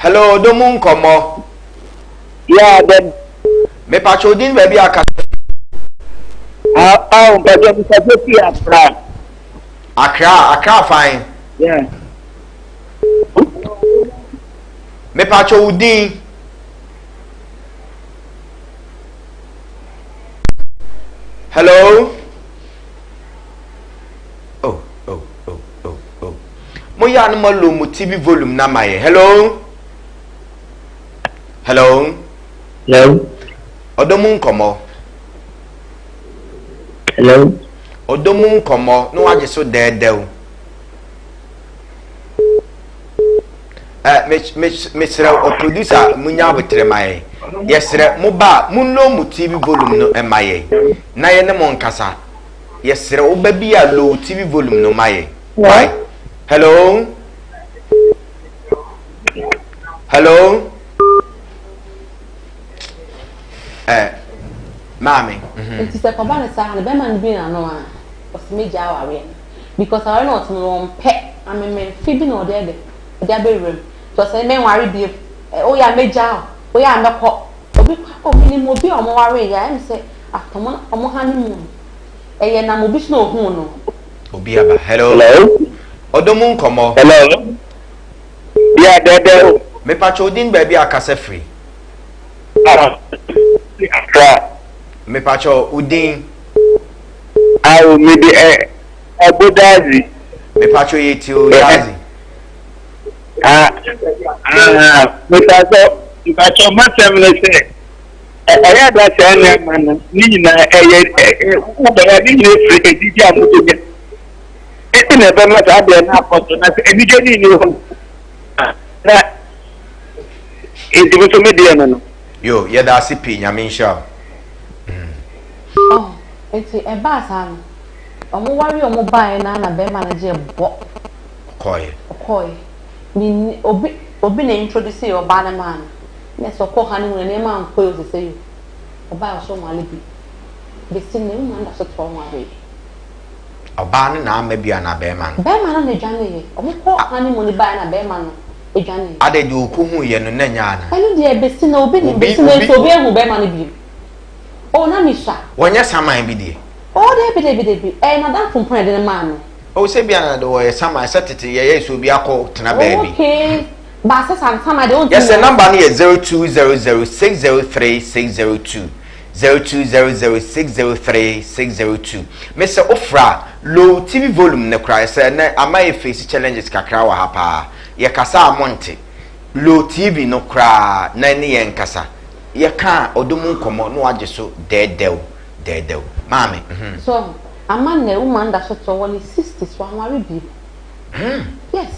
Hello, ɔdɔ mu nkɔmmɔ. Yeah, then. Mepatwa odin baabi a kasa. Ah, ah, mpatwa mpatwa fi Accra. Accra, Accra fine. Yeah. Mepatwa odin. Hello. Oh, oh, oh, oh, oh. Mo yɛ a no mo low mo TV volume na ma yɛ. Hello. Hello. Hello. Ɔdɔ mu nkɔmɔ. Hello. Ɔdɔ mu nkɔmɔ na wagye so dɛɛdɛw. Eh, me me mesrɛ o producer mo nya abotrɛ ma yɛn. Yɛsrɛ mo ba a mo low mo TV volume no ma yɛn na yɛne mo nkasa. Yɛsrɛ wo ba bi a low TV volume no ma yɛn. Why? Hello. Hello. Eh, maame. Mhm. Nti sɛ kɔba ne saa no bɛrima no bi n'ano a ɔsɛ megya awareɛ no because awareɛ no ɔte no ɔmpɛ amemefe bi na ɔde ɛde ɔde abɛwura mu nti ɔsɛ menware bio woyɛ a megya wo woyɛ a mɛkɔ obi kɔ oh menim obi a ɔmo ware yɛ a ɛm sɛ after ɔmo ɔmo honeymoon ɛyɛ nam obi so na ohuu no. Obi aba hello. Hello. Ɔdɔ mu nkɔmɔ. Hello. Yeah, dɛdɛ o. Mepatwa odin baabi a kasa firi. Ah, Accra. Mepatwa odin. Awo mi de ɛ ɛbo dazi. Mepatwa yɛ ti o dazi. Ah, ah, mepatwa mepatwa masɛm ne sɛ ɛyɛ ada saa nneɛma no ne nyinaa ɛyɛ ɛ wobɛyɛ ne nyinaa firi anigye a mobɛnya ɛti na ɛbɛma saa deɛ no akɔ so na sɛ anigye ne nni hɔ na nti me so me deɛ no no. Yo, yɛda ase pii, Nyame nhyira wo. Oh, nti ɛbaa saa no, ɔmo ware ɔmo baeɛ no ara na bɛrima no gyee bɔ. Ɔkɔeɛ. Ɔkɔeɛ. Menni, obi, obi na introduce ɔbaa no maa no. Na sɛ ɔkɔ honeymoon a nneɛma ankɔ yie o sesei o, ɔbaa a ɔsɛ ɔnware bi. Besi nnɛ wo maame da so te hɔ ɔnwaree. Ɔbaa no na amma bi anaa bɛɛma no? Bɛɛma no na edwaneeɛ. Ɔmo kɔ honeymoon no baeɛ na bɛɛma no edwaneeɛ. Adɛn deɛ ɔkɔhuuiɛ no na nyɛ anaa? Ɛno deɛ besi nnɛ obi nim, Obi, besi nnɛ obi. nso obi anhu bɛɛma no bio. Oh na mesua. Wɔnyɛ saman bi deɛ? Oh dabi dabi dabi, ɛyɛ n'adamfo mpo na ɛde no maa no. Oh sɛ bia na de wɔyɛ saman sɛ tete yɛyɛ sɛ obi akɔ tena baabi. Okay. Baasa sansam ade ontumi. Yes, the number no yɛ 0200 603 602 0200 603 602. Mesɛ wofra a low TV volume no koraa sɛ ɛnɛ ama yɛ face challenges kakra wɔ ha paa. Yɛkasa a monte. Low TV no koraa na ɛne yɛn nkasa. Yɛka a ɔdɔ mu nkɔmmɔ na wagye so dɛɛdɛw dɛɛdɛw. Maame, mhm. So ama nnɛ woman da so te hɔ wɔ ne 60s wanware bio. Yes.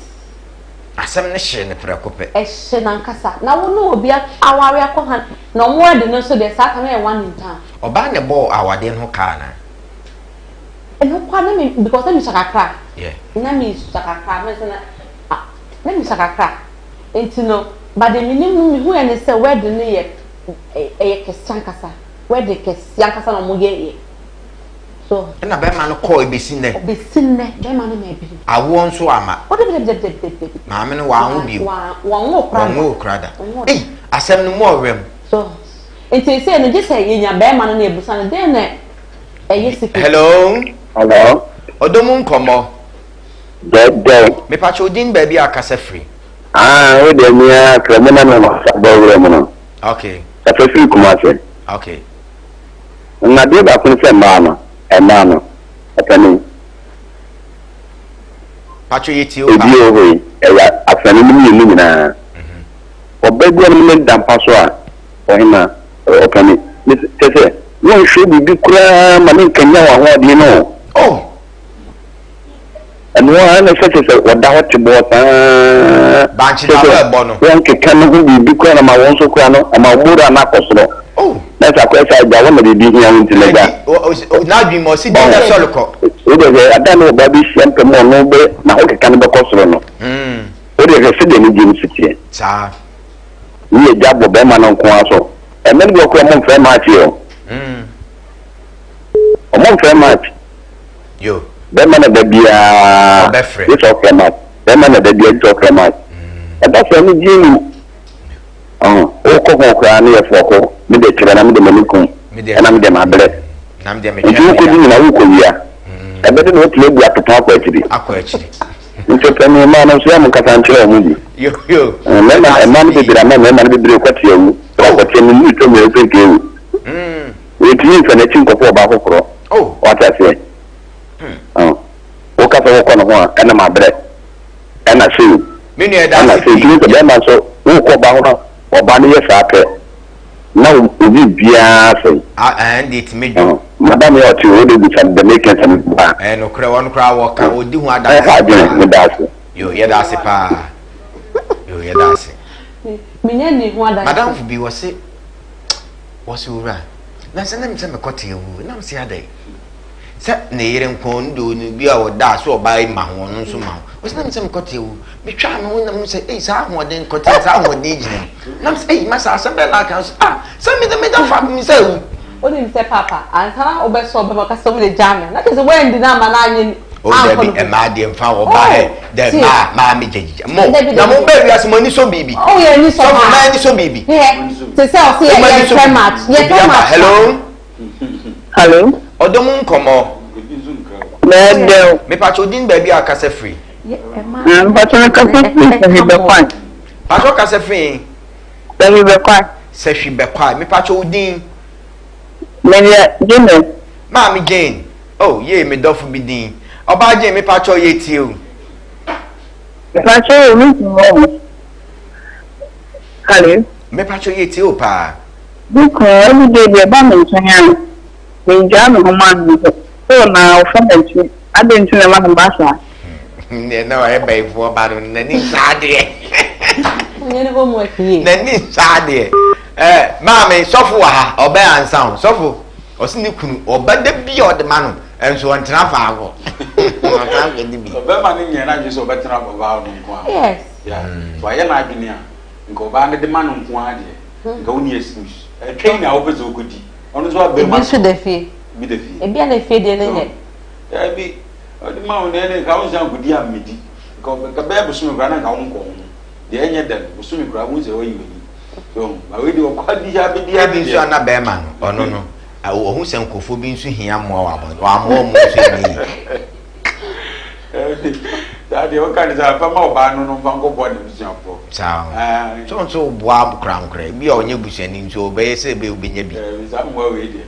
Asɛm no hyee no prɛko pɛ. Ɛhye no ankasa. Na wo ne obi aware akɔ ha na ɔmo adi no nso deɛ saa ka no yɛ one in town. Ɔbaa na ɛbɔɔ awadeɛ no ho ka anaa? Ɛno koraa na me because na mesua kakra. Yeah. Na mesua kakra mɛ sɛ na ah na mesua kakra nti no. But deɛ menim no mehuiɛ ne sɛ wedding no yɛ ɛyɛ kɛseɛ ankasa. Wedding kɛseɛ ankasa na wɔn yɛɛyɛ. So. Ɛna bɛrima no kɔɔ ebesi nnɛ. Ebesi nnɛ bɛrima no ma bi. Awoɔ nso ama. O dabi dabi dabi dabi dabi. Maame no wanwo bio. Wanwo koraa da. Wanwo koraa da. Ei asɛm no mu ɔwerɛm. So nti sɛ no gye sɛ yɛnya bɛrima no na ebusa no dɛn na ɛyɛ secret. Hello. Hello. Ɔdɔ mu nkɔmmɔ. Dɛdɛw. Mepakyɛ odin baabi a kasa firi. Ah, wo deɛ me ara frɛ me na me ma bɔ wura mu no. Okay. Kasa firi Kumasi. Okay. Na adeɛ baako ne sɛ mmaa no, mmaa no, ɔpanin. Patro yɛ tie o paa. Ebi wɔ hɔ yi, ɛyɛ afɛne no mmienu nyinaa. Ɔbaa bi a ne ne da mpa so a, ɔhema, ɔpanin, kyɛ sɛ wonhwɛ biribi koraa ma ne nkanyan w'ahoɔden no o. Oh! Ɛno ara na ɛsɛ sɛ wɔda hɔ tebɔɔ saa. Bankye da hɔ ɛbɔ no. Wɔnkeka ne ho biribi koraa na ma wɔn nso koraa no, ama wɔn moral no akɔ soro. Oh. Na sɛ akɔyɛ sɛ agya wɔn na biribi hia wo nti na agya. N'adwene mu ɔsi di na sɔre kɔ. Wo deɛ sɛ ada ne ɔbaa bi hyia mpɛ mu ɔno bɛ n'ahokeka no bɛkɔ soro no. Wo deɛ hwɛ sɛdeɛ anigyeɛ no si teɛ. Saa. Ne agya bɔ bɛrima no nko ara so. Ɛmɛ no bi wɔ koraa ɔmo mfrɛ match o. Ɔmo mfrɛ match. Yo. Bɛrima na da biara. Ɔbɛfrɛ. Gye sɛ ɔfrɛ match. Bɛrima na da biara gye sɛ ɔfrɛ match. Ɛba saa anigyeɛ ni mu. Ɔho, wokɔ ho koraa ne yɛ fɔko, me deɛ kyerɛ na me deɛ m'ani kum, ɛna me deɛ mabrɛ. Nti wokɔdi nyina wokɔ wia. Ɛbɛde na watumi abu atopɔn akɔ akyiri. Akɔ akyiri. Nti pɛ ne mmaa no nso yɛ mo nkasa nkyerɛ wɔn bi. Yo yo. Mmarima mmaa no bebree ama mmarima no bebree kɔte awu. Ɔkɔte no ne tɔ mmienu pɛ nka ewu. Wɔntumi mfa n'akyi nkɔfa ɔbaa foforɔ. Wate aseɛ? Woka sɛ wokɔ ne ho a, ɛna mabrɛ. Ɛna sei. Me nua ɛda Ɛna ase sei. pii. Nti sɛ bɛrima nso wokɔ ɔbaa ho na ɔbaa no yɛ saa pɛ, na wo biribiara asɛe. Ah, ɛn deɛ tumi dwo. Madam yɛ ɔte hɔ de bisa no the making sɛ ba. Ɛyɛ nokorɛ wɔn koraa wɔka wɔdi ho adanseɛ Ɛha adwene, paa. meda ase. Yo, yɛda ase paa. Yo, yɛda ase. Menya nni ho adanseɛ. Madamfo bi wɔse Wɔse owura, na sɛ na mesɛ mekɔ te awu, na mese adɛn? Sɛ ne yere nko ɔno deɛ ɔnim bi a ɔda a sɛ ɔbaa yi ma ho ɔno nso ma ho. Wɔse na mesɛ mekɔ te awu, metwaa me ho na mehu sɛ ei saa ahoɔden kɔte saa ahoɔden gyina mu. Na mesɛ ei masa asɛm bɛn na aka so ah sɛ mede meda faako me sɛ awu. Wonim sɛ paapa ansa na wobɛsɔ ɔbɛma ɔka sɛ wode gyaa me na kyerɛ sɛ woandi no ama no anyɛ O dabi mmaa deɛ nfa wɔ ba ɛ dɛ mmaa mmaa mi gyegyegya mo na mo bɛ wiase mo ani sɔ biribi. O yɛ ani sɔ paa sɔfo mmaa ani sɔ biribi. Hwɛ te sɛ ɔsi yɛ yɛ pɛ match yɛ pɛ match. Hello. Hello. Ɔdɔ mu nkɔmɔ. Dɛɛdɛw. Mepatwa odin baabi a kasa firi. Mpatwa mi kasa firi Sahwi Bɛkwae. Patwa kasa firi. Sahwi Bɛkwae. Sahwi Bɛkwae mepatwa odin. Meyɛ Jane. Maame Jane. Oh yee me dɔfo bi din. Ɔbaa Jane me pakyɛw yɛ tie o. Mepakyɛw o me hu o. Hello. Me pakyɛw yɛ tie o paa. Me kunu everyday deɛ ɛba me nkyɛn a me ngyaa me ho ma no mpo oh na ɔfa m'akyi adɛn nti na ɛma no ba saa. Nea na ɔyɛ bɛyifoɔ ba no n'ani nsɔ adeɛ. Ɔnyɛ ne homework yie. N'ani nsɔ adeɛ. Ɛɛ maame sɔfo wɔ ha ɔbɛn ansa o sɔfo. Ɔse ne kunu ɔba da bi a ɔde ma no nso ɔntena faako. Ɔntena faako bi. Ɔbɛma no nyɛ n'adwene sɛ ɔbɛtena ɔbaa no nko ara. Yes. Yeah. So ayɛ n'adwene a nka ɔbaa no de ma no nko ara deɛ nka wonni excuse. Ɛtwɛn na wopɛ sɛ wokɔdi. Ɔno nso abɛn mu. Ebi nso da fie. Ebi da fie. Ebi a na fie deɛ no nyɛ. Daabi ɔde ma wo na ɛne nka wo nsa nkɔdi ammɛdi. Nka nka bɛyɛ bosome koraa na nka wonkɔ ho. Deɛ ɛnyɛ da no bosome koraa wohu sɛ wayi w'ani. Ebi nso a na bɛrima no, ɔno no, ɔhu sɛ nkurɔfoɔ bi nso hia mmoa wɔ abɔnten, wammoa wɔn nso ɛnyɛ yie. Saa deɛ woka ne sɛ afa ma ɔbaa no no mfa nkɔboa ne busuafoɔ. Saa so nso boa korankora ebi a ɔnyɛ busuani nso ɔbɛyɛ sɛ ebe obɛnya bi. Saa mmoa wei deɛ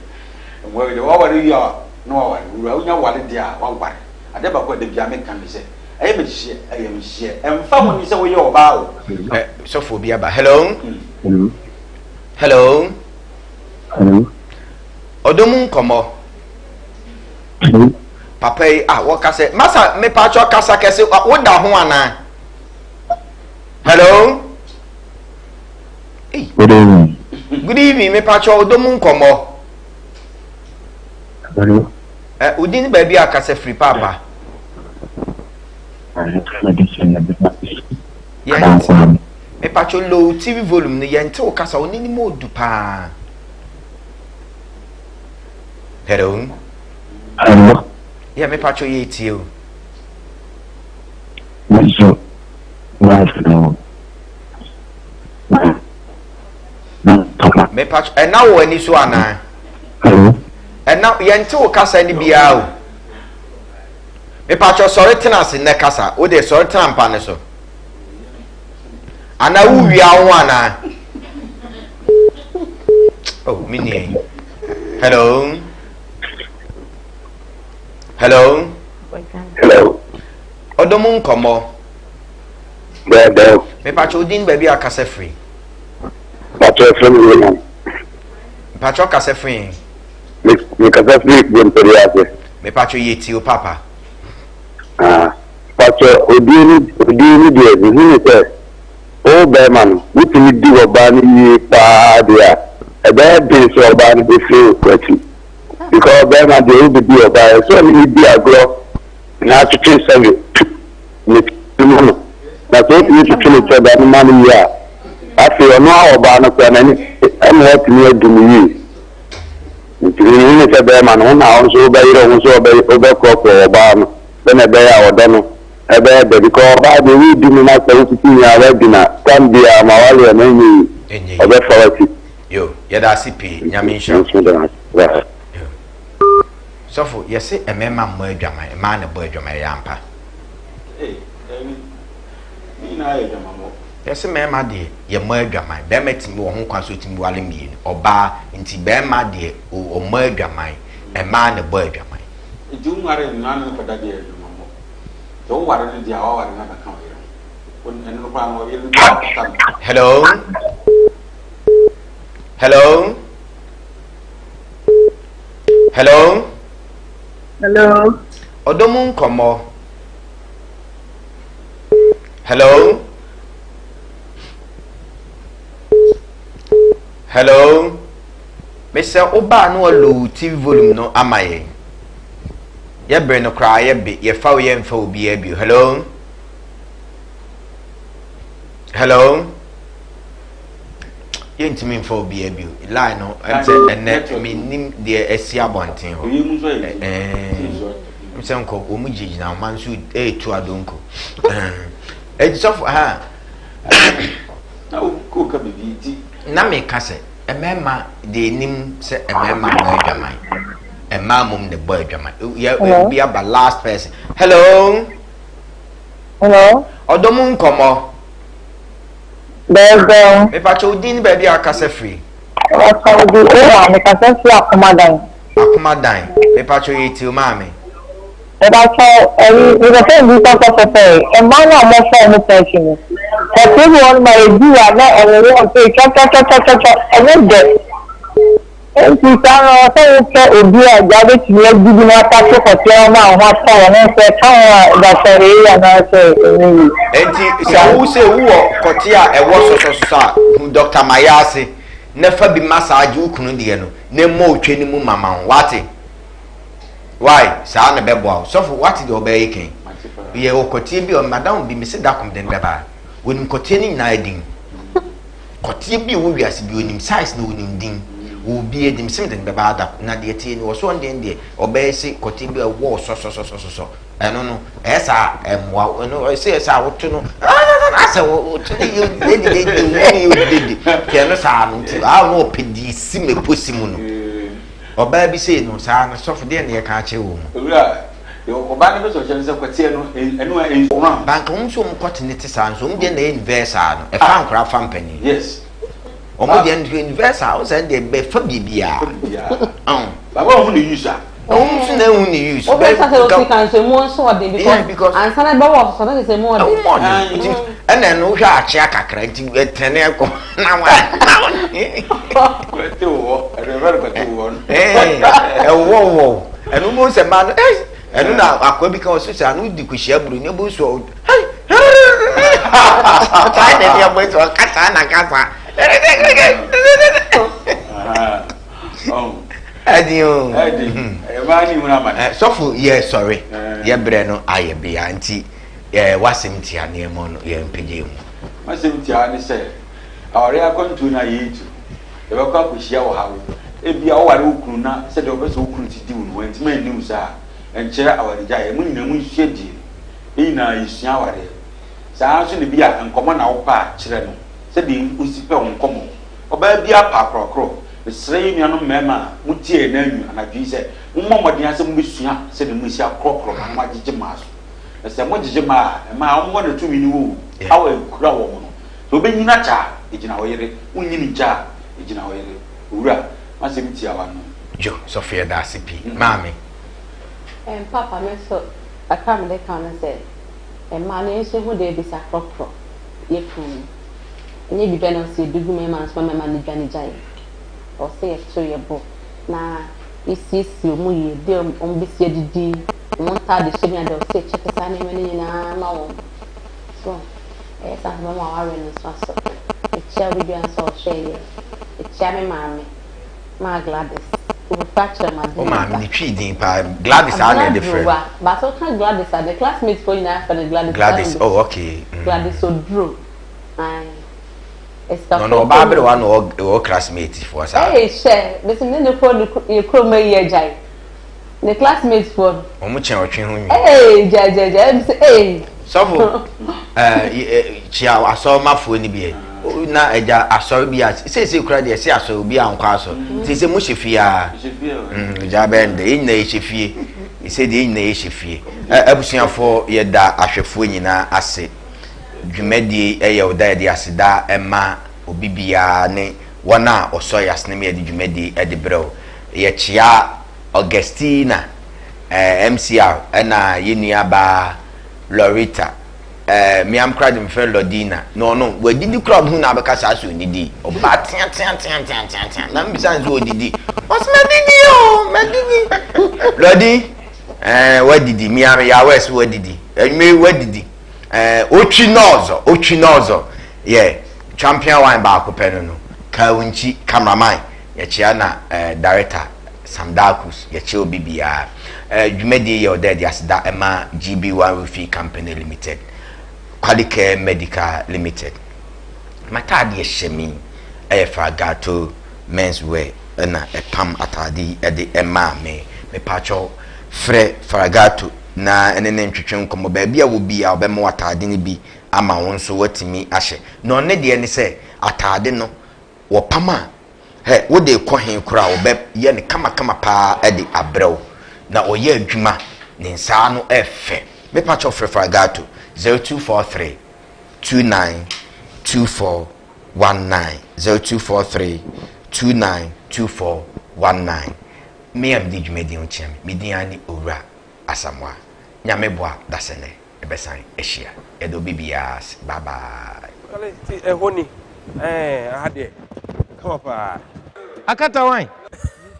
mmoa wei deɛ waware wie a na waware wura wonya ware deɛ a waware adeɛ baako a da biara meka ne sɛ Ɛyɛ me hyeɛ, ɛyɛ me hyeɛ. Ɛmfa ho ni sɛ woyɛ ɔbaa o. Ɛ sɔfo obi aba. Hello. Hello. Hello. Hello. Ɔdɔ mu nkɔmɔ. Hello. Papa yi a wɔka sɛ masa mepatwɔ kasa kɛse woda ho anaa? Hello. Hey. Good evening. Good evening mepatwɔ ɔdɔ mu nkɔmɔ. Hello. Ɛ wo din ne baabi a kasa firi paapa. Yɛn. Mepatwo low TV volume no yɛnte wo kasa wo nne no mu odu paa. Hello. Hello. Yeah, mepatwo yɛtie o. Me nso wife no na tɔma. Mepatwo ɛna wɔ ani so anaa? Hello. Ɛna yɛnte wo kasa no biara o. Mepatwo sɔre tena ase nnɛ kasa. Wo deɛ sɔre tena mpa no so. Anaa wowia wo ho anaa? Oh, me nua yi. Hello. Hello. Hello. Ɔdɔ mu nkɔmmɔ. Dɛɛdɛw. Mepatwo wo din baabi a kasa firi. Mpakyɛ firi mi William. Mpakyɛ kasa firi. Me me kasa firi Gempere ase. Mepatwo yɛ ti o papa. Ah, mpakyɛ odin no odin no deɛ mehu ne sɛ wo bɛrima no wotumi di ɔbaa no yie paa deɛ a ɛbɛyɛ den sɛ ɔbaa no bɛfiri wo akyi because bɛrima deɛ wobɛdi ɔbaa ɛsɛ ɔne ne di agorɔ na atwetwe sɛbe ne ti ma no na sɛ wotumi twetwe ne kyɛda no ma no yie a afei ɔno a ɔbaa no koraa n'ani ɛna watumi adi no yie. Nti mehu no sɛ bɛrima no, wo na wo nso wobɛyere wo ho sɛ wobɛkorɔkorɔ ɔbaa no sɛnea ɛbɛyɛ a ɔdɔ no ɛbɛyɛ dɛ because ɔbaa deɛ woredi no na sɛ wotete nyinaa woadi na tam biara ma waleɛ no ɛnyɛ yie, ɔbɛfa w'akyi. Yo, yɛda ase pii, Nyame nhyira wo. Nso da ase. Bye. Sɔfo, yɛse mmarima mmɔ adwaman, mmaa na ɛbɔ adwaman, ɛyɛ ampa? Ei, daabi. Ne nyinaa yɛ adwamammɔ. Yɛse mmarima deɛ yɛmmɔ adwaman, barima tumi wɔ ho kwan sɛ ɔtumi ware mmienu, ɔbaa nti barima deɛ ɔmmɔ adwaman, mmaa na ɛbɔ adwaman. Nti wo nware no na ne no kɔda deɛ adwamammɔ. Sɛ wo ware no deɛ a waware no abɛka wo yere ho. Ɛno no koraa no ɔyere no biara ɔpata no. Hello? Hello? Hello? Hello? Ɔdɔ mu nkɔmmɔ. Hello? Hello? Mesɛ wobaa no ɔlow TV volume no ama yɛn. Yɛbere no koraa yɛbe yɛfa wo yɛmfa obiara bio. Hello? Hello? Yɛntumi mfa obiara bio. Line no ɛm sɛ ɛnɛ mennim deɛ asi abɔnten hɔ. Ɛɛ sɛ nkɔ wɔn gyinagyina wɔn nso ɛretu adonko. Ɛdi sɔfo ha. Na o ka bibi ti. Na meka sɛ mmarima deɛ enim sɛ mmarima mmɔ adwaman. Mmaa mmom na ɛbɔ adwaman. Yɛ bi aba last person. Hello. Hello. Ɔdɔ mu nkɔmɔ. Dɛɛdɛw. Mepakyɛ wo din ne baabi a wakasa firi. Mepakyɛ wo di Eva, mekasa firi Akomadan. Akomadan, mepakyɛ yɛ tie o maame. Mepakyɛ ɛyi, mepɛ sɛ mbisa sɔfo sɛ, mmaa no a ɔmo fa ɔmo pɛ akyi no, kɔteɛ bi wɔ hɔ nom a edi a na ɛwowɔ sɛ twatwatwatwatwa, ɛnyɛ dɛ. Enti saa no, ɛwɔ sɛ wopɛ obi a agya betumi adidi na atase kɔteɛ ama wo ho atɔ wo, na sɛ ɛka ho a, ɛda sɛ eye anaasɛ ɛnyɛ yie. Enti sɛ wo sɛ wowɔ kɔteɛ a ɛwɔ sɔsɔsosɔ a, hu Dɔkta Mayase na fa bi massage wo kunu deɛ no na mmɔ wo twɛ no mu mama wo. Wate? Why? Saa na ɛbɛboa wo. Sɔfo, wate deɛ ɔbaa yi kan? Yɛwɔ kɔteɛ bi a, madam bi, mese da kom de no bɛba. Wɔnim kɔteɛ no nyinaa din. Kɔteɛ bi a ɛwɔ wiase bi onim size na onim din. Wɔ obi anim sɛ mede no bɛba ada na deɛ tie ni ɔsɔ ndeɛ deɛ ɔbɛyɛ se kɔteɛ bi a ɛwɔ sɔsɔsɔsɔsɔ ɛno no ɛyɛ saa ɛmmoa ɛno ɛsɛ yɛ saa woto no asɛ woto no yɛ dede dede wo ne yɛ dede kɛ ɛno saa no nti a no ɔpɛ deɛ si mɛpɔ si mu no ɔbaa bi sei no saa no sɔfo deɛ ne yɛka akyerɛ wɔ mu. Owura Ɔbaa no bɛ sɛ ɔkyerɛ no sɛ kɔteɛ no ɛno a ɛnsu round. Banka wɔn nso wɔn kɔte ne te saa nso wɔn deɛ na ɛyɛ universal no ɛfa nkora fa mpanyin. Yes. Wɔn deɛ no universal wɔn sɛ deɛ bɛ fa biribiara. Fa biribiara. Baba wɔn na use a. Wɔn nso na ehu ne use. Wɔn bɛ sɛ ɔsi kan so emu nso ɔden because ansa na ɛbɛwɔ ɔsosɔ na sɛ emu ɔden. Emu ɔden. Ɛna ɛno wohwɛ akyea kakra nti ɛtɛne ɛkɔ na wa na wa. Kɔte wɔ ɛno ɛfɛ no kɔte wɔ no. Ɛwɔ wɔ ɛno mo sɛ mmaa no ɛy ɛno na akɔa bi ka ɔso sɛ ano di kuhyia buru ne bo so saa na ɛde abɔ ɛsɛ ɔka saa na kasa. Ɛdi o. Ɛdi ɛyɛ maa ni wura ma. Sɔfo yɛ sɔre yɛ brɛ no ayɛ bea nti. Yɛ w'asɛm tia nneɛma no yɛ mpagya mu. M'asɛm tiawa ne sɛ, awareɛ akwantuo no a yɛretu no, yɛbɛkɔ akɔhyia ɔhaw. Ebia woware wo kunu na sɛdeɛ wopɛ sɛ wo kunu si di wo no, wantumi anni wo saa a, ɛnkyerɛ awaregyaeɛ. Mo nyinaa monsua die no. Yɛn nyinaa yɛsua awareɛ. Saa ara nso na ebia nkɔmmɔ na wopɛ a, kyerɛ no sɛdeɛ wosi pɛ wo nkɔmmɔ. Ɔbaa biara pɛ akorɔkorɔ. Mesrɛ yɛn nuanom mmarima a motie yɛn anwu anadwo yi sɛ, mommɔ mmɔden ara sɛ mobɛsua sɛdeɛ mobɛsi akorɔkorɔ mmaa na moagyegye mmaa so. Na sɛ mogyegye mmaa a, mmaa a wɔn hɔ na tumi no wɔ o, haw a ɛkura wɔn no. Sɛ wobɛnyini akyɛ a, ɛgyina wo yere. Wonnyini nkyɛ a, ɛgyina wo yere. Owura, m'asɛm tiawa no. Yo, sɔfo yɛda ase pii. Maame. Ɛm papa me nso kakra a mede ka ho ne sɛ mmaa no yɛn nso yɛhu dɛ bisa korɔkorɔ yɛ funu no ɛnyɛ biribi a na ɔsɛ yɛde gu mmarima no so ma mmarima no dwane gya yɛn ɛwɔ sɛ yɛto yɛ bo na yɛsiesie wɔn yie de wɔn bɛsi adidi wɔn ntaade hyɛ ne adeɛ ɛwɔ sɛ yɛkyɛke saa nneɛma no nyinaa ma wɔn so ɛyɛ saa nso bɛma awareɛ no nso asɔ mekyia obi biara nso a ɔhwɛ yɛ mekyia me maame Maa Gladys. Obefa akyerɛ ma Wo maame ne twi din paa Gladys a na yɛde frɛ no. But woka Gladys a ne classmates foɔ nyinaa frɛ no Gladys. Gladys oh okay. Mm. Gladys Oduro. Aye. No no ɔbaa aberewa na ɔwɔ classmates foɔ saa. Ɛyɛ hyɛ bɛsi ne ne kɔ ne yɛ kurom ayi agyae. Ne classmates foɔ no. Wɔn kyɛn ɔtwe ho nwi. Ee gya gya gya ɛmi sɛ ee. Sɔfo ɛɛ kyia asɔrɔmafoɔ ni bi yɛ na ɛgya asɔre bi a seesei kura deɛ ɛsɛ asɔre obi a nkɔ asɔre mm. seesei mo hyɛ fie aa gya bɛyɛ ndɛ yɛn nyinaa yɛhyɛ fie seesei deɛ yɛn nyinaa yɛhyɛ fie abusuafoɔ yɛda ahwɛfoɔ nyinaa ase dwumadie ɛyɛ ɔda yɛde aseda ɛma obi biara ne wɔn a ɔsɔ yɛ asene mu yɛde dwumadie ɛde brɛw Yɛkyea Augustina, eh, MCR, ɛna yɛn nua baa Lorita, eh, me am koraa de mefrɛ Lordina, na ɔno, wadidi koraa ɔbɛhu na abɛka saa sɛ ɔnidi. Ɔbaa tea tea tea tea tea tea, na mbisa no sɛ ɔdidi. Ɔsɛ madidi o, madidi. Lordi, eh, wadidi, me am yɛ aware sɛ wadidi. Anwumere wadidi. Eh, otwi nɔɔzɔ, otwi nɔɔzɔ. Yeah, champion wine baako pɛ no no. Kawunkyi, cameraman. Yɛkyea na eh, director Sam Darkus, yɛkyea obi biara. Eh, dwumadie yɛ ɔda adi aseda ɛma GB1 Roofing Company Limited, Qualicare Medical Limited. M'ataadeɛ hyɛ me ɛyɛ Faragato Men's Wear ɛna ɛpam ataade yi ɛde ɛmaa me. Mepaakyɛw frɛ Faragato na ɛne ne ntwetwe nkɔmmɔ baabi a wɔ biara ɔbɛma wo ataade no bi ama wo nso woatumi ahyɛ. Na ɔne deɛ ne sɛ ataade no Wɔpam a, hɛ, wode rekɔ he koraa a, wɔbɛyɛ no kamakama paa de abrɛ wo. Na ɔyɛ adwuma, ne nsa ano ɛfɛ. Mepa kyɛw frɛ Faragato, 0243 29 24 19, 0243 29 24 19. Me a medi dwumadie ho kyea me, me din ara ne Owura Asamoah. Nyame boa dasɛnɛ. Yɛbɛsan ahyia. Yɛda obi biara ase. Bye bye. Kale ti ɛhɔ ni ɛɛ aha deɛ kama paa. Akata wan?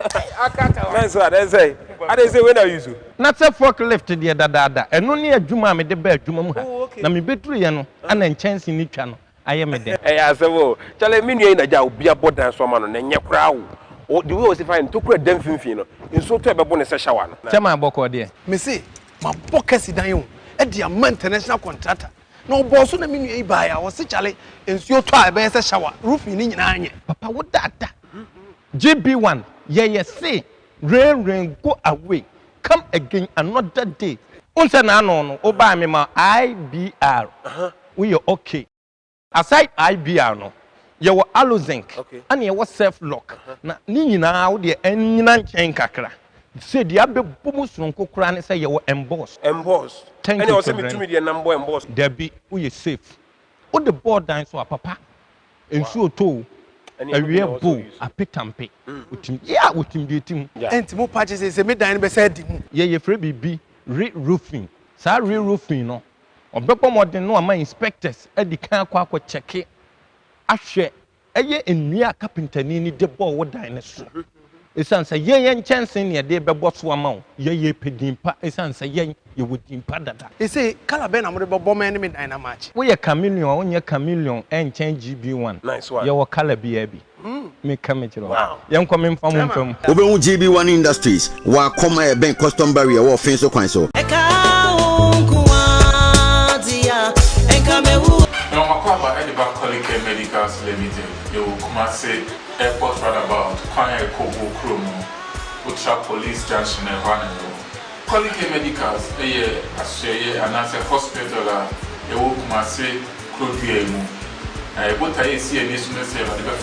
Akata wan. Mɛnso adɛn sɛ adɛn sɛ wei na use. Na sɛ fork lift deɛ dadaada, ɛno ne adwuma a mede baa adwuma mu ha, na mebɛduruiɛ no na nkyɛnse no twa no ayɛ me dɛ. Ɛyɛ asɛm o. Kyale me nua yi na gya obi abɔ dan so ama no na ɛnyɛ koraa o. O the way ɔsi fa yɛ no tokura da mfimfini no nsuo tɔ ɛbɛbo no sɛ shower no. Kyɛ maa bɔkɔɔ deɛ. Mese mabɔ kɛse dan o de ama international contractor na ɔbɔɔ so na me nua yi baeɛ a ɔse kyale nsuo tɔ a ɛbɛyɛ sɛ shower roofing no nyinaa nyɛ. Papa wo dada GB one yɛyɛ se rain rain go away come again another day. Wohu sɛ n'ano no wo baa me ma IBR woyɛ okay. Aside IBR no, yɛwɔ Alozinc ɛna yɛwɔ Self Lock. Na ne nyinaa wo deɛ ɛnyina nkyɛn kakra. Sɛ deɛ abɛbɔ mu soronko koraa ne sɛ yɛwɔ Emboss. Emboss. Thank Ɛne you ɔsɛ Children. metumi deɛ nam bɔ emboss. Dabi, woyɛ safe. Wode bɔɔ dan so a, papa, nsuo tɔ o, Ɛne ɛno bi awia na bɔ ɔsɛ o, ɔyi so. apetampe, wotim, yeah, wotim deɛ ɛtim. Ɛnti mo pa kye sɛ me dan no bɛsɛ adi mu. Yɛ yɛfrɛ biribi re-roofing. Saa re-roofing no, Ɔbɛbɔ mmɔden na wama inspectors adi kan akɔ akɔ kyɛke ahwɛ ɛyɛ nnua a kapentani no de bɔɔ wo dan no so. Esiane sɛ yɛn yɛn nkyɛnsee na yɛde rebɛbɔ so ama wo, yɛn yɛpɛ din pa esiane sɛ yɛn yɛwɔ din pa dada. Ese colour bɛn na mode bɛbɔ me ne me dan no amakye? Woyɛ chameleon a wonyɛ chameleon ɛnkyɛn GB1. Nice one. Yɛwɔ colour biara bi. Meka mekyerɛ wo. Yɛnkɔ memfa mo mfa mu. Wobɛhu GB One Industries wɔ Akɔm a ɛbɛn Custom Barrier wɔ Ɔfee so kwan so. Ɛka wo nko ara dea, ɛnka mɛwu. Na wɔn akwaaba de ba. Kumasi Airport roundabout, kwan a ɛkɔ Bo kurom no, wotra Police Junction a ɛhɔ ara na yɛwɔ. Polycare Medicals yɛ asoɛeɛ anaasɛ hospital a ɛwɔ Kumasi kuro dua yi mu. Na yɛn botaeɛ a ɛsi yɛn ani so ne sɛ Awurade bɛfa.